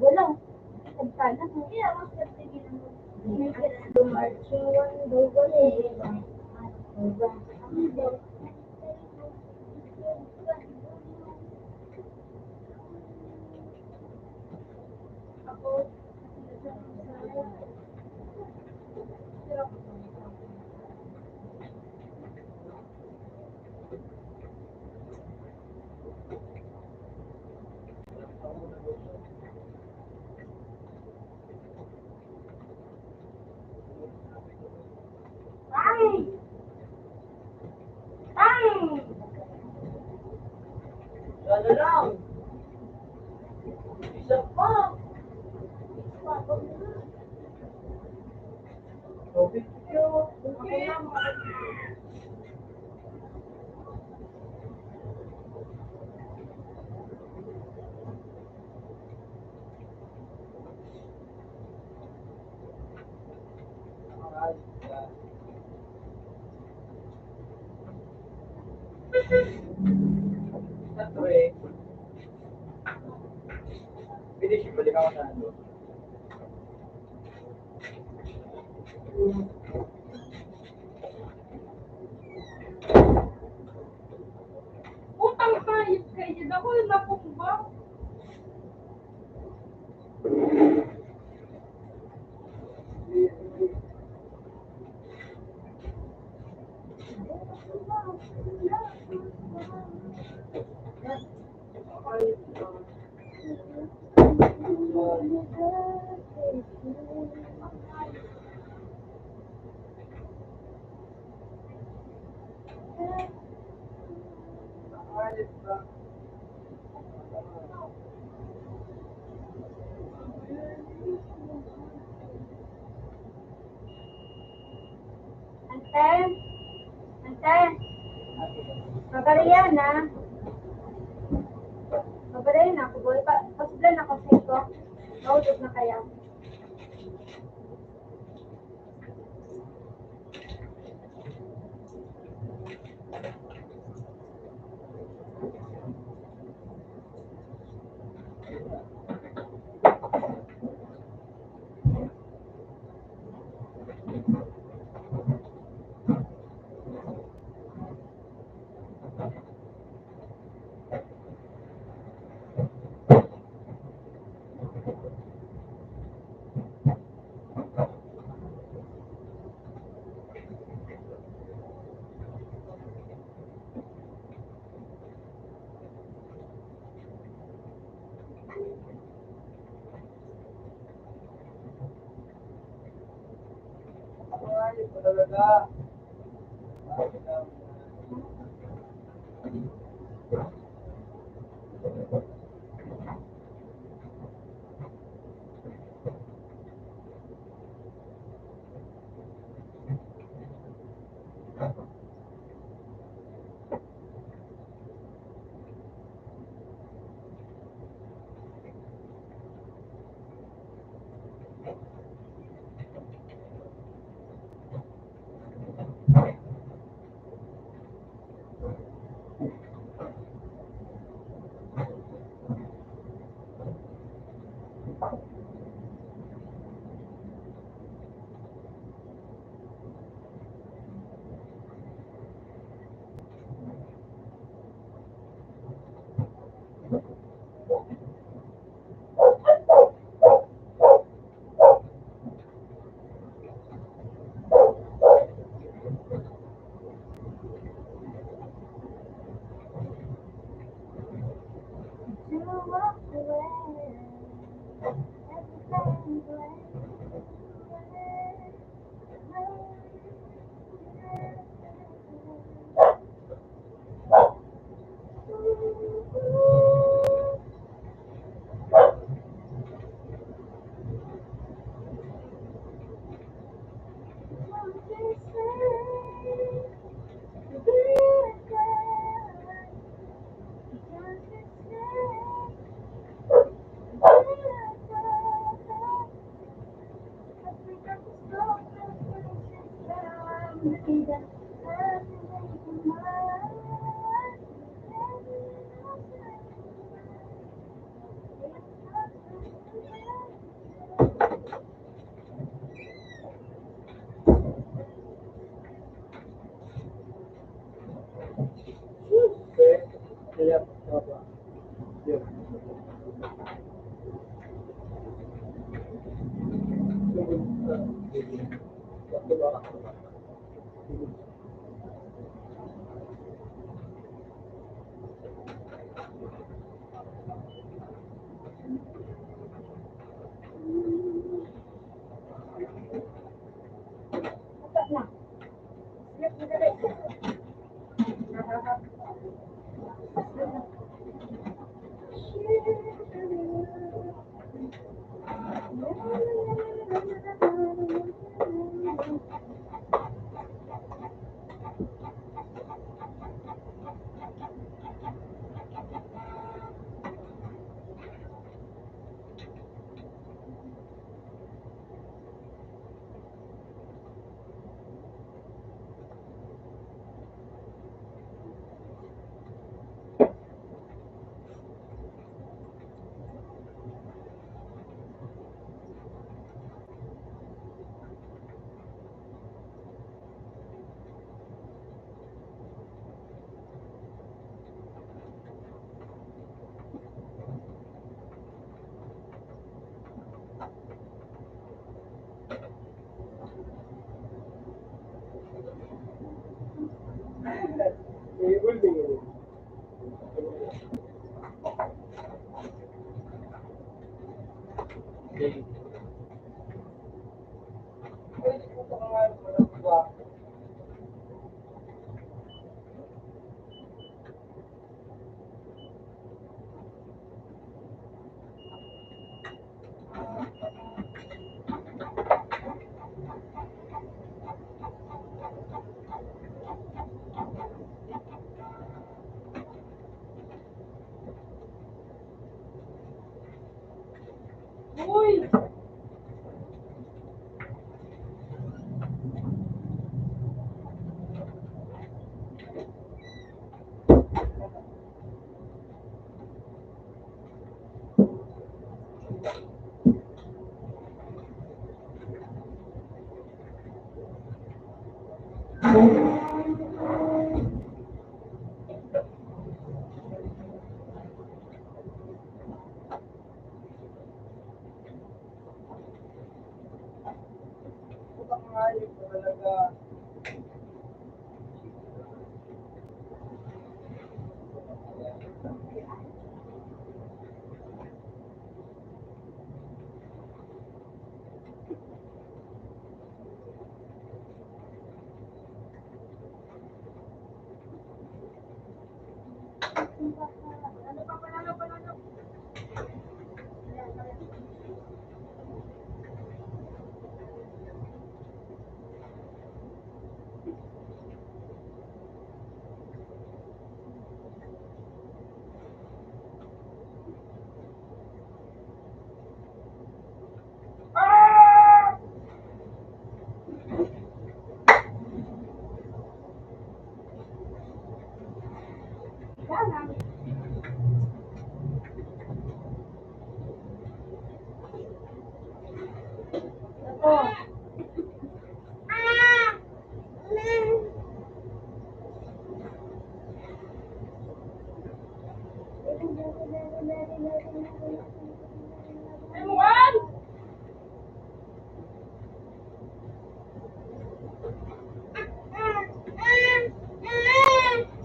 Wala. Nagkala mo. Dumarcho ang dugo. Isa pa. Pwede siya balikan ko sa ano. Putang hayop kayo, ako yung napumba. Te? Ante? Magariyan na. Magariyan na ako, boy. Pa, pasublan ako sa ito. Maudog na kaya.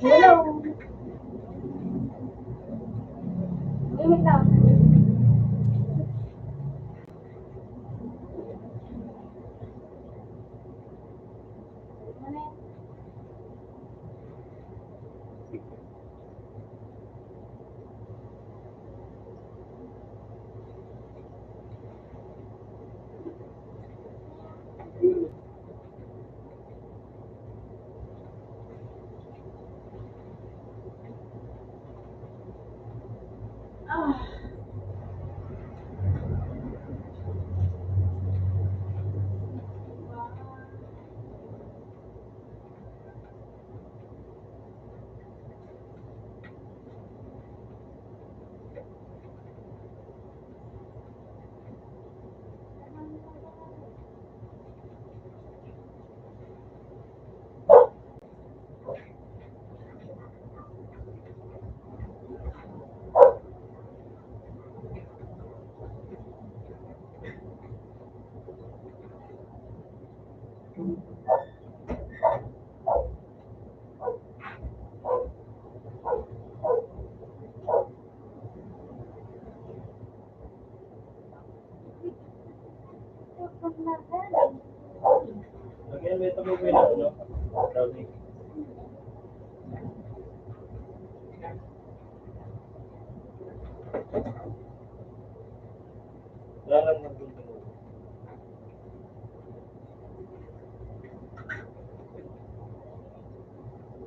Hello. Wait lang.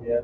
Yeah.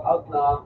Out na.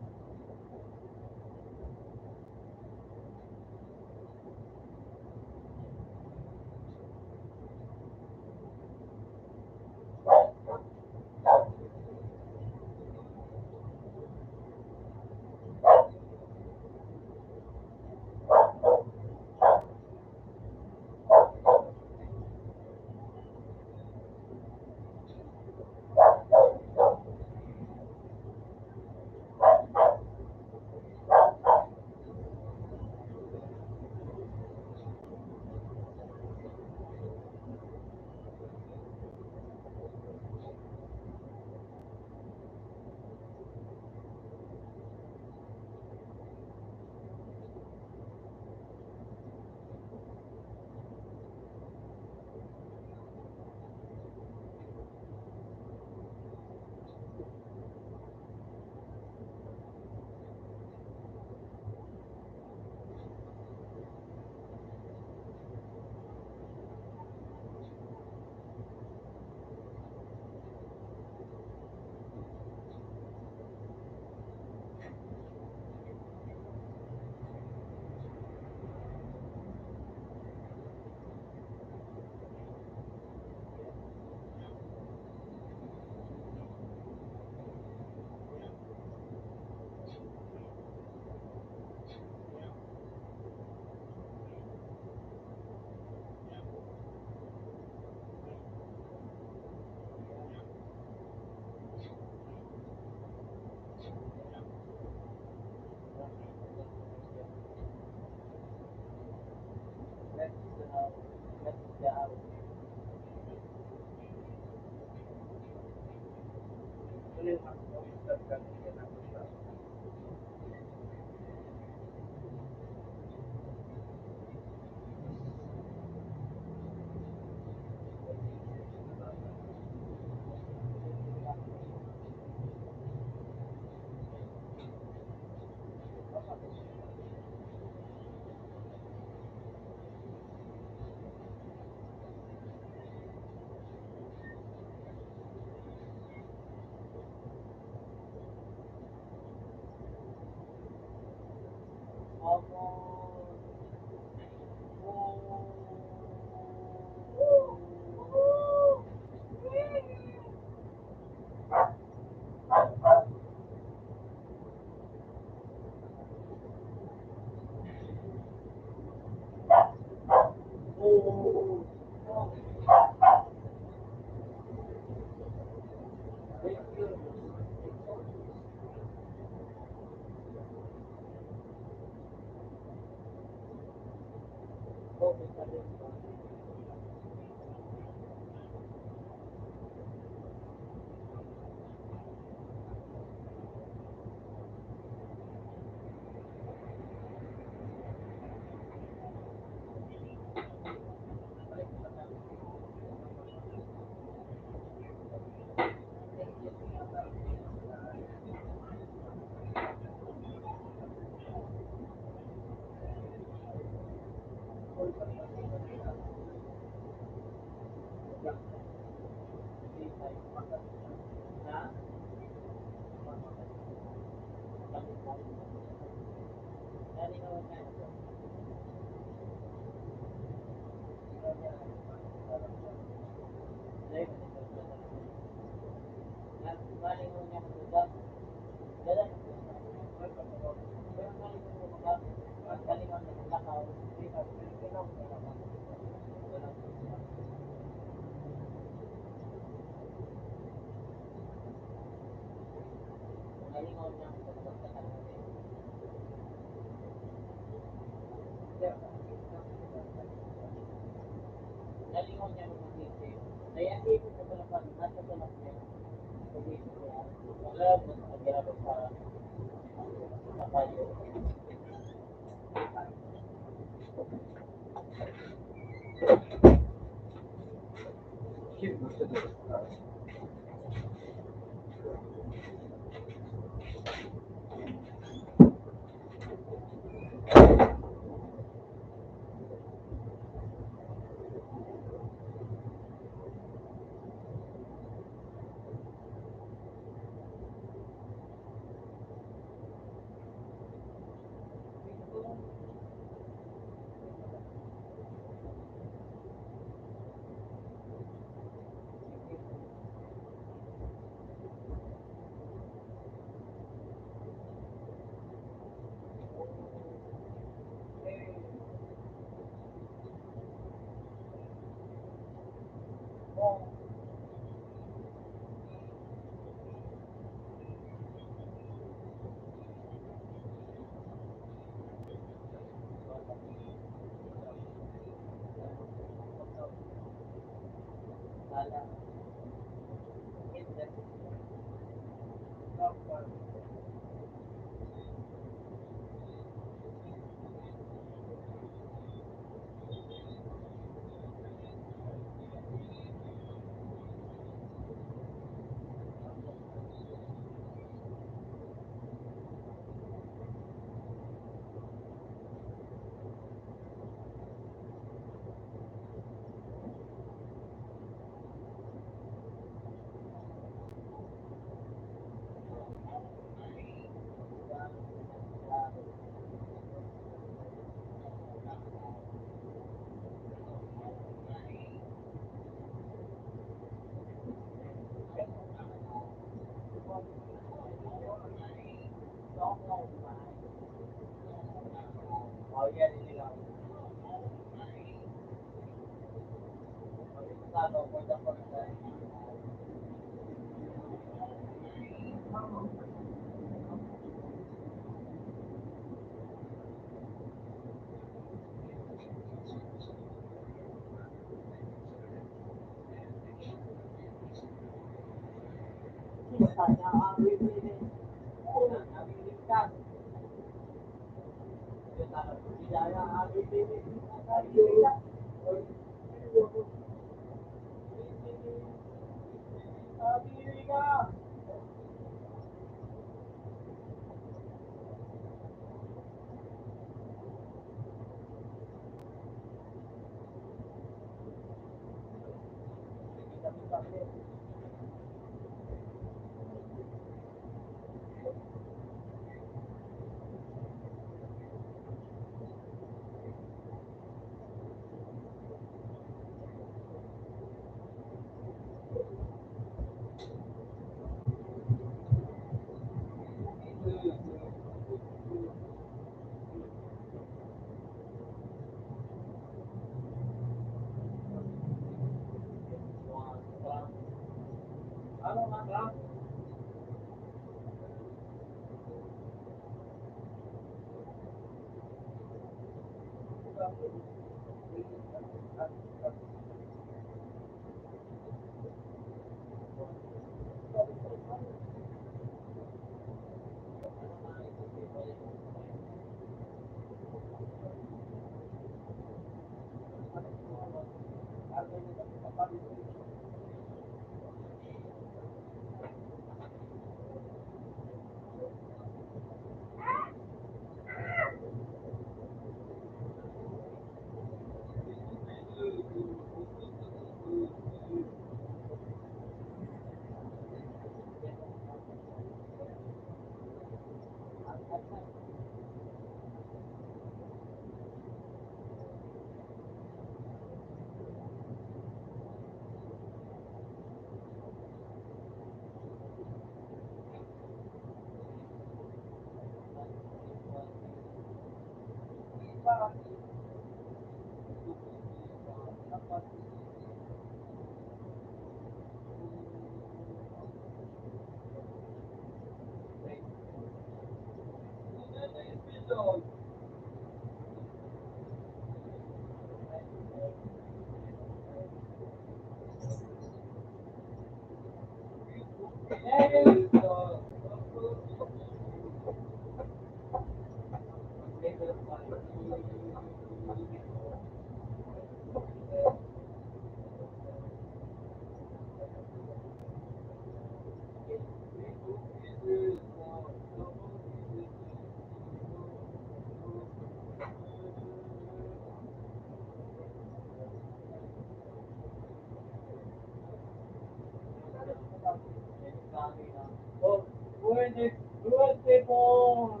Twenty, twenty-four.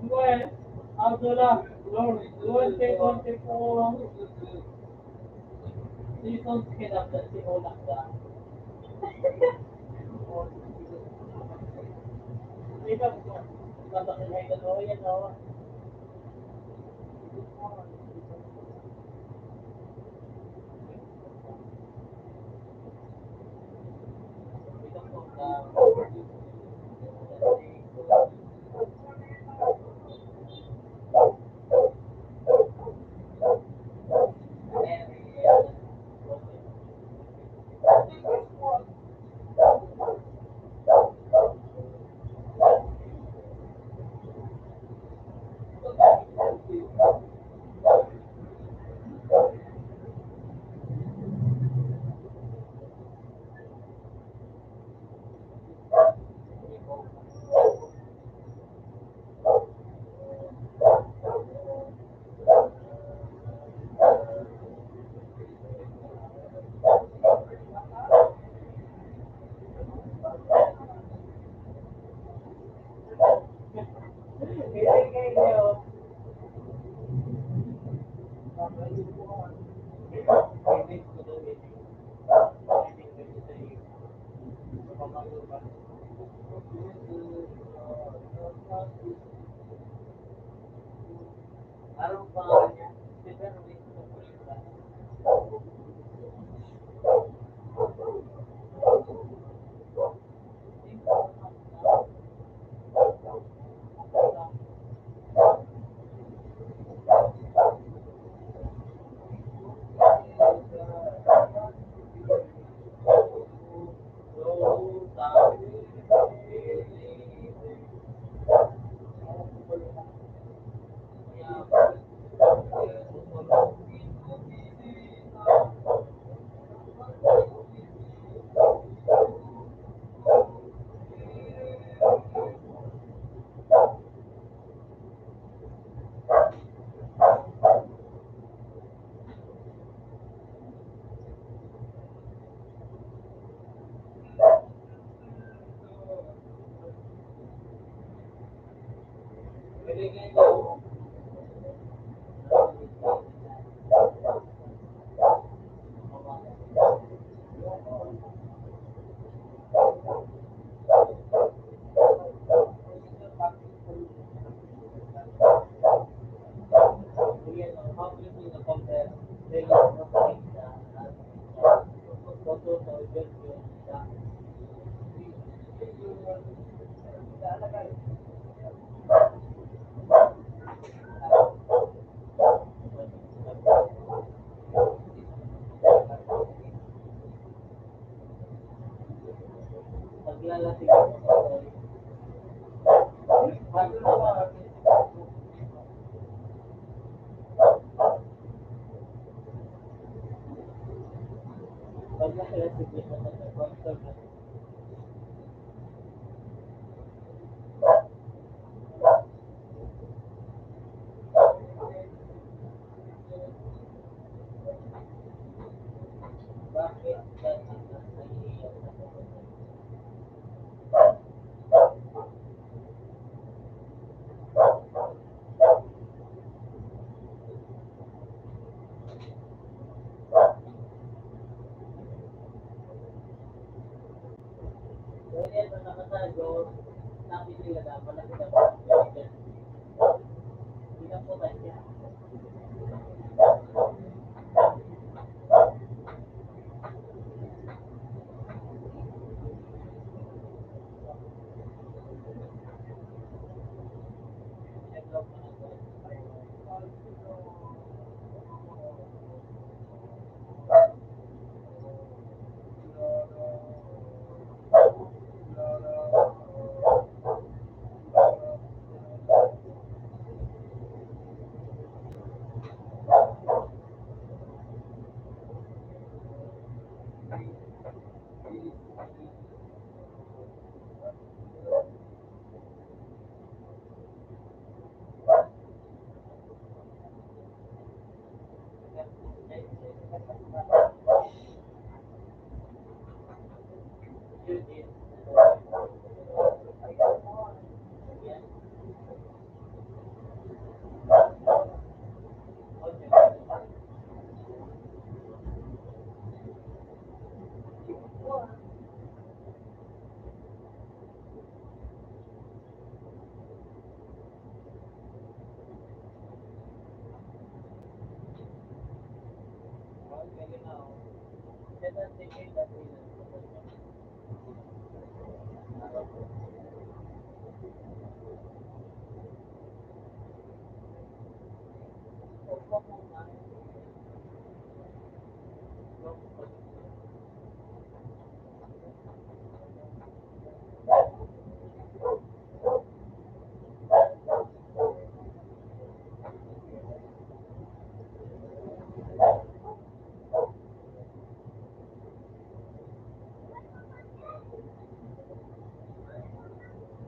Well, after that, Lord, twenty twenty-four. Seasons cannot be all like that. Ikaw, masakihan ka, no? Yan, no?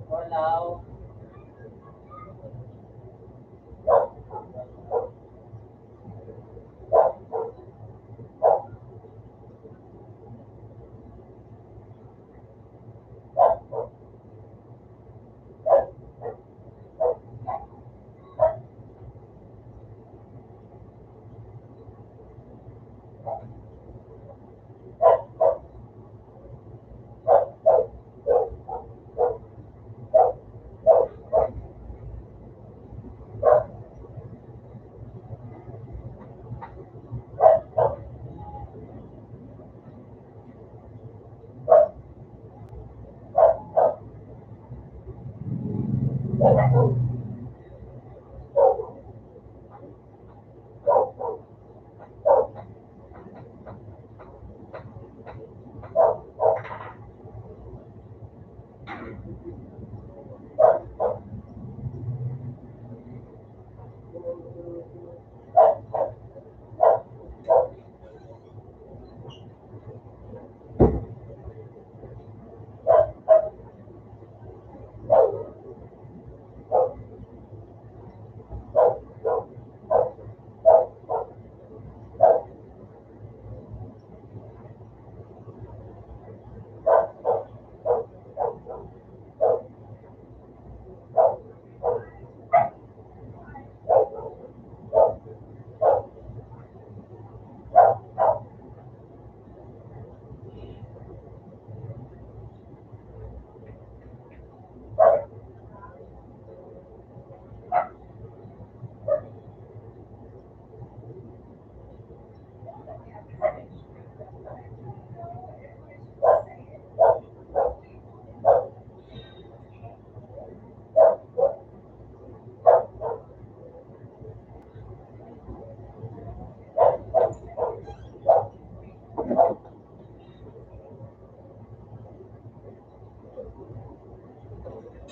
Wala.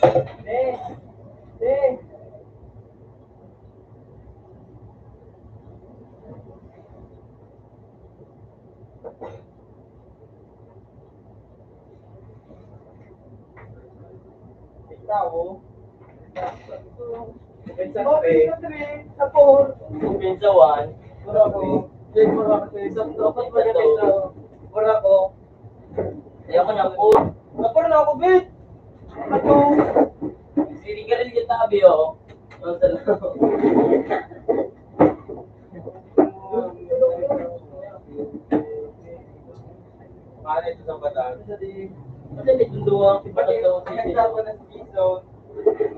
Te, te. Ikaw, oh. Minsan, pre. Minsan, pre. Sa four. Minsan, one. Wala ko. Wala ko. Wala ko. Ayaw ko ng food. Napor na ako, bet. Ato. Sinigarilyo tabi, oh. Ang sarap. Ano ito sa bataan? Kasi may tunduan, pati pati daw ang sisi. Nagdawa na si Jason.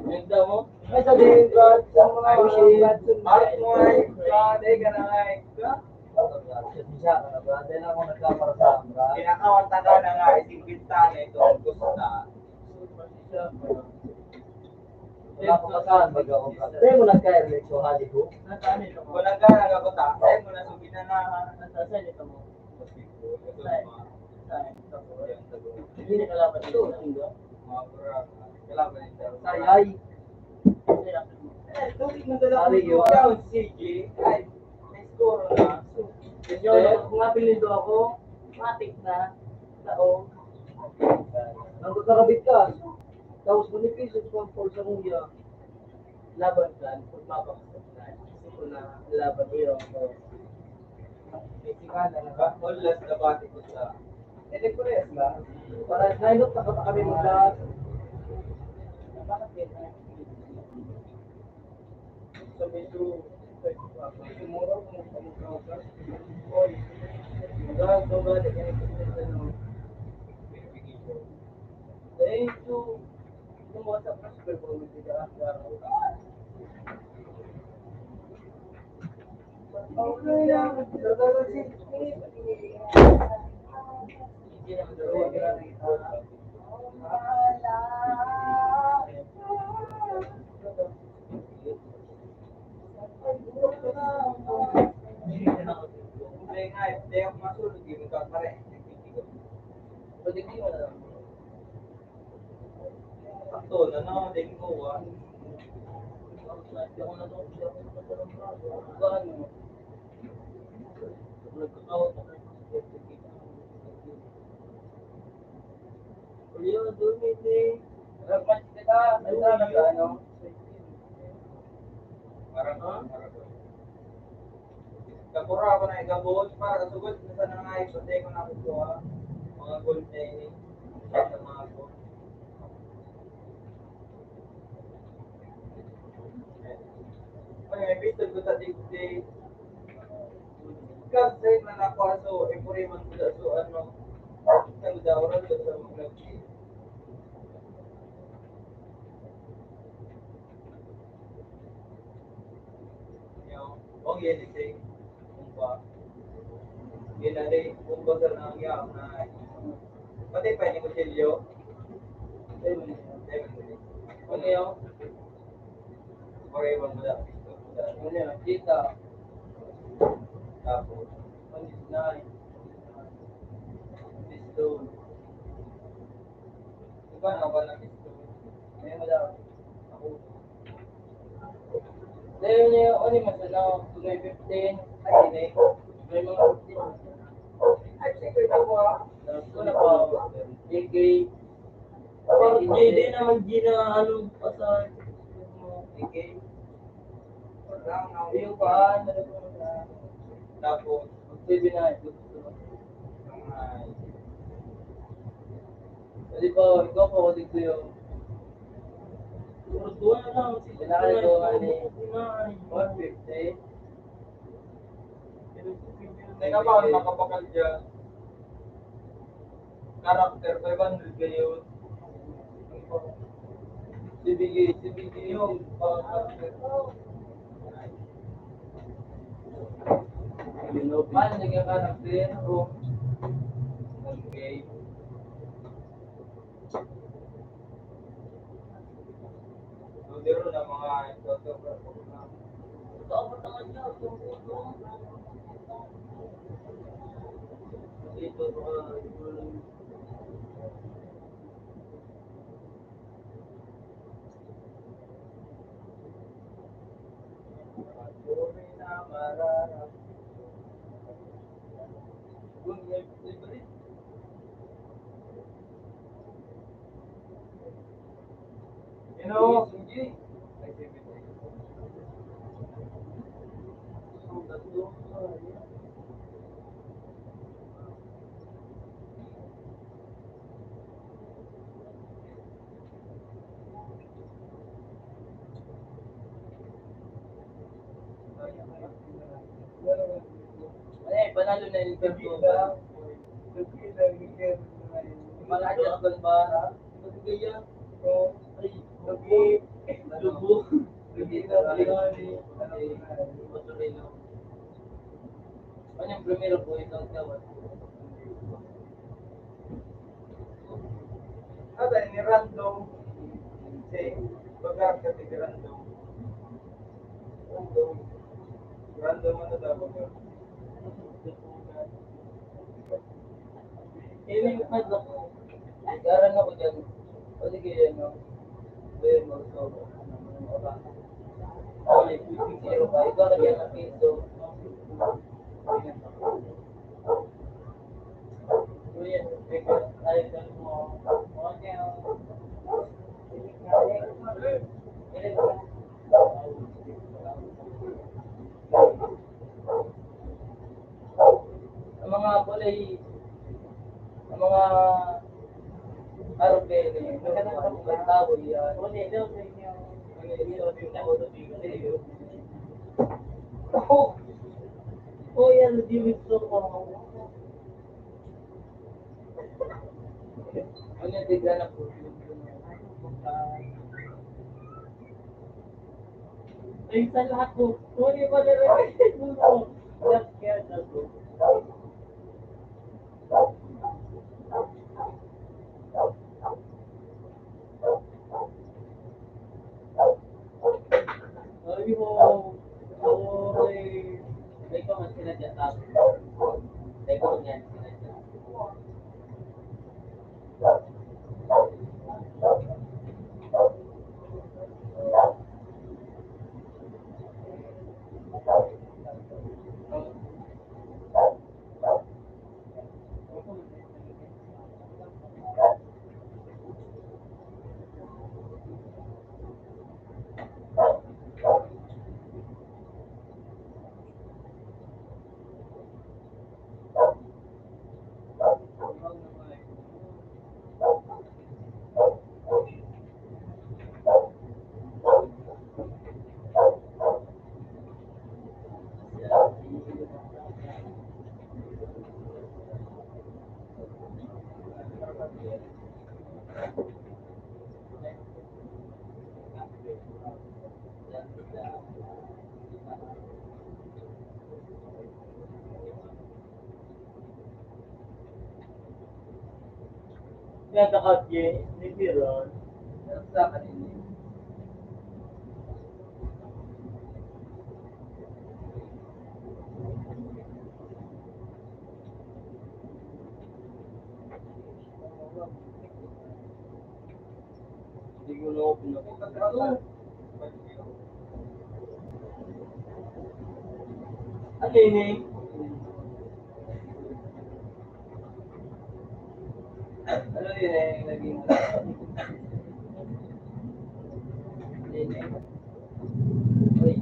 Nagdawa mo? Ay, sa din, Brad, sa mga Ay, si Brad, sa Art mo, ay, Brad, eh, ka na, ay. Siya, ano, Brad, yan ako nagkapara sa Brad. Kinakawanta ka na nga, isang bintana ito, ang gusto na. Wala ko pa saan, baga ako, Brad. Sa'yo mo nagka-early, so, hali ko. Walang gana ka ba ta? Sa'yo mo na, so, ginanahan. Hindi na kalaban ito. Sayay. Sorry, yun. Sige. Ay, may score na. Inyo, kung apil nito ako, matik na. Tao. Nang kakabit ka. Tapos bonifacio sa pang Paul sa Muya. Laban ka, pag mapakasal na, gusto ko na laban ko yun. May tingala na ba? All last na bati ko sa Ele Correa ba? Para nainot na kami mag-lahat. Bakit yun? Sa medyo, sa mura kung magkakaugas. Oy, mura kung balik ang ano. Thank you. Sakto na, no? Ding ko, ah. Parang, parang, Kapura ako na igabot para sa sugod na sa nangay, patay ko na ako, ah. Mga gold na ini. Sa mga gold. Ay, may pistol ko sa digdi. Kasi man ako aso, ipuriman ko sa so, ano, sa dawaran ko sa mga nagdi. Yung, ang yan, ito yung, kung ba, yun na rin, kung ba sa nangyari na, pati pa yung kutsilyo. Ayun, ayun, ayun. Ano yun? Okay, wag mo lang. Ano yun? Kita. Tapos, ano yun? Nine. Pistol. Di ba, nawa na pistol? Ngayon, wala. Ako. Dahil niya, ano yung mas ano, two thousand fifteen, ay, hindi. May mga fifteen. Ay, sige, ako, ah. Tapos, ano pa? A K. Parang J D naman, Gina, ano, pa sa A K. Yung pa, ano, tapos, mag-seven na, ito, ito. Ay. Di ba, ikaw pa, ulit ko yung Siguro doon na lang, sige. Kailangan ko, ano, one fifty. Teka pa, ano, nakapakal dyan? Character, five hundred kayo. Sibigay, sibigay yung character. Paano naging character? O, okay. So, meron na mga ito, ito, ito. Ito, ito, ito. You know, Ay, panalo na yung Pagkita. Pagkita, yung mga adjust ko ba? Pagkita, oh, ay, lubo. Lubo. Pagkita, ay, ay, Motorino. Ano yung primero po? Ikaw, ikaw. Ada ini random. Si, baga ka ti random. Random. Random ano daw baga? Ini yung padlock. Nag-aaral ako dyan. O sige, ano? Ayun, mag-, so, ano, ano, ano, ano, ano, ano, ano, ano, ano, ano, ano, ano, Ang mga kulay, ang mga aeroplano, yung mga tao, yan. Oh, oh, yan, di gusto ko. Ano yung tigla na po? Ay, sa lahat po. Sorry, wala na. Last year na po. Ay, mo. Sorry. Teka, mas sinadya ka. Teka, mas sinadya. Natakat ye, ni Piron. Sa kanini. Hindi ko na ako pinakita. Ano yun eh? Ano yun eh? Naging... Ano yun eh? Uy.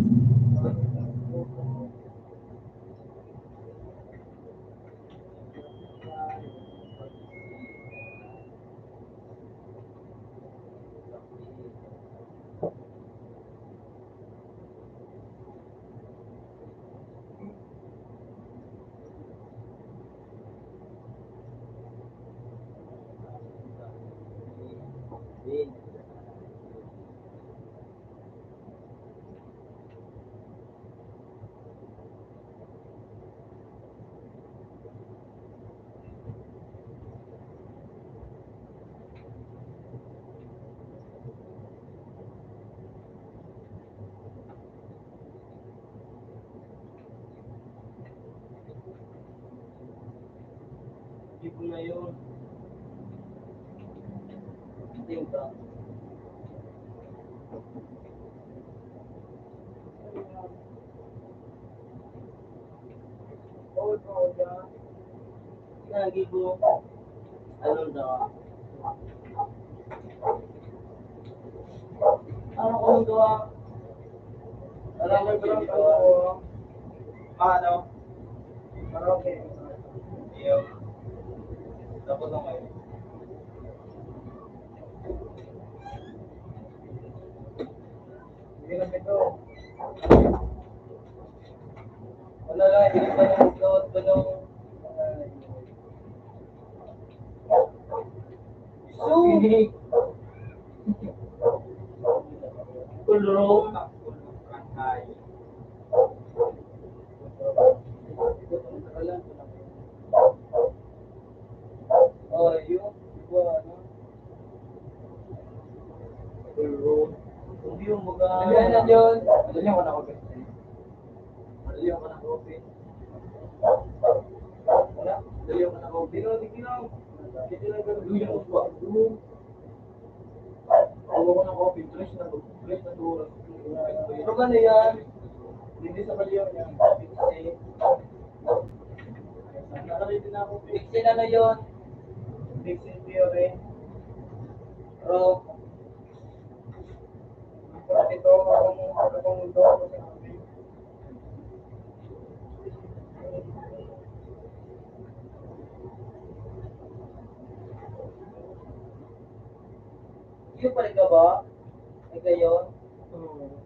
Hindi ko na yun. Hindi ba? Nagi ko. Ano daw? Ano ko ang gawa? Alam mo ba ito? Ah, ano? Karaoke. Iyo. Tapos ang ngayon. Hindi na ito. Wala lang, hindi pa lang ito. Ito nung, ah, so, kulong. Oh, yun. Diba, ano? Kulong. Hindi yung mga Ano yan, ano yun? Madali ako na open. Madali ako na open. Wala. Madali ako na open. Pero, hindi lang. Hindi lang ganun. Hindi lang ganun. Ako ko ng coffee, tres na to, tres na to oras. Ano ba na yan? Hindi sa baliw niya. Fixed. Nakalito na ako. Fixed na na yun. Fixed theory. Pero, ito, ako mo, ako mo, ako mo, Iyo pa rin ka ba? Ay, kayo? Oo.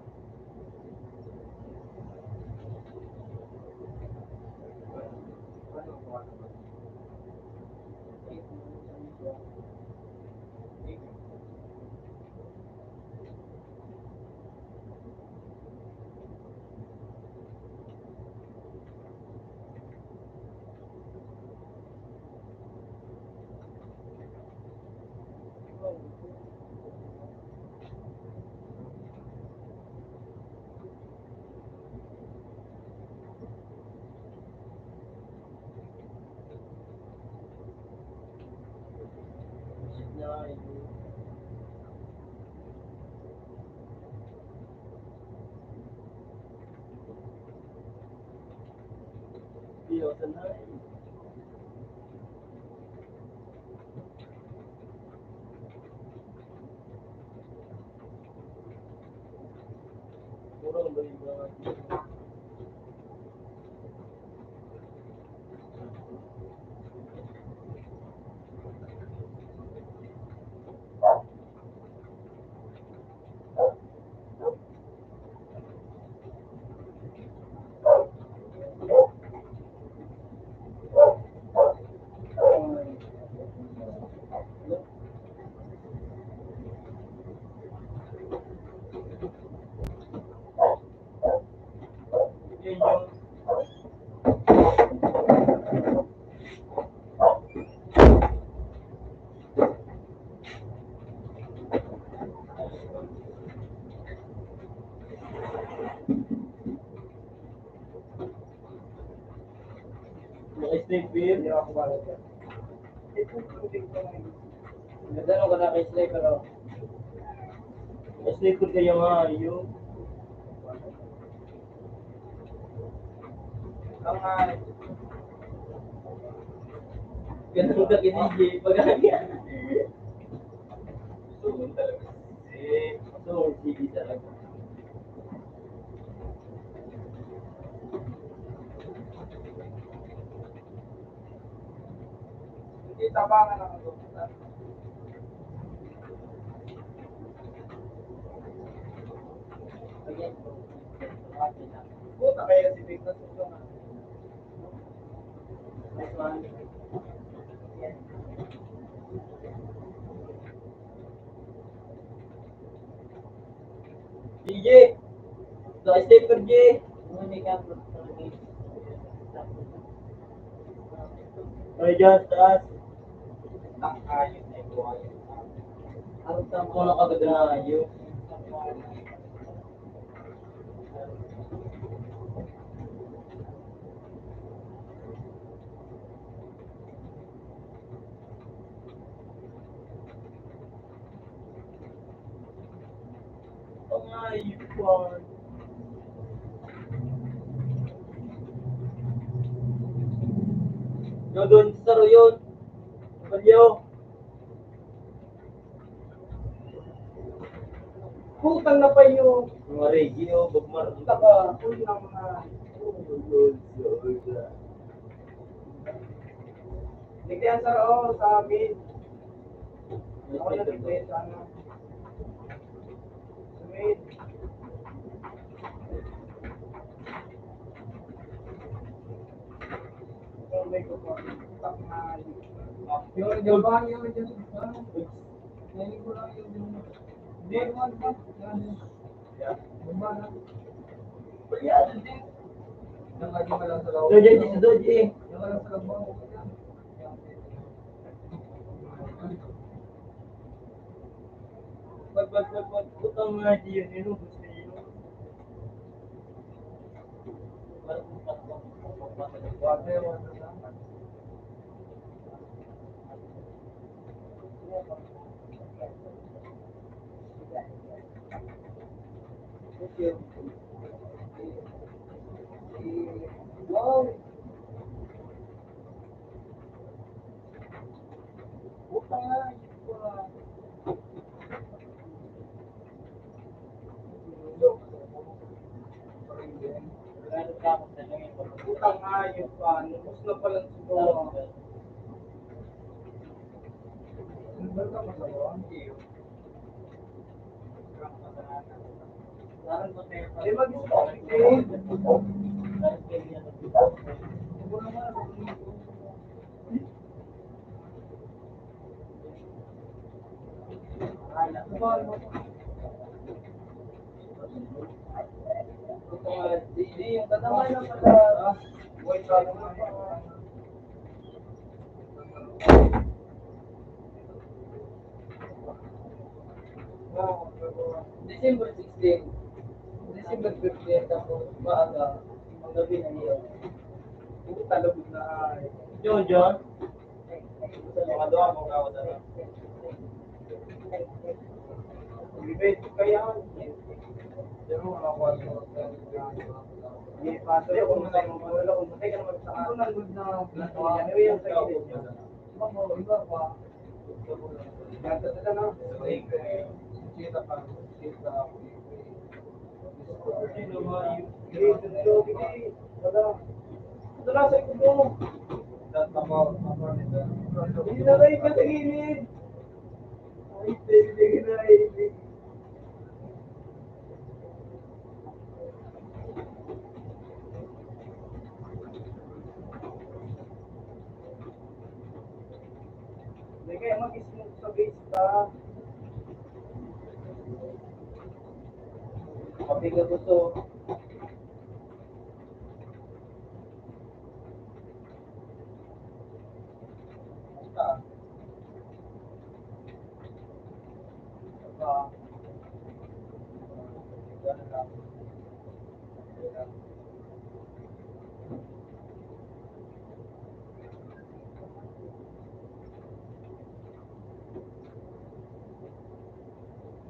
Naka-slipper? Hindi ako marunong. Nagano ka, naka-slipper, oh. Naka-slipper kayo nga, yun. Ang, ah, ganun ka, kinigi. Pag-, gusto mo talaga. Eh, gusto mo, sige talaga. Hindi tabangan ang doktor. Puta, kaya si Victor, next one. G G. Sa stepper, G. Ay, dyan, taas. Ang ayos na ito, ayos na. Ang tampo na kagad na ayos. Pangayuan. Doon sa Royon. Balyo. Putang na pa inyo. Mga reggae, oh, Bob Marley. Taka, uy, ng mga Nagtiyan sa Roon, sa amin. Ako na nagtiyan sa ano. Sa main. Yung jaban, yung jaban. Yan yung kulang yung jaban. Yan, yan, yan. Doji, si Doji. Pag, pag, pag, pag, putang nga, di yun, yun, gusto yun. Putang ayos pa, lubos na pala siguro. Di mag-stop, eh. December sixteen, December fifteen, tapos maaga, ang gabi na niya. Ito talabog na ay. John, John? Mga duha mong tao na lang. Debate kaya. Pero mga kwan, hindi pa. Pero kung matay mo, wala kung matay ka naman sa ako, nandun na. Ano yung sa iba pa? Hindi kaya mag-smoke sa base ka. Kapag gusto.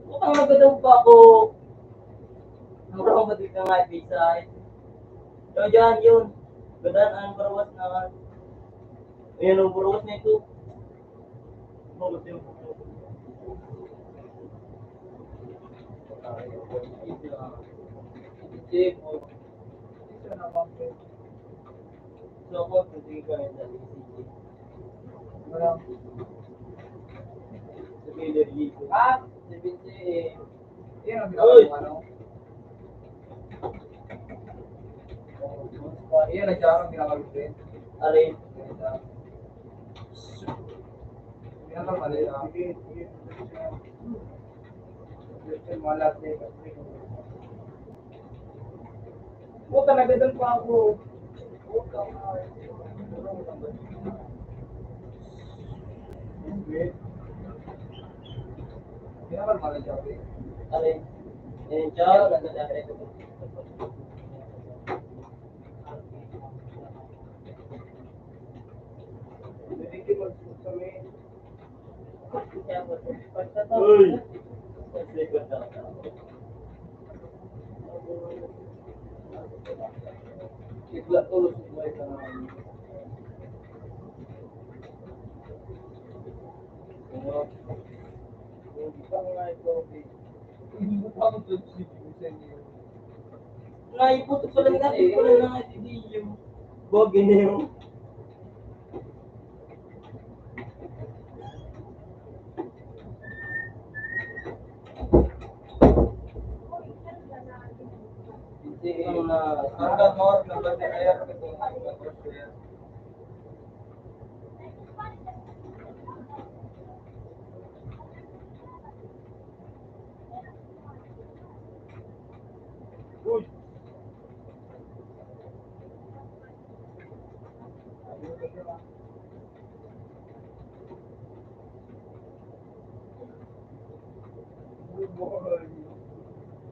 Utang na gadang pa ako. Mura ko matik na nga pizza. So, dyan yun. Gadan ang barawas na. Ayan ang barawas na ito. Ah, seventy. Yan ang ginagawa mo, ano? Yan ang ginagawa mo, eh. Alin? Yan ang mali, ah. Yan, wala, eh. Puta, nagadan pa ako. Alin? Yan, siya, nagadan. Uy! Bigla tulos mo ito na. Naipot ko lang natin ko lang na nga si Dio. Bogi na yun. Ang, ah, ang gamot na ba niya kaya kung ano ba siya? Uy!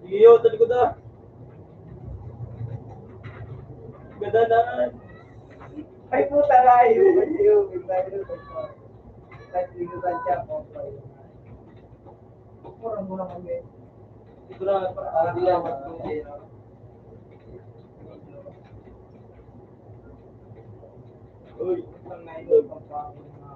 Iyo, talikod ah. Ganda na. Ay, puta na, iyo, iyo, iyo, iyo. Talikod na siya, po. Mura mo na kami. Ito lang, para, para di lang, mas kung sino. Uy, isang na ito, pagkakit na.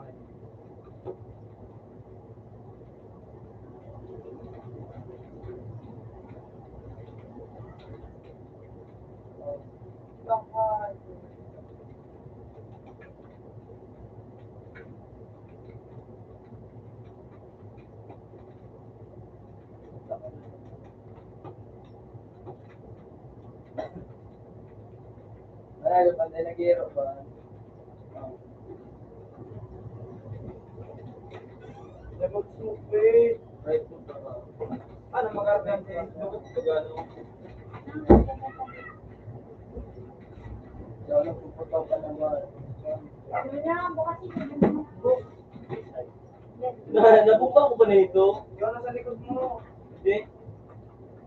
Ay, ano pa, nag-iiro pa. Ay, magsupe. Ay, puta ka. Ano, mag-argante? Bakit ka gano'n? Gano'n, pupunta ka naman. Ano na, bukas yung Na, nabuksan ko ba na ito? Yun, nasa likod mo. Hindi.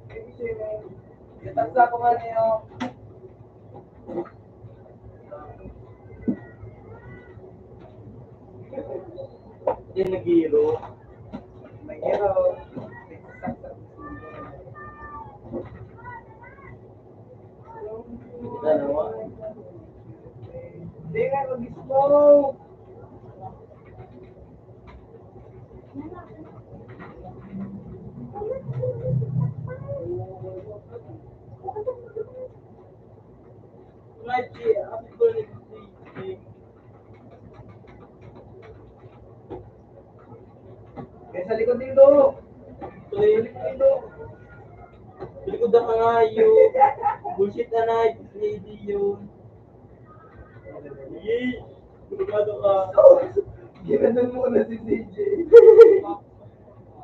Hindi, sir. Itatsa ko nga niyo. Hindi, nag-iiro. Nag-iiro. Kita naman. Hindi nga, mag-slow. Kaya sa likod dito. Sa likod dito. Sa likod na ka nga, yun. Bullshit na na, lady yun. Yee! Sigurado ka. Ginanon mo na si C J.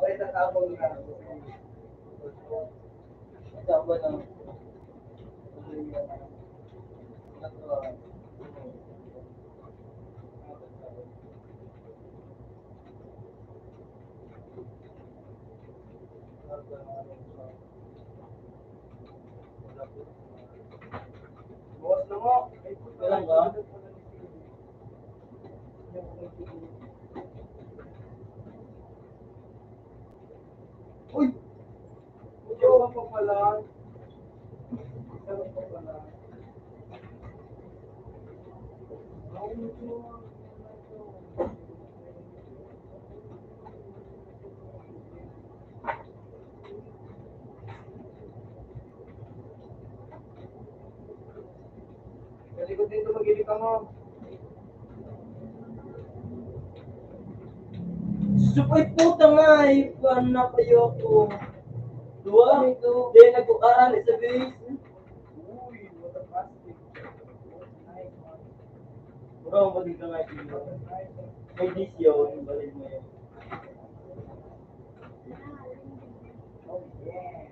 Ay, tatapang na. Tama na. Bukas na mo. Kailan ba? Uy! Jowa pa pala. Sarap pa pala. Sa likod dito, mag-ibig ka mo. Sus, ay, puta nga, eh. Kuwan na kayo ako. Dua? Ito. Then, nagkukaran, isa base. Uy, what a plastic. Bro, balik ka nga, Gino. May disyo, yung balik mo yun. Oh, yeah.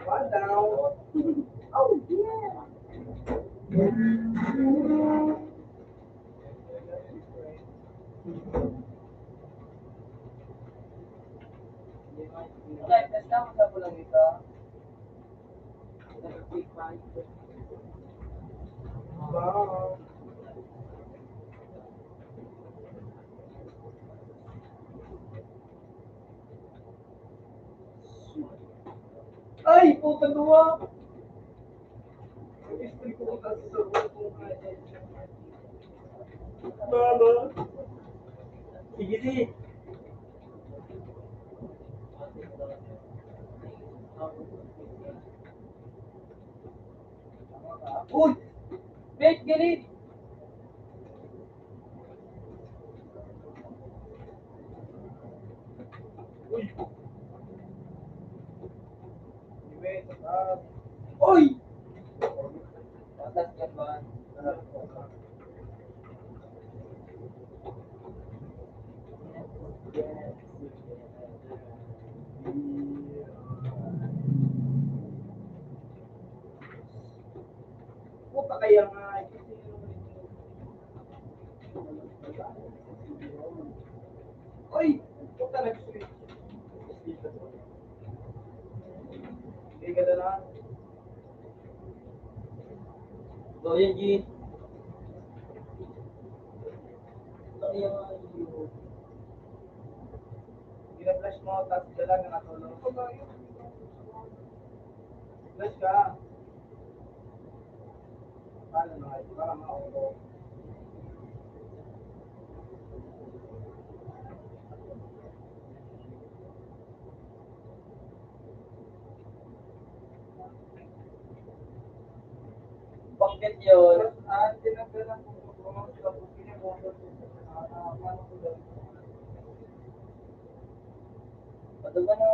One down. Oh, yeah. Guys, basta mo sa pulang ito. Wow. Ay, puta, duwa! Mama! Sige, sige. Uy! Wait, gini! Uy! Uy! Patas ka ba? Puta kaya nga. Oy! Puta, nag-switch. Hindi ka na lang. So, yun, G. Ano yung, yung, flash mo, tapos dala na natulog. Flash ka. Paano na nga ito? Para mauro. Bakit yun? Ano ba na?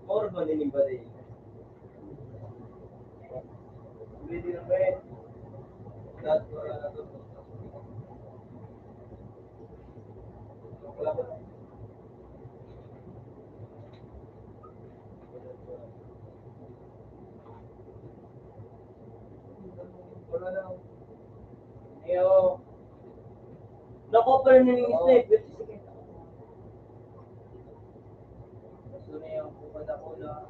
Or maninimbali. Iyo. Naku, pero naningisip. Sige. Gusto niya yung pupunta ko na.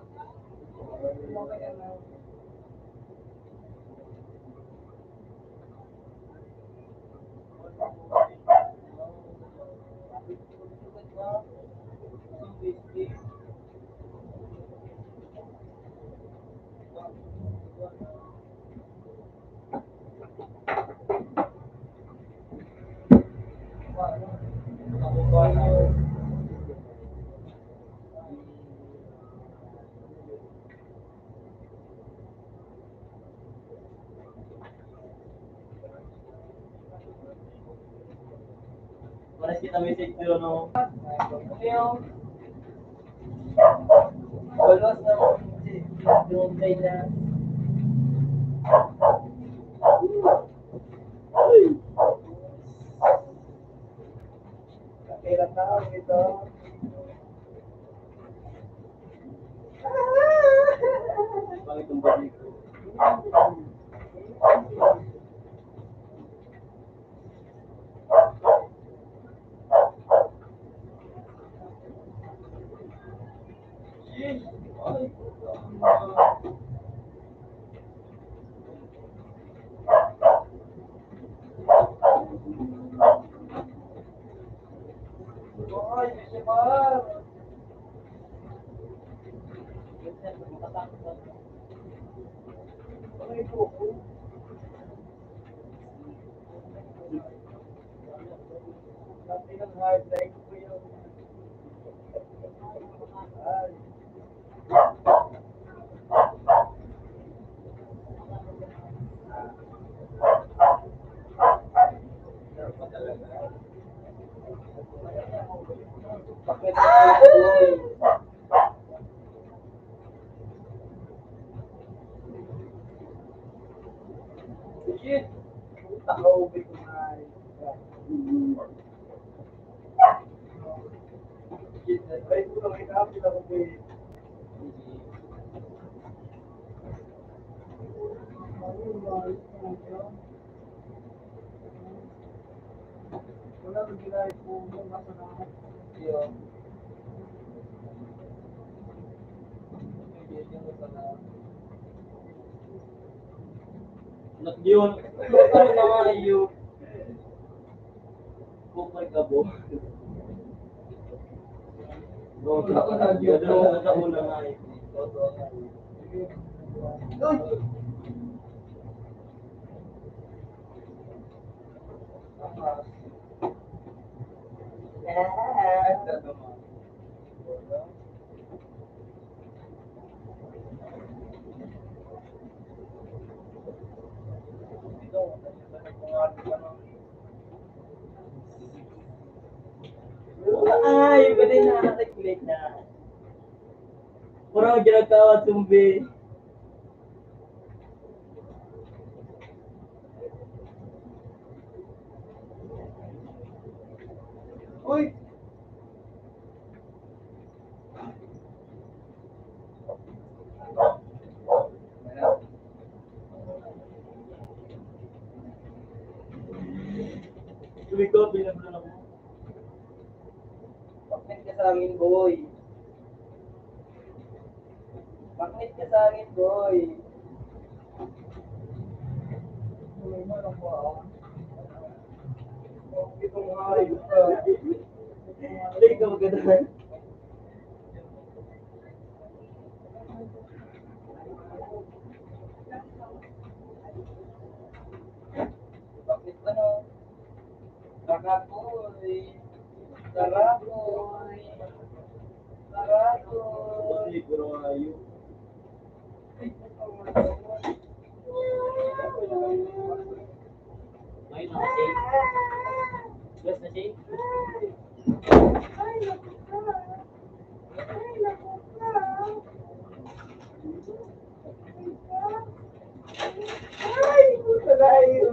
Pares kita may safety, no? Walos na yung safety, yung kanya. Kailan na ako dito? Bakit ang balik ko? Shit! Puta, kaubit ko na. Shit, ay, puta, may kapit ako, eh. Anak yun. Ano na nga iyo? Kupal ka, bo. Bro, ako na yun. Ano na una nga eh. Ay, pwede na, nag-click na. Puro ginagawa, tumbi. Uy! Ikaw, pinagdala mo. Bakit ka sa amin, boy? Bakit ka sa amin, boy? Itong hayop ka. Hindi ka maganda. Bakit ano? Kakapoy. Karapoy. Karapoy. Ayun na, shake. Yes, na, shake. Ay, puta tayo.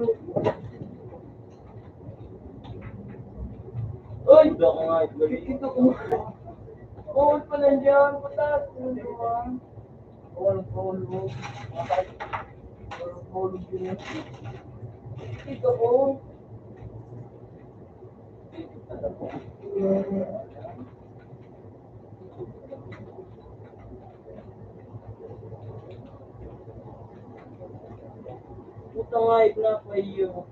Ay, baka nga, ito ko. Bawal pa nandiyan, pataas ko naman. Bawal, bawal, bawal. Bawal, bawal, bawal. Ito ko. Puta nga, ito na pa iyo.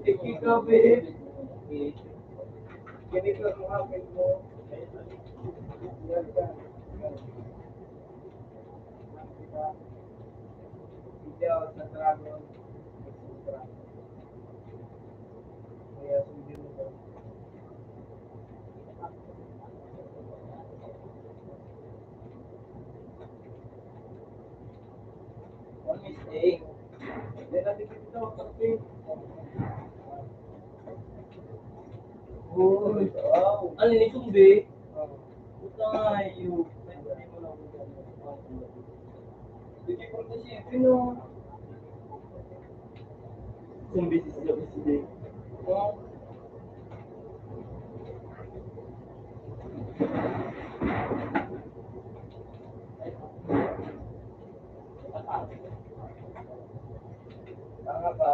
Ikaw, babe. Ganito ang hapon mo. Ikaw sa dragon. Kaya sundin mo ba? One mistake. Hindi natin dito, pati. Uy, wow. Ano ni Sumbi? Puta nga, yung Kung busy sila, busy din. Tama ba?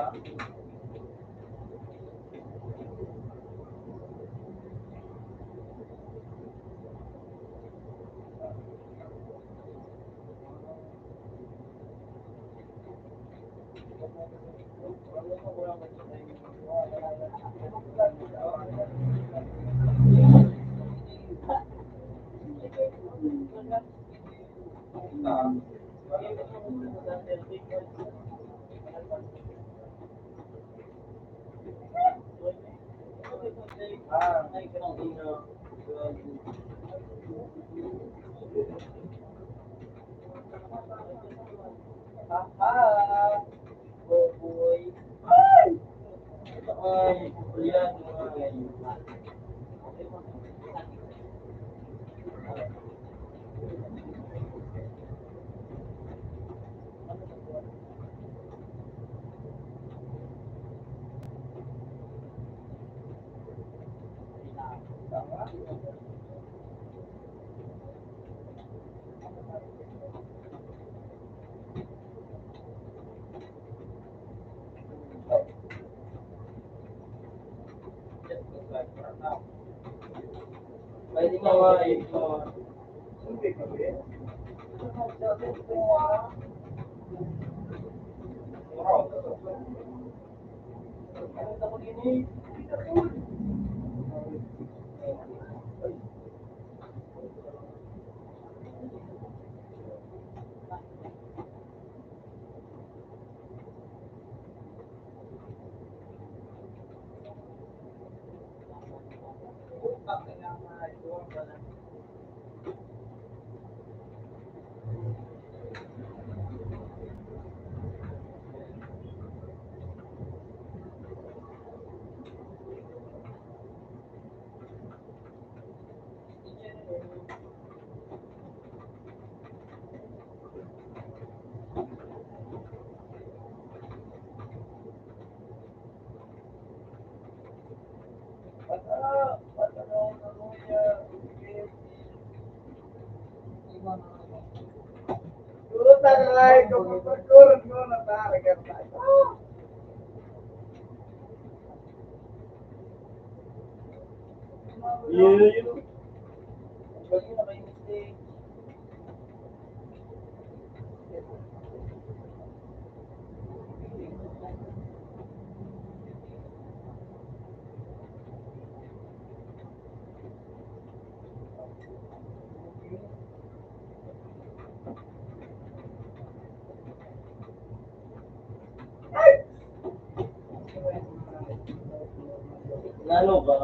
Nano ba?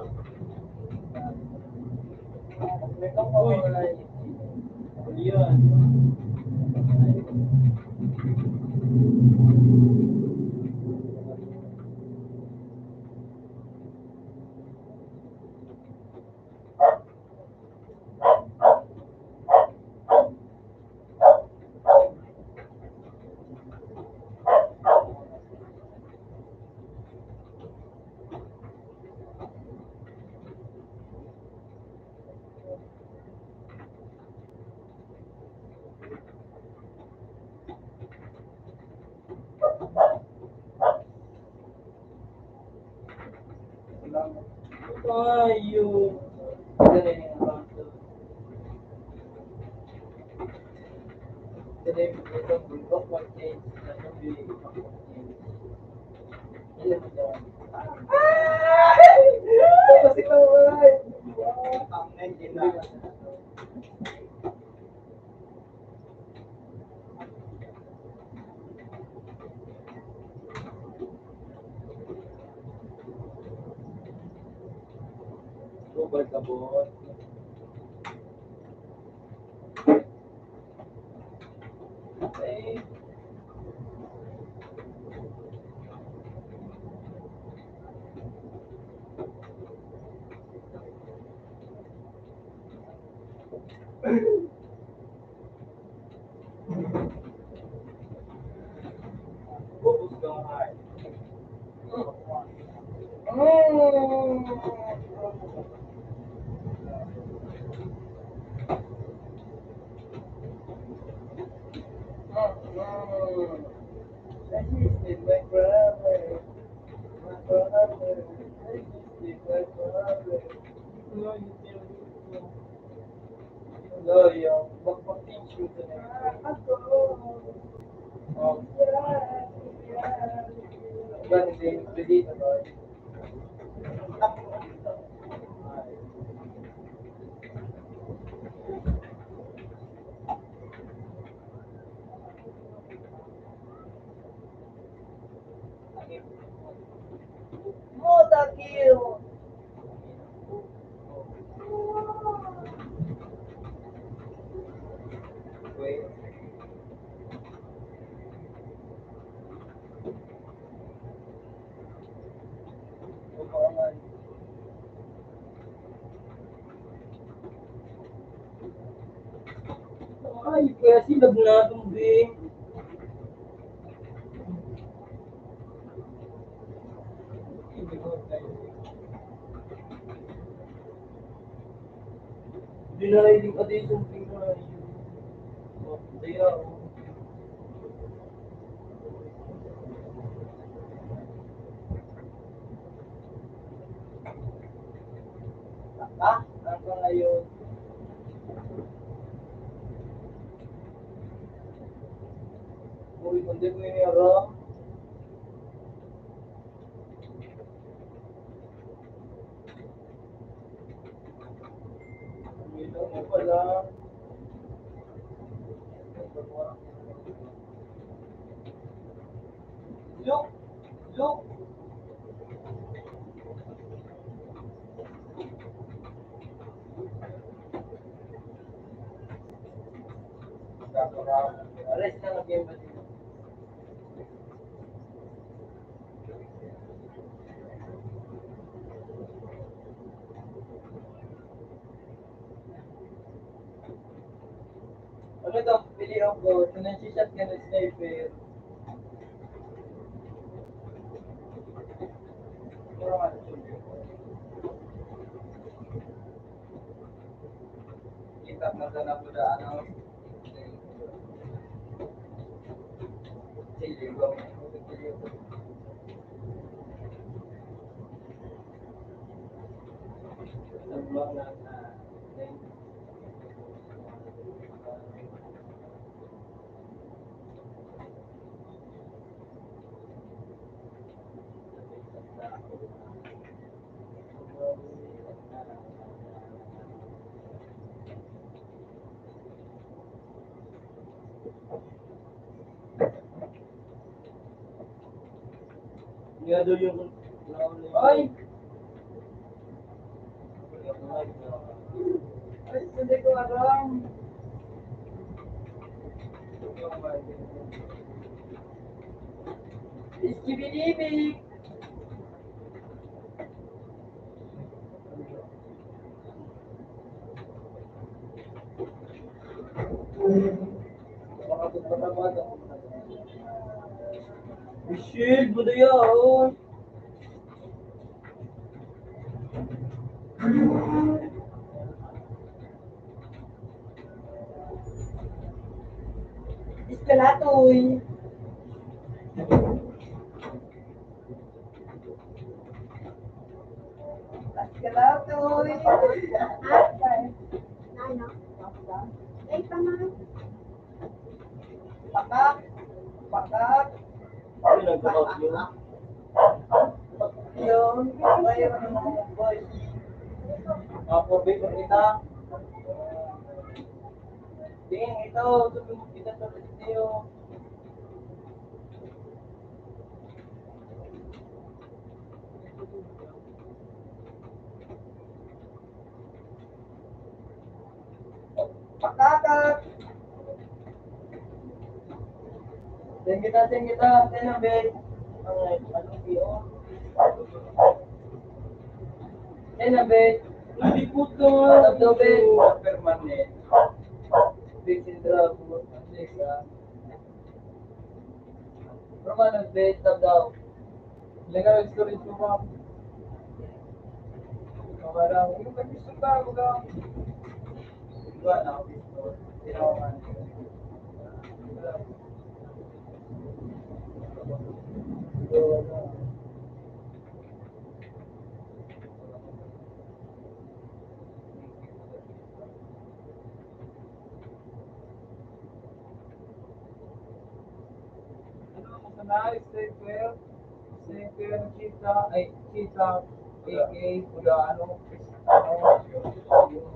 Uy! Yan. Ayun. Super kabot. Ay, kaya sila ginatong din. Dinalay din ka din sa tingnan. Kaya, Ngayon. Uy, kundi mo yung yara. Ang ilaw mo pala. Look! Look! Aray, sila mag-game ba dito? Ano daw, pilihan ko, kung nagsishot ka ng sniper. Puro nga, kita na sa napuda, ano? Sige, go. Ang mga, ah, Ay! Ay, hindi ko alam. Iskibidibig! Shield mo na yan. Iskalatoy. Iskalatoy. Ha? Ano? Ay, tama. Pakak. Pakak. Ay, nagkakot yun. Yun. Ay, ano naman yung boy? Mga four by four kita. Tingin ito, tutulog kita sa video. Pakakak! Tingin kita, tingin kita. Tingin, babe. Ay, ano, iyo? Tingin, babe. Hindi po to. Ano, babe? Permanent. Big Central, at least, ah. Roman, ang beta daw. Legal experience mo, ma'am. Wala. Yung nag-gusto ka, wala. Wala na, gusto. Ginawa ka. Ano ang sanay? Sniper? Sniper, cheetah, ay, cheetah, A K, pula, ano, ano, ano, ano,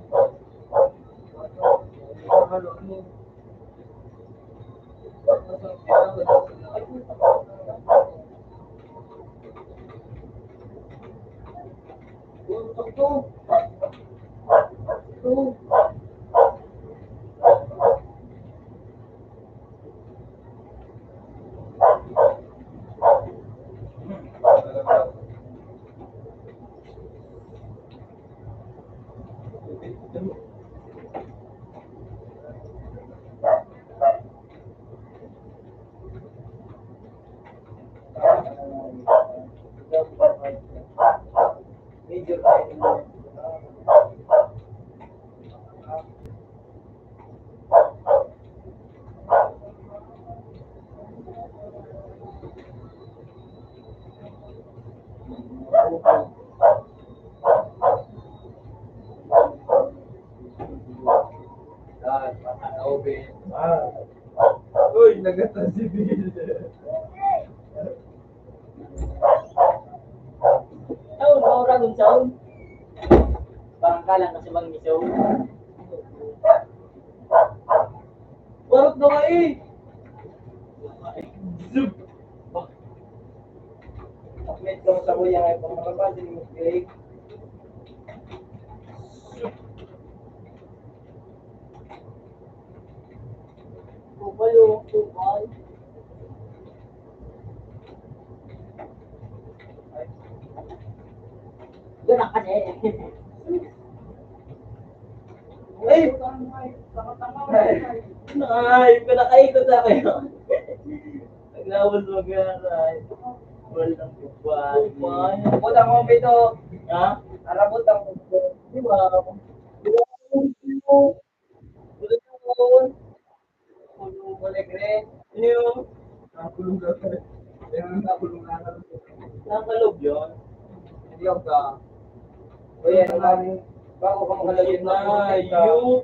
Ah. Uy, nagata si Bill. Sound, maura gun sound. Parang kalang kasi mag-miso. Warot na ka eh. Zup. Wait, kung sa kuya nga, kung makapal, din mo, okay? Kupal, oh, kupal. Yan ang kasi. Ay! Ay! Ay! Pinakaikot na kayo. Naglawan mo, gano'n, ay. Wala nang buwan. Buwan. Buwan ang kumpleto. Ha? Arabot ang kumpleto. Di ba? Buwan ang kumpleto. Buwan ang kumpleto. Kulong alegre. Ano yun? Nakulong ka. Kaya nga nakulong ka. Nakalog yun. Hindi ako ka. Uy, ano nga, bago ka makalagit na, na, putik ka. Ayun.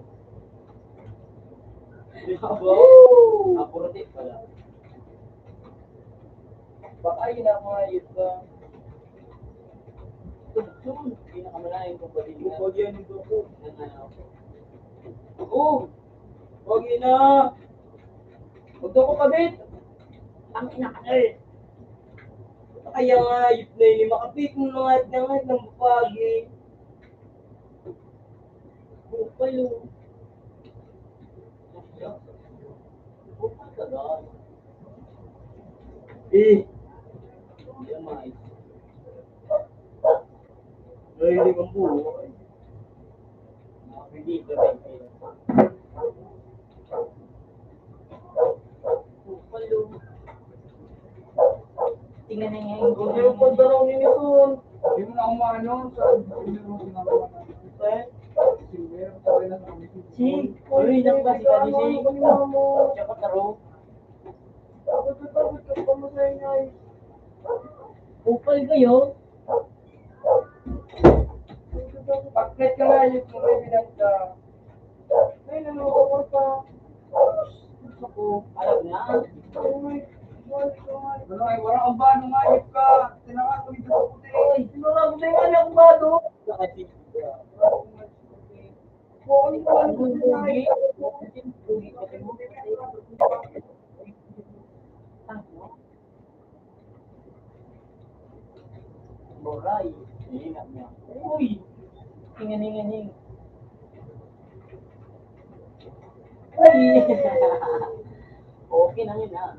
Di ba? Woo! Ah, putik pala. Baka yun ang mga youth ka. Ito, ito, pinakamalayo kong pagiging. Huwag yan, ito po. Yan na ako. Oh! Huwag yun na! Huwag daw ko kabit! Ang ina ka na eh! Kaya nga, youth na yun, eh, makapit mo na nga, nga, nga, ng bupagi. Bupalo. Bupal ka ba? Eh. Hindi naman. Ay, hindi man po. Hindi ka rin. Bupalo. Tingnan na niya yung Huwag niyo pagdaraw ni Nison. Hindi mo na umano sa silver, sabi na sa Si, Uy, nang ba si Kali si Ano, ano, ano, ano? Tsaka Taro. Takot na takot ka pa mo sa ingay. Upal kayo. Pagkat ka nga, yung tuloy, binagta. Ay, nanukot ka. Gusto ko. Alam na. Ano ay, wala ang bano nga, yun ka. Tinangan ko dito sa puti. Ay, tinangan ko na yung anak ko ba, do? Bakit? Oo, ang bano ko na. Boray. Hinga niya. Uy! Hinga, hinga, hinga. Uy! Okay na yun, ah.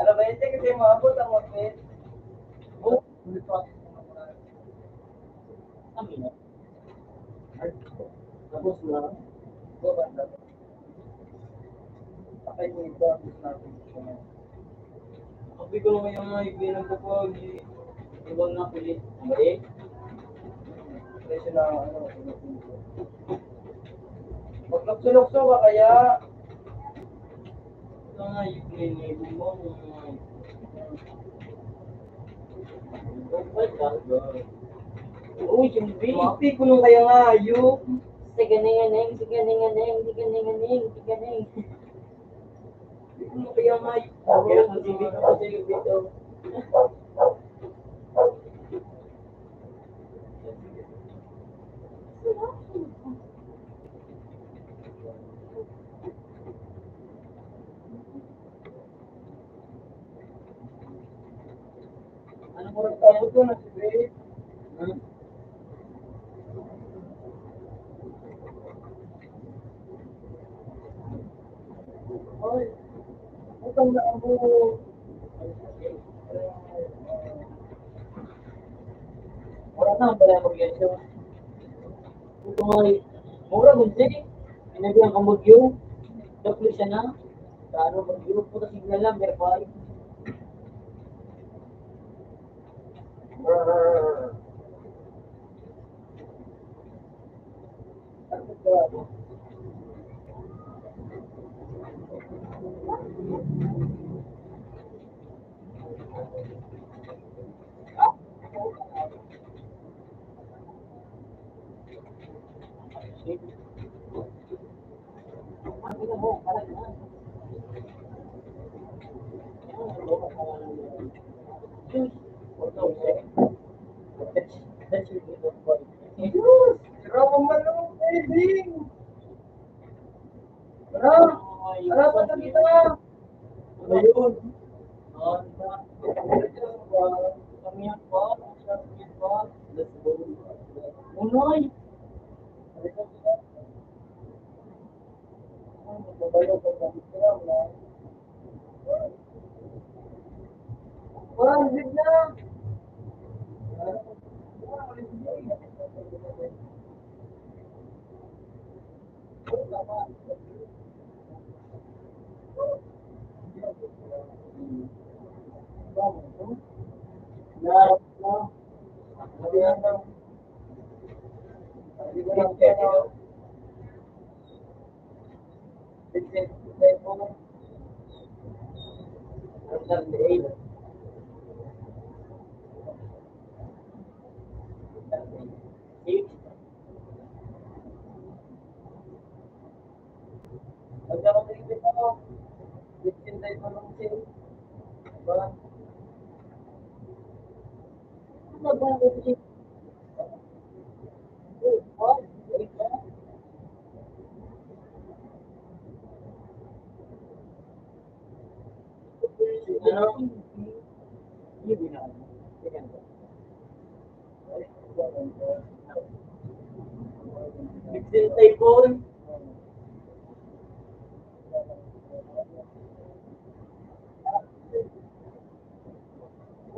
Alam ba yun, kasi maabot ang mapit. Oh. Kami na. Ay, tapos na. Patay mo ito, tapos natin siya. Sabi ko naman yung mga igli ng kapag iwan na kulit. Mali? Presyo na, ano, maglukso-lukso ka kaya? Ito nga, igli na yung mga Uy, yung baby ko nung kaya nga, ayok. Siganing-aning, siganing-aning, siganing-aning, siganing. Hindi ko kaya nga, ayok. Ang baby ko sa yung bito. Anong oras pa? Abot ko na si Dave. Hmm? Oy, utang na ako. Wala na, wala akong ganito. Ito nga eh. Mura mo, Jay. Pinabihan ka mo, Gyo. Tapos siya na. Sa ano, mag-Gyo. Puta, signal lang, pero pa. Grabe man ang trading. Tara, tara pa na kita. Ayun. Unoy.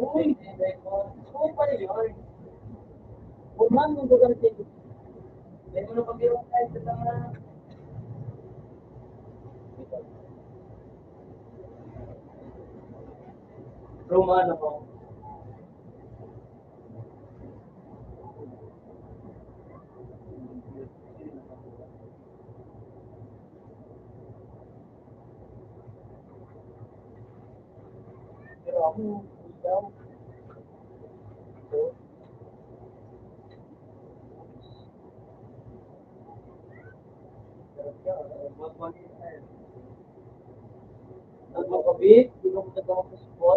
Uy, uy pa rin yun. Huwag lang mong gagamitin. Hindi mo na pag-iwan kahit sa mga Romano ko. Nagmakabit, pinong nagkakapos ko.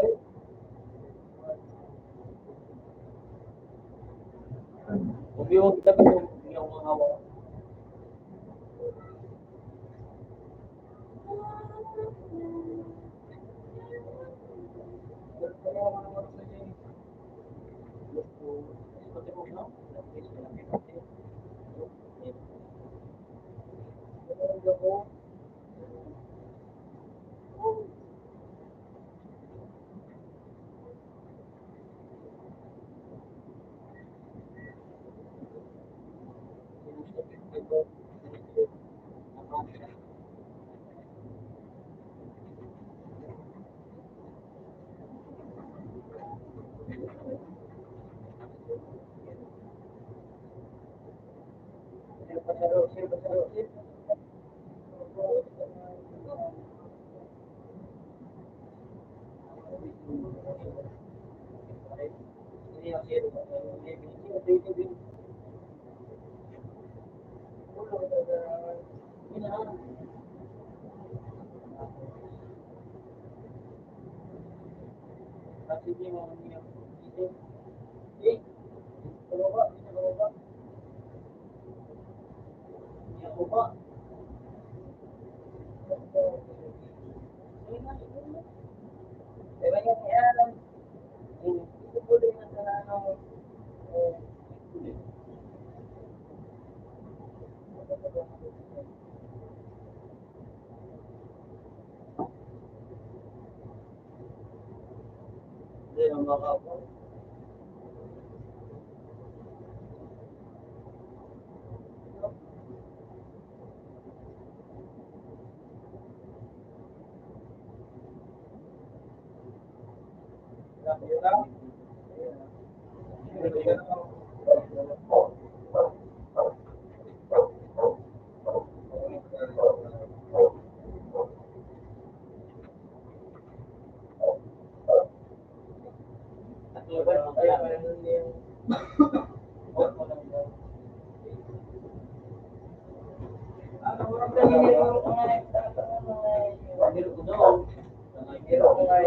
Huwag yung magdagdag yung mga hawak.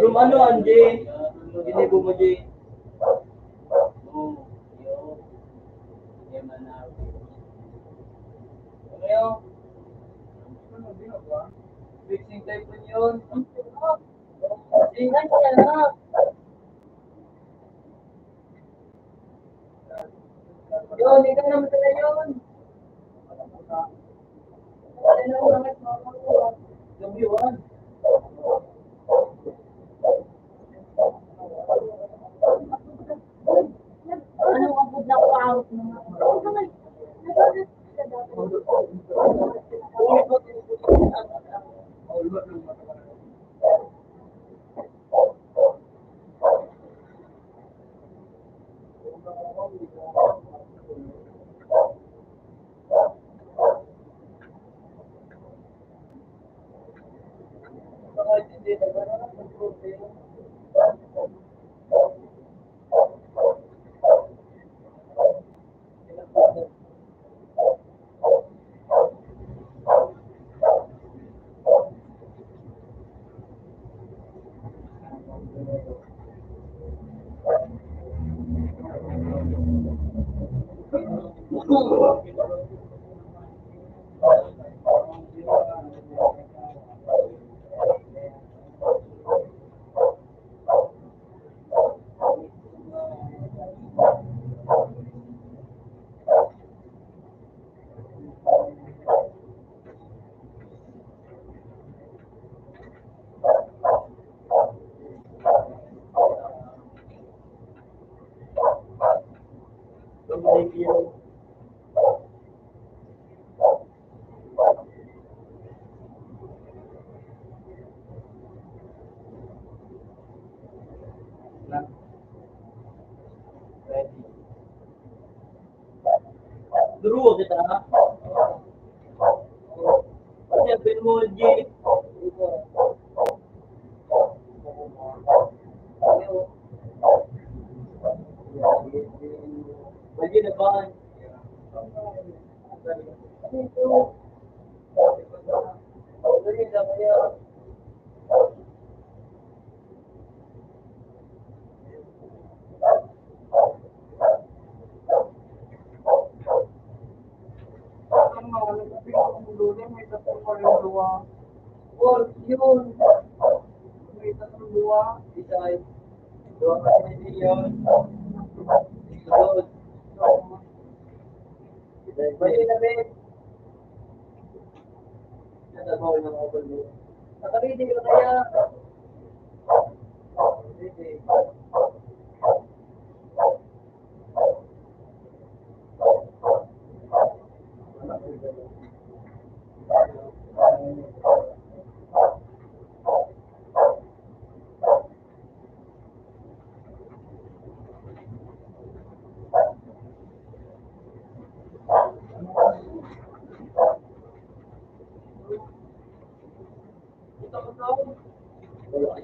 Romano, Angie. Ginibo mo, G. Yun, ikaw naman na yun. Ano ang budlak pa ang mga Duro kita. Sabi mo, G. Lagi na ba? Ang mga nagpapit ang ulo niya, may tatlo pa rin duwa. Or, yun. May tatlong duwa. Isa ay, duwa pa rin yun. Sunod. Mali na, Ben. Nasa bawal ng open mo. Nakabili ka kaya?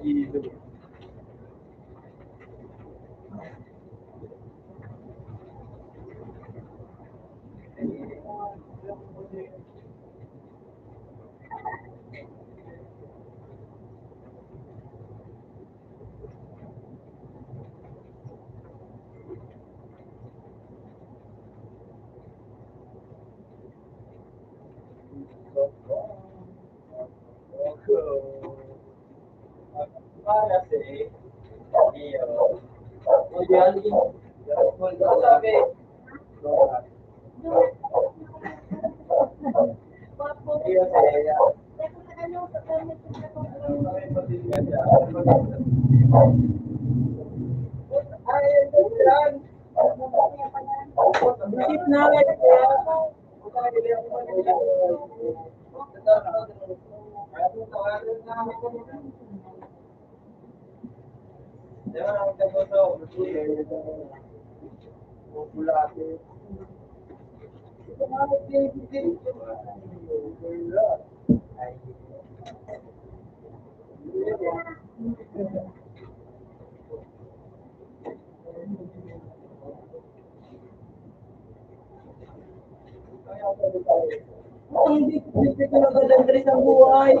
Hindi. Ang hindi ko pinagdadagdagan sa buhay.